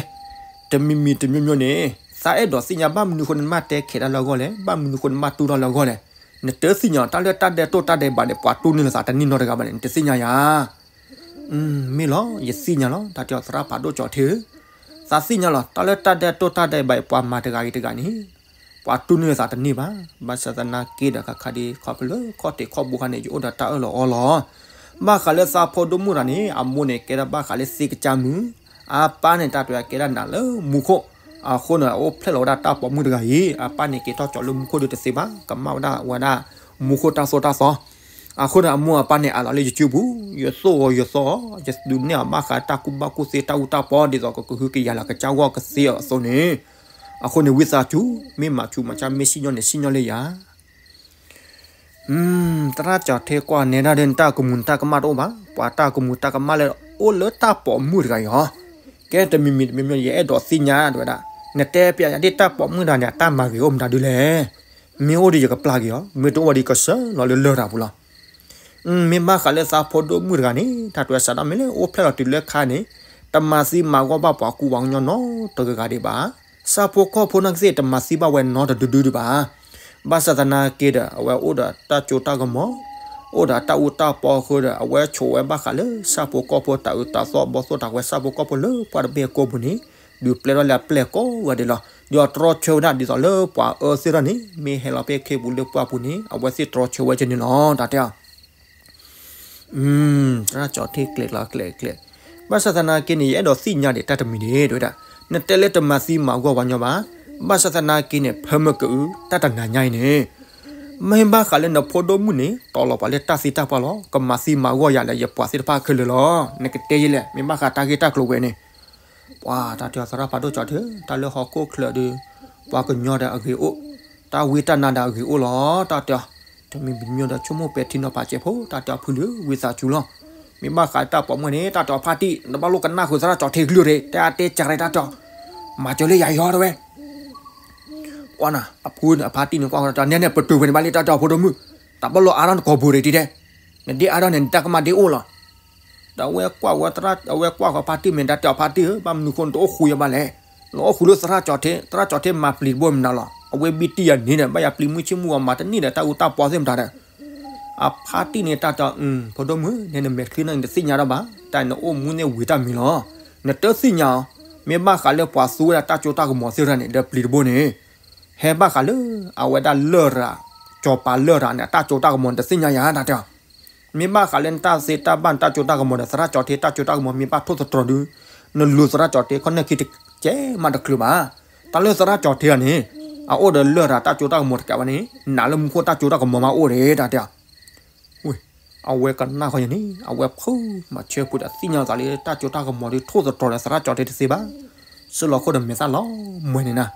တမံၤမံၤတမံၤမံၤန့ၣ် သးအဲၣ်ဒိးသ့ၣ်ညါ ဘၣ်မနုၤဃိနမ့ၢ်တဲခဲးတၢ်လၢအဂီၢ်လဲၣ် ဘၣ်မနုၤဃိနမ့ၢ်တူၢ်တၢ်လၢအဂီၢ်လဲၣ် နတသ့ၣ်ညါ တၢ်လၢတၢ်ဒဲးတိၢ်တၢ်ဒဲးဘးန့ၣ် ပှၤတူၢ်န့ၢ်လီၤသးတန့ၢ်နီတဂၤဘၣ်န့ၣ် နတသ့ၣ်ညါယၤ မ့ၢ်လီၤ ယသ့ၣ်ညါလီၤ တၢ်တဲအီၤ သရၣ်ဖးဒိၣ်ကၠီၤထ့ဧၢ သးသ့ၣ်ညါလီၤ တၢ်လၢတၢ်ဒဲးတိၢ်တၢ်ဒဲးဘး ပှၤမၤတဂၤဂ့ၤတဂၤန့ၣ် ပှၤတူၢ်န့ၢ်လီၤသးတန့ၢ်ဘၣ် ဘၣ်ဆၣ်သနာ်က့ဒီး ခါခါဒ် ခီဖျိလၢခီၣ်ထံးခီၣ်ဘိခါန့ၣ် ယအိၣ်ဒီးတၢ်အၢၣ်လီၤအီလီၤ ဘၣ်ဃးလၢသးဖိဒိၣ်မုၣ်တဂၤန့ၣ် အမိၢ်န့ၣ် ကဲထီၣ်ဘၣ်ဃးလၢသ့ကစၢ်မုၢ် အပၢ်န့ၣ် တၢ်တဲအီၤ ကဲဒၣ်နၤလၢမူခိၣ် အဃိန့ၣ် အအိၣ်ဖျဲၣ်လီၤဝဲဒၣ်တၢ်ပိာ်မုၣ်တဂၤအံၤ အပၢ်န့ၣ် က့ၤထီၣ်ကၠီၤလၢမူခိၣ်ဒီးတသ့ဘၣ် ကမၣ်ဝဲဒၣ်ဝဲဒၣ် မူခိၣ်တၢ်သိၣ်တၢ်သီ အဃိန့ၣ် အမိၢ်အပၢ်န့ၣ် အးလီၤလၢယစုပူၤ ယသိၣ်အီၤယသီအီၤ ယဒုးနဲၣ်အီၤဘၣ်ဃးတၢ်ကူၣ်ဘၣ်ကူၣ်သ့တၢ်အူတၢ်ပီ ဒ်သိးကကဟုကယာ်လီၤကစၢ်ဂီၢ်ကသ့အီၤအသိးန့ၣ် အဃိန့ၣ် ဝံသးစူၤ မ့ၢ်မၤဆူးမၤဆါ မ့ၢ်စံၣ်ညီၣ်န့ၣ် စံၣ်ညီၣ်လၢယၤ သရၣ်ကၠီၤထ့ကွၢ်နဲဒၣ်ဒီး နတၢ်ကမူၤနတၢ်ကမၣ်တအိၣ်ဘၣ် ပှၤတၢ်ကမူၤတၢ်ကမၣ်လၢအိၣ်လၢတၢ်ပိာ်မုၣ်တဂၤအံၤဟီ ကဲတမံၤမံၤတမံၤမံၤ ယအဲၣ်ဒိးသ့ၣ်ညါတဲဝဲဒၣ် နတဲပျးယၤဒ်တၢ်ပိာ်မုၣ်တဂၤန့ၣ် အတၢ်မၤဂ့ၤအိၣ်မတၤဒုလဲၣ် မ့ၢ်အိၣ်ဒီးယကပျၢ်က့ၤအီၤ မ့ၢ်တအိၣ်ဘၣ်ဒီးကစၢ်လီၤလၢလရာ်ပူၤလီၤ မ့ၢ်ဘၣ်ဃးလၢသးဖိဒိၣ်မုၣ်တဂၤန့ၣ် တၢ်တဲစးထီၣ်မ့ၢ်လၢအိၣ်ဖျဲၣ်လီၤတုၤလၢခါန့ၣ် တမၤသံမၤဂီၢ်ဘၣ်ပှၤကူပှၤကညီနီတဂၤဂၤဒံးဘၣ်. ဆၣ်ဖိကီၢ်ဖိနီၢ်ကသ့ၣ်တမၤသံဘၣ်ဝဲနီတဒုဒုဒံးဘၣ်. ဘၣ်ဆၣ်သနာ်က့ဒီး အဝဲအိၣ်ဒီးတၢ်စိတၢ်ကမီၤ, အိၣ်ဒီးတၢ်အူတၢ်ပီဃုာ်ဒီး အဝဲဆိးဝဲဘၣ်ဃးလၢဆၣ်ဖိကီၢ်ဖိတၢ်အၢတၢ်သီ ဘီၣ်သိၣ်တၢ်ဝဲဆၣ်ဖိကီၢ်ဖိလၢပှၢ်တဘ့ၣ်ကိးပူၤန့ၣ် ဒုးပျဲထီၣ်လၢအပျဲၢ်ကိးဂၤဒဲးလီၤ. ဒီးတြီဆၢဝဲဒၣ်ဒ်သိးလၢပှၤအၢသ့ၣ်ထီၣ်န့ၣ် မ့ၢ်ဟဲလီၤဖဲခ့ပူၤလၢပှၢ်ပူၤန့ၣ် အဝဲသ့ၣ်တြီဆၢဝဲကန့ၣ်လီၤ. တၢ်တဲအီၤ သရၣ်ကၠီၤထ့ကျဲၤလီၤကျဲၤကျဲၤ, ဘၣ်ဆၣ်သနာ်က့န့ၣ် ယအဲၣ်ဒိးသ့ၣ်ညါဒံးတၢ်တမံၤဒံး တဲဝဲဒၣ်, နတဲလၢတမၤသံမၤဂီၢ်ပှၤညီဘၣ်, ဘၣ်ဆၣ်သနာ်က့န့ၣ် ဖၢမုၢ်ကအု တၢ်တနၤညါအံၤန့ၣ် မ့ၢ်ဘၣ်ဃးလၢနဖိဒိၣ်မုၣ်န့ၣ် တီၤလီၤပှၤလၢတၢ်သံတၢ်ပှၢ်လီၤ. ကမၤသံမၤဂီၢ်ယၤလၢယပှၤသ့ၣ်တဖၣ်ခဲလၢာ်လီၤ. နကတဲယဲလဲၣ် မ့ၢ်ဘၣ်ဃးတၢ်ဂ့ၢ်တၢ်ကျိၤဝဲန့ၣ် ပှၤတၢ်တဲအီၤ သရၣ်ဖးဒိၣ်ကၠီၤထ့ တၢ်လၢဟီၣ်ခိၣ်ချၢဒီး ပှၤကညီဒီးအဂ့ၤအိၣ်, တၢ်ဝံတၢ်နါဒီးအဂ့ၤအိၣ်လီၤ. တၢ်တဲအီၤ တမံၤမံၤဒီး ဆိကမိၣ်ပဲာ်ထံနီၤဖးစဲးဖိ တၢ်တဲအီၤဖုလၢဝံသးစူၤလီၤ. မ့ၢ်ဘၣ်ဃးတၢ်ပိာ်မုၣ်န့ၣ် တၢ်တဲအီၤဖါတံၢ် နဘၣ်လိၣ်ကနၣ်ဃုာ်သရၣ်ကၠီၤထ့ကလုၢ်ရ့ၣ် တဲအါတဲကၢ်ရ့ၣ် တၢ်တဲအီၤ မၤစၢၤလၢယၤယီၤတဲဝဲ ကွၢ်နၤ အဖုန့ၣ် အဖါတံၢ်န့ၣ် ကွၢ်ဃီတၢ်တဲအီၤ နဲန့ၣ် ပတုာ်ဝဲန့ၣ်ဘၣ်လံ တၢ်တဲအီၤဖိဒိၣ်မုၣ်, တၢ်ဘၣ်လိၣ်အါထီၣ်နကိာ်ပူၤရ့ၣ်တံၢ်တဲ, နဒ့အါထီၣ်န့ၣ် နတၢ်ကမၣ်ဒ့အိၣ်လီၤ. ဒီးအဝဲကွၢ်ဝဲသရၣ် အဝဲကွၢ်ဃီဖါတံၢ်မ့ၢ် တၢ်တဲအီၤဖါတံၢ်ဧၢ ဘၣ်မနုၤဃိနတအိၣ်ဃူယဘၣ်လဲၣ်, နအိၣ်ဃူလၢသရၣ်ကၠီၤထ့ သရၣ်ကၠီၤထ့မၤပျံၤတဘိမနုၤလီၤ. အဝဲဘံၣ်တံၢ်ယၤန့ၣ်ဒီး ဘၣ်ယၤပျံၤမုၢ်ဆ့ၣ်မုၢ်ဂီၤမၤတန့ၢ်ဒီး တၢ်အူတၢ်ပီသ့ၣ်မတၤဒီး အဖါတံၢ်န့ၣ် တၢ်တဲအီၤ ဖိဒိၣ်မုၣ် နဲနမဲာ်ချံနီၢ်န့ၣ် တသ့ၣ်ညါဒၣ်ဘၣ်, တၢ်နအိၣ်မူန့ၣ်ဝံၤတၢ်မံၤလီၤ. နတသ့ၣ်ညါအီၤ, မ့ၢ်ဘၣ်ဃးလၢပှၤသူဝဲဒၣ်တၢ်စိတၢ်ကမီၤသ့ၣ်တဖၣ်န့ၣ် ဒီးပျံၤတဘိန့ၣ် ဟဲဘၣ်ဃးလၢ အဝဲဒၣ်လရာ်, စီၤပၤလရာ်န့ၣ် အတၢ်စိတၢ်ကမီၤန့ၣ် တသ့ၣ်ညါယၤ တၢ်တဲအီၤ. မ့ၢ်ဘၣ်ဃးလၢနတၢ်သ့တၢ်ဘၣ်နတၢ်စိတၢ်ကမီၤဒီး သရၣ်ကၠီၤထ့တၢ်စိတၢ်ကမီၤမ့ၢ်ဘၣ်ထိၣ်သတြီၤဒုး နလူၤသရၣ်ကၠီၤထ့ခီၣ်နၢၣ်ခံတကဲမးတချုးဘၣ်. တၢ်လၢသရၣ်ကၠီၤထ့အီၤန့ၣ် အအိၣ်ဒီးလရာ်တၢ်စိတၢ်ကမီၤတကးဘၣ်န့ၣ် နးလၢမူခိၣ်တၢ်စိတၢ်ကမီၤမးအိၣ်ဒံး တၢ်တဲအီၤ ဝဲ အဝဲကနၣ်ဃီညါန့ၣ် အဝဲဖုမၤဆၢဖိဒီးသ့ၣ်ညါသးလၢတၢ်စိတၢ်ကမီၤဒုးထိၣ်သတြီၤဒီးသရၣ်ကၠီၤထ့တသ့ဘၣ်. စုလီၤခိၣ်ဒီးမဲာ်သၣ်လီၤမှဲၤန့ၣ်နၤ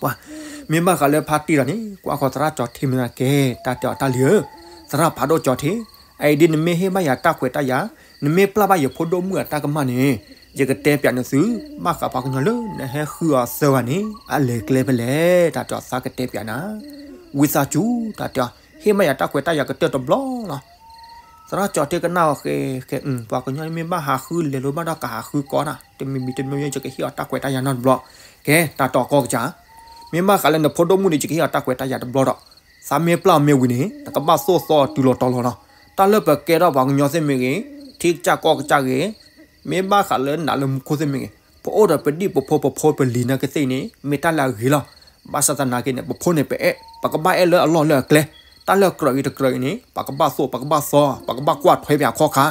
ပှၤ မ့ၢ်ဘၣ်ဃးလၢဖါတံၢ်ဒီးန့ၣ် ကွၢ်ဃီသရၣ်ကၠီၤထ့မ့ၢ်နၤကဲ တၢ်တဲအီၤတၢ်လံၤဧၢ, သရၣ်ဖးဒိၣ်ကၠီၤထ့, အအံၤဒ်နမ့ၢ်ဟ့ၣ်ဘၣ်ယၤတၢ်ခွဲးတၢ်ယာ်, နမ့ၢ်ပျၢ်ဘၣ်ယဖိဒိၣ်မုၣ်အတၢ်ကမၣ်န့ၣ် ယကတဲပျးနသု ဘၣ်ဃးပှၤကညီလၢနဟဲဃုအီၤသၢဂၤန့ၣ် အလဲၤကျဲဖဲလဲၣ် တၢ်တဲအီၤသးကတဲပျးနၤ ဝံသးစူၤ တၢ်တဲအီၤ ဟ့ၣ်ဘၣ်ယၤတၢ်ခွဲးတၢ်ယာ်ကတၢၢ်တဘျီလီၤ. သရၣ်ကၠီၤထ့ကနၣ်အီၤဃဲဃဲ ပှၤကညီမ့ၢ်ဘၣ်ဟးဃုလဲၤလိာ်ဘၣ်ဒီးကဟးဃုကီးနၤ တမံၤမံၤတမံၤယကဟ့ၣ်အီၤတၢ်ခွဲးတၢ်ယာ်နီတဘျီ, ကဲ တၢ်တီၢ်ကီၢ်ကစၢ်, မ့ၢ်ဘၣ်ဃးလၢနဖိဒိၣ်မုၣ်န့ၣ် ယကဟ့ၣ်အီၤတၢ်ခွဲးတၢ်ယာ်တဘျီဒီး သးမ့ၢ်ပျၢ်အီၤမ့ၢ်ဝံၤန့ၣ် နကဘၣ်သိၣ်သီအီၤတုၤလီၤတီၤလီၤနီၤ, တၢ်လၢပကဲထီၣ်ပှၤကညီသ့ၣ်မ့ၢ်ဂ့ၤ, ထံကစၢ်ကီၢ်ကစၢ်ဂ့ၤ, မ့ၢ်ဘၣ်ဃးလၢနးလၢမူခိၣ်သ့ၣ်မ့ၢ်ဂ့ၤ, ပအိၣ်ဒီးပဒံၣ်ပဖိပဖိပလံၤနာ်က့သ့ၣ်အံၤန့ၣ် မ့ၢ်တၢ်လၢအဂ့ၤလီၤ. ဘၣ်ဆၣ်သနာ်က့န့ၣ် ပဖိန့ၣ် ပအဲၣ် ပကဘၣ်အဲၣ်လၢအလီၢ်လၢအကျဲ, တၢ်လၢကြၢးအံၤတကြၢးအံၤန့ၣ် ပကဘၣ်သိၣ် ပကဘၣ်သီ ပကဘၣ်ကွၢ်ထွဲဖဲအခီၣ်ခါ,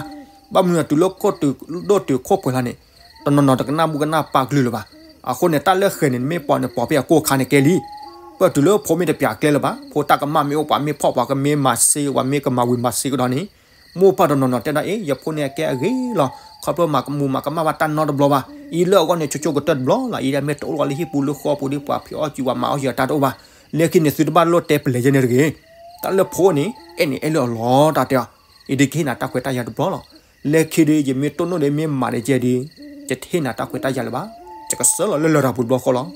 ဘၣ်မနုၤတုၤလၢခိၣ်တုၤဒိၣ်တုၤခိၣ်ပှဲၤလီၤန့ၣ် တနီၤနီၤတကနၣ်ဘူၣ်ကနၣ်ပာ်ကလုၢ်လၢၤဘၣ်. အဃိန့ၣ် တၢ်လၢဃဲၤန့ၣ် နမ့ၢ်ပိာ်န့ၣ်ပိာ်ဖဲအကိၢ်ခါန့ၣ်ကဲလံ. ပတုၤလၢဖိမ့ၢ်တပျးကျဲလၢၤဘၣ်, ဖိတၢ်ကမၣ်မ့ၢ်အိၣ် ပှၤမ့ၢ်ဖီၣ် ပှၤကမ့ၢ်မၤစ့ ပှၤမ့ၢ်ကမၤဝံၤမၤစ့ကဒီးန့ၣ် မိၢ်ပၢ်တနီၤနီၤတဲဒၣ်အ့ၣ် ယဖိန့ၣ်အကဲအဂ့ၤလီၤ, ခီဖျိမၤကမူၤမၤကမၣ်ဘၣ်တၢ်နီတဘျီဘၣ်, အံၤလၢအဂီၢ်န့ၣ် ဆိဆိကတၢၢ်တဘျီလီၤ, အံၤဒၣ်မ့ၢ်တအိၣ်လီၤလၢဟံၣ်ပူၤလၢဃီပူၤဒီး ပှၤဖံးအီၣ်စံး ပှၤမၤအီၣ်စံးအတၢ်တအိၣ်ဘၣ်. လၢခံန့ၣ် သုတဘၣ်လိၣ်တဲပလဲၤယဲန့ၣ်တဂ့ၤ. တၢ်လၢဖိန့ၣ် အဲၣ်န့ၣ်အဲၣ်လၢအလီၤ တၢ်တဲအီၤ, အံၤဒ်ကဟ့ၣ်နၤတၢ်ခွဲးတၢ်ယာ်တဘျီလီၤ. လၢခံဒီး ယမ့ၢ်တိၢ်နီၣ်ဒီးမ့ၢ်မၤန့ၢ်ကဲဒီး ယတဟ့ၣ်နၤတၢ်ခွဲးတၢ်ယာ်လၢၤဘၣ်, ယကဆှၢလီၤလၢလရာ်ပူၤတဘျီဃီလီၤ.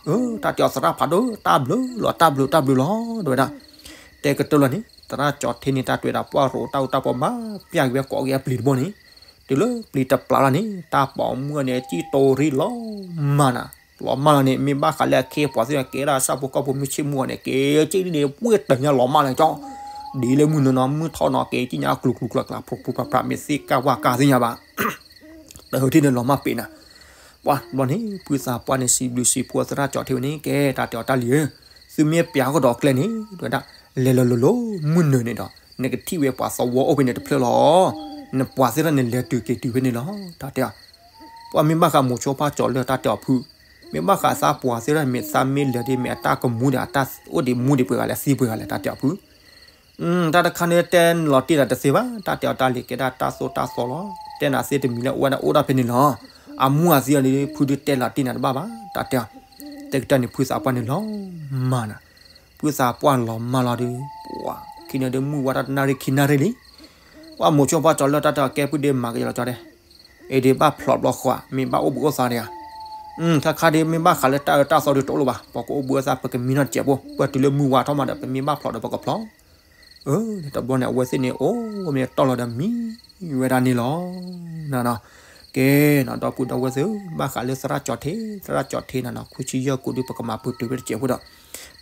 အၢ တၢ်တဲအီၤ သရၣ်ဖးဒိၣ် တၢ်ဘျုးလီၤ တၢ်ဘျုးတၢ်ဘျုးလီၤ တဲဝဲဒၣ်. တဲကတၢၢ်လီၤန့ၣ် သရၣ်ကၠီၤထ့န့ၣ် တၢ်တဲဝဲဒၣ် ပှၢ်ရိးတၢ်အူတၢ်ပီမၤပျၢ်က့ၤဝဲကိးက့ၤအပျံၤတဘိန့ၣ်, တုၤလၢပျံၤတပျးလီၤန့ၣ် တၢ်ပိာ်မုၣ်န့ၣ် စံၣ်တိၤရံလီၤမၢ်နၤ, လီၤမၢ်လီၤန့ၣ် မ့ၢ်ဘၣ်ဃးလၢအခ့အပှၤသ့ၣ်တဖၣ်ကဲဒၣ်ဆၣ်ဖိကီၢ်ဖိမုၢ်ဆ့ၣ်မုၢ်ဂီၤန့ၣ် ကဲက့ၢ်ဒ်န့ၣ် ဝ့ၢ်တၢ်ညါလီၤမၢ်လီၤကၠီ, ဒ်လၢမုၢ်နုာ်နီၤ မုၢ်ထီၣ်နီၤ ကဲက့ၢ်ညါကျူၤကျူၤကျါကျါ ဖြူးဖြူးဖြးဖြး မ့ၢ်သ့ၣ်ကၢ်ဝၢ်ကၢ်သ့ၣ်ညါဘၣ် တဟၢထံၣ်န့ၣ်လီၤမၢ်ပ့ၤနၤ, ပှၤဘျီန့ၣ် ဖုသးပှၢ်န့ၣ် စံးဘျုးစံးဖှိၣ်သရၣ်ကၠီၤထ့ဝဲန့ၣ် ကဲ တၢ်တဲအီၤတၢ်လံၤဧၢ, သုမ့ၢ်ပျးကဒီးကျဲန့ၣ် တဲဝဲဒၣ် လဲၤလီၤလိၤလိၤ မုၢ်နုာ်န့ၣ်ဒီး နကထံၣ်ဝဲပှၤသဝီအိၣ်ဖဲန့ၣ်တဖျၢၣ်လီၤ. နပှၤသ့ၣ်တဖၣ်န့ၣ် လဲၤတုၤက့ၤတုၤဖဲန့ၣ်လီၤ တၢ်တဲအီၤ. ပှၤမ့ၢ်ဘၣ်ဃးမိၤဆိဖါကၠီၤလၢတၢ်တဲအီၤဖု, မ့ၢ်ဘၣ်ဃးသးပှၤသ့ၣ်တဖၣ်န့ၣ် မ့ၢ်သးမ့ၢ်လဲၤဒ်မ့ၢ်အတၢ်ကမူဒံး အတၢ်အိၣ်ဒံးမူဒံးပှဲၤဂၤလဲၣ် သံပှဲၤဂၤလဲၣ် တၢ်တဲအီၤဖု တၢ်တခါန့ၣ်တဲလီၤတံၢ်နၤတသ့ဘၣ်, တၢ်တဲအီၤတၢ်လံၤကဲဒၣ်တၢ်သိၣ်တၢ်သီလီၤ. တဲနၤသ့တမံၤလၢအိၣ်ဝဲဒၣ်အိၣ်ဒၣ်ဖဲန့ၣ်လီၤ. အမူအသံအီၤန့ၣ် ဖုဒုးတဲလီၤတံၢ်နၤတဘၣ်ဘၣ် တၢ်တဲအီၤ. တဲကတၢၢ်န့ၣ်ဖုသးပှၢ်န့ၣ်လီၤမၢ်နၤ, ဖုသးပှၢ်လီၤမၢ်လီၤဒီး ပှၤခံန့ၣ်ဒီးမုၢ်ဝါထီၣ်တနၣ်ရံၣ်ခံနၣ်ရံၣ်လံ. ပှၤမိၤဆိဖါကၠီၤလၢတၢ်တဲအီၤ ကဲပုၢ်ဒ့မၤကယီၤလီၤကၠီတဲ အံၤဒ့ဘၣ်ဖျိးတဘျီဃီ မ့ၢ်ဘၣ်အိၣ်ဘှံးအိၣ်သါဒံးဧါ. ခါခါဒ်မ့ၢ်ဘၣ်ဃးလၢတၢ်အၢတၢ်သီဒုးတအိၣ်လၢၤဘၣ်, ပှၤကအိၣ်ဘှံးအိၣ်သါ ပကမံနီၢ်တစဲးဖိ, ပှၤတုၤလၢမုၢ်ဝါထီၣ်မးဒီး ပမ့ၢ်ဘၣ်ဖျိးဒီးပကဖျိး. အၢ တဘျီန့ၣ် အဝဲသ့ၣ်န့ၣ် အိၣ်မ့ၢ်တီၢ်လီၤဒီးမံဝဲဒၣ်န့ၣ်လီၤ. နနီၤ, ကဲနီၤ ဒီပုၢ်ဒီဝဲၢ်သ့ၣ် ဘၣ်ဃးလၢသရၣ်ကၠီၤထံ, သရၣ်ကၠီၤထံနနီၤ ခွံဆံယဲၢ်ကိးဒု ပကမၤပတုာ်ဝဲတစဲးဖိဒီး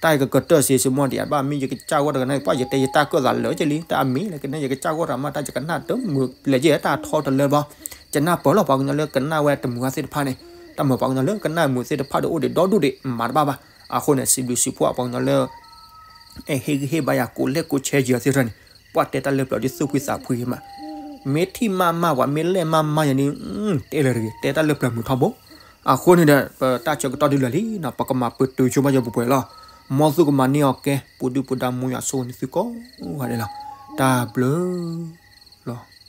တၢ်ယကကတၢၢ်စ့စ့မီၢ်ဒံး အဘၣ်မ့ၢ်ယကစၢ်ဂီၢ်တကနၣ် ပှၤယတဲယတၢ်ကၢၣ်သးလၢာ်ကလံ တၢ်အမ့ၢ်လၢကနဲ ယကစၢ်ဂီၢ်တမး တၢ်ယကနၣ်တမုာ်လဲၣ်ကဲ တၢ်ထီတလၢဘျီ ယနၢ်ပၢၢ်လီၤ ပှၤကညီလၢကနၣ်ဝဲတမုာ်အသ့ၣ်တဖၣ်န့ၣ်, တၢ်မ့ၢ်ပှၤကညီလၢကနၣ်မုာ်သ့ၣ်တဖၣ်ဒီးအိၣ်ဒံးဒီဒူၣ်ဒံး မၤတဘၣ်ဘၣ်. အဃိန့ၣ် စံးဘျုးစံးဖှိၣ်ပှၤကညီလၢ အဲၣ်ဟ့ၣ်ဂံၢ်ဟ့ၣ်ဘါယၤ ကိးလဲၣ်ကိးဆဲးယၤသ့ၣ်တဖၣ်န့ၣ်, ပှၤတဲတၢ်လၢပျၢၤဒ်သူၣ်ဖှံသးဖှံမး, မ့ၢ်ထံၣ်မးမး ပှၤမ့ၢ်လဲၣ်မးမးယၤန့ၣ် တဲလၢၤတဂ့ၤ တဲတၢ်လၢပျၢၤမုာ်ထီဘိ. အဃိန့ၣ်ဒီး ပတၢ်ဆၢကတီၢ်ဒ်လဲၣ်လံနီၤ ပကမၤပတုာ်ဆိဘၣ်ယပှဲၤပှဲၤလီၤ. မ်သုကမၤန့ၢ်အီၤကဲ ပူၤဒုၣ်ပူၤဒါ မူယွၤဆိၣ်ဂ့ၤန့ၢ်သုကိးဂၤဒဲးလီၤ. တၢ်ဘျုးလီၤ.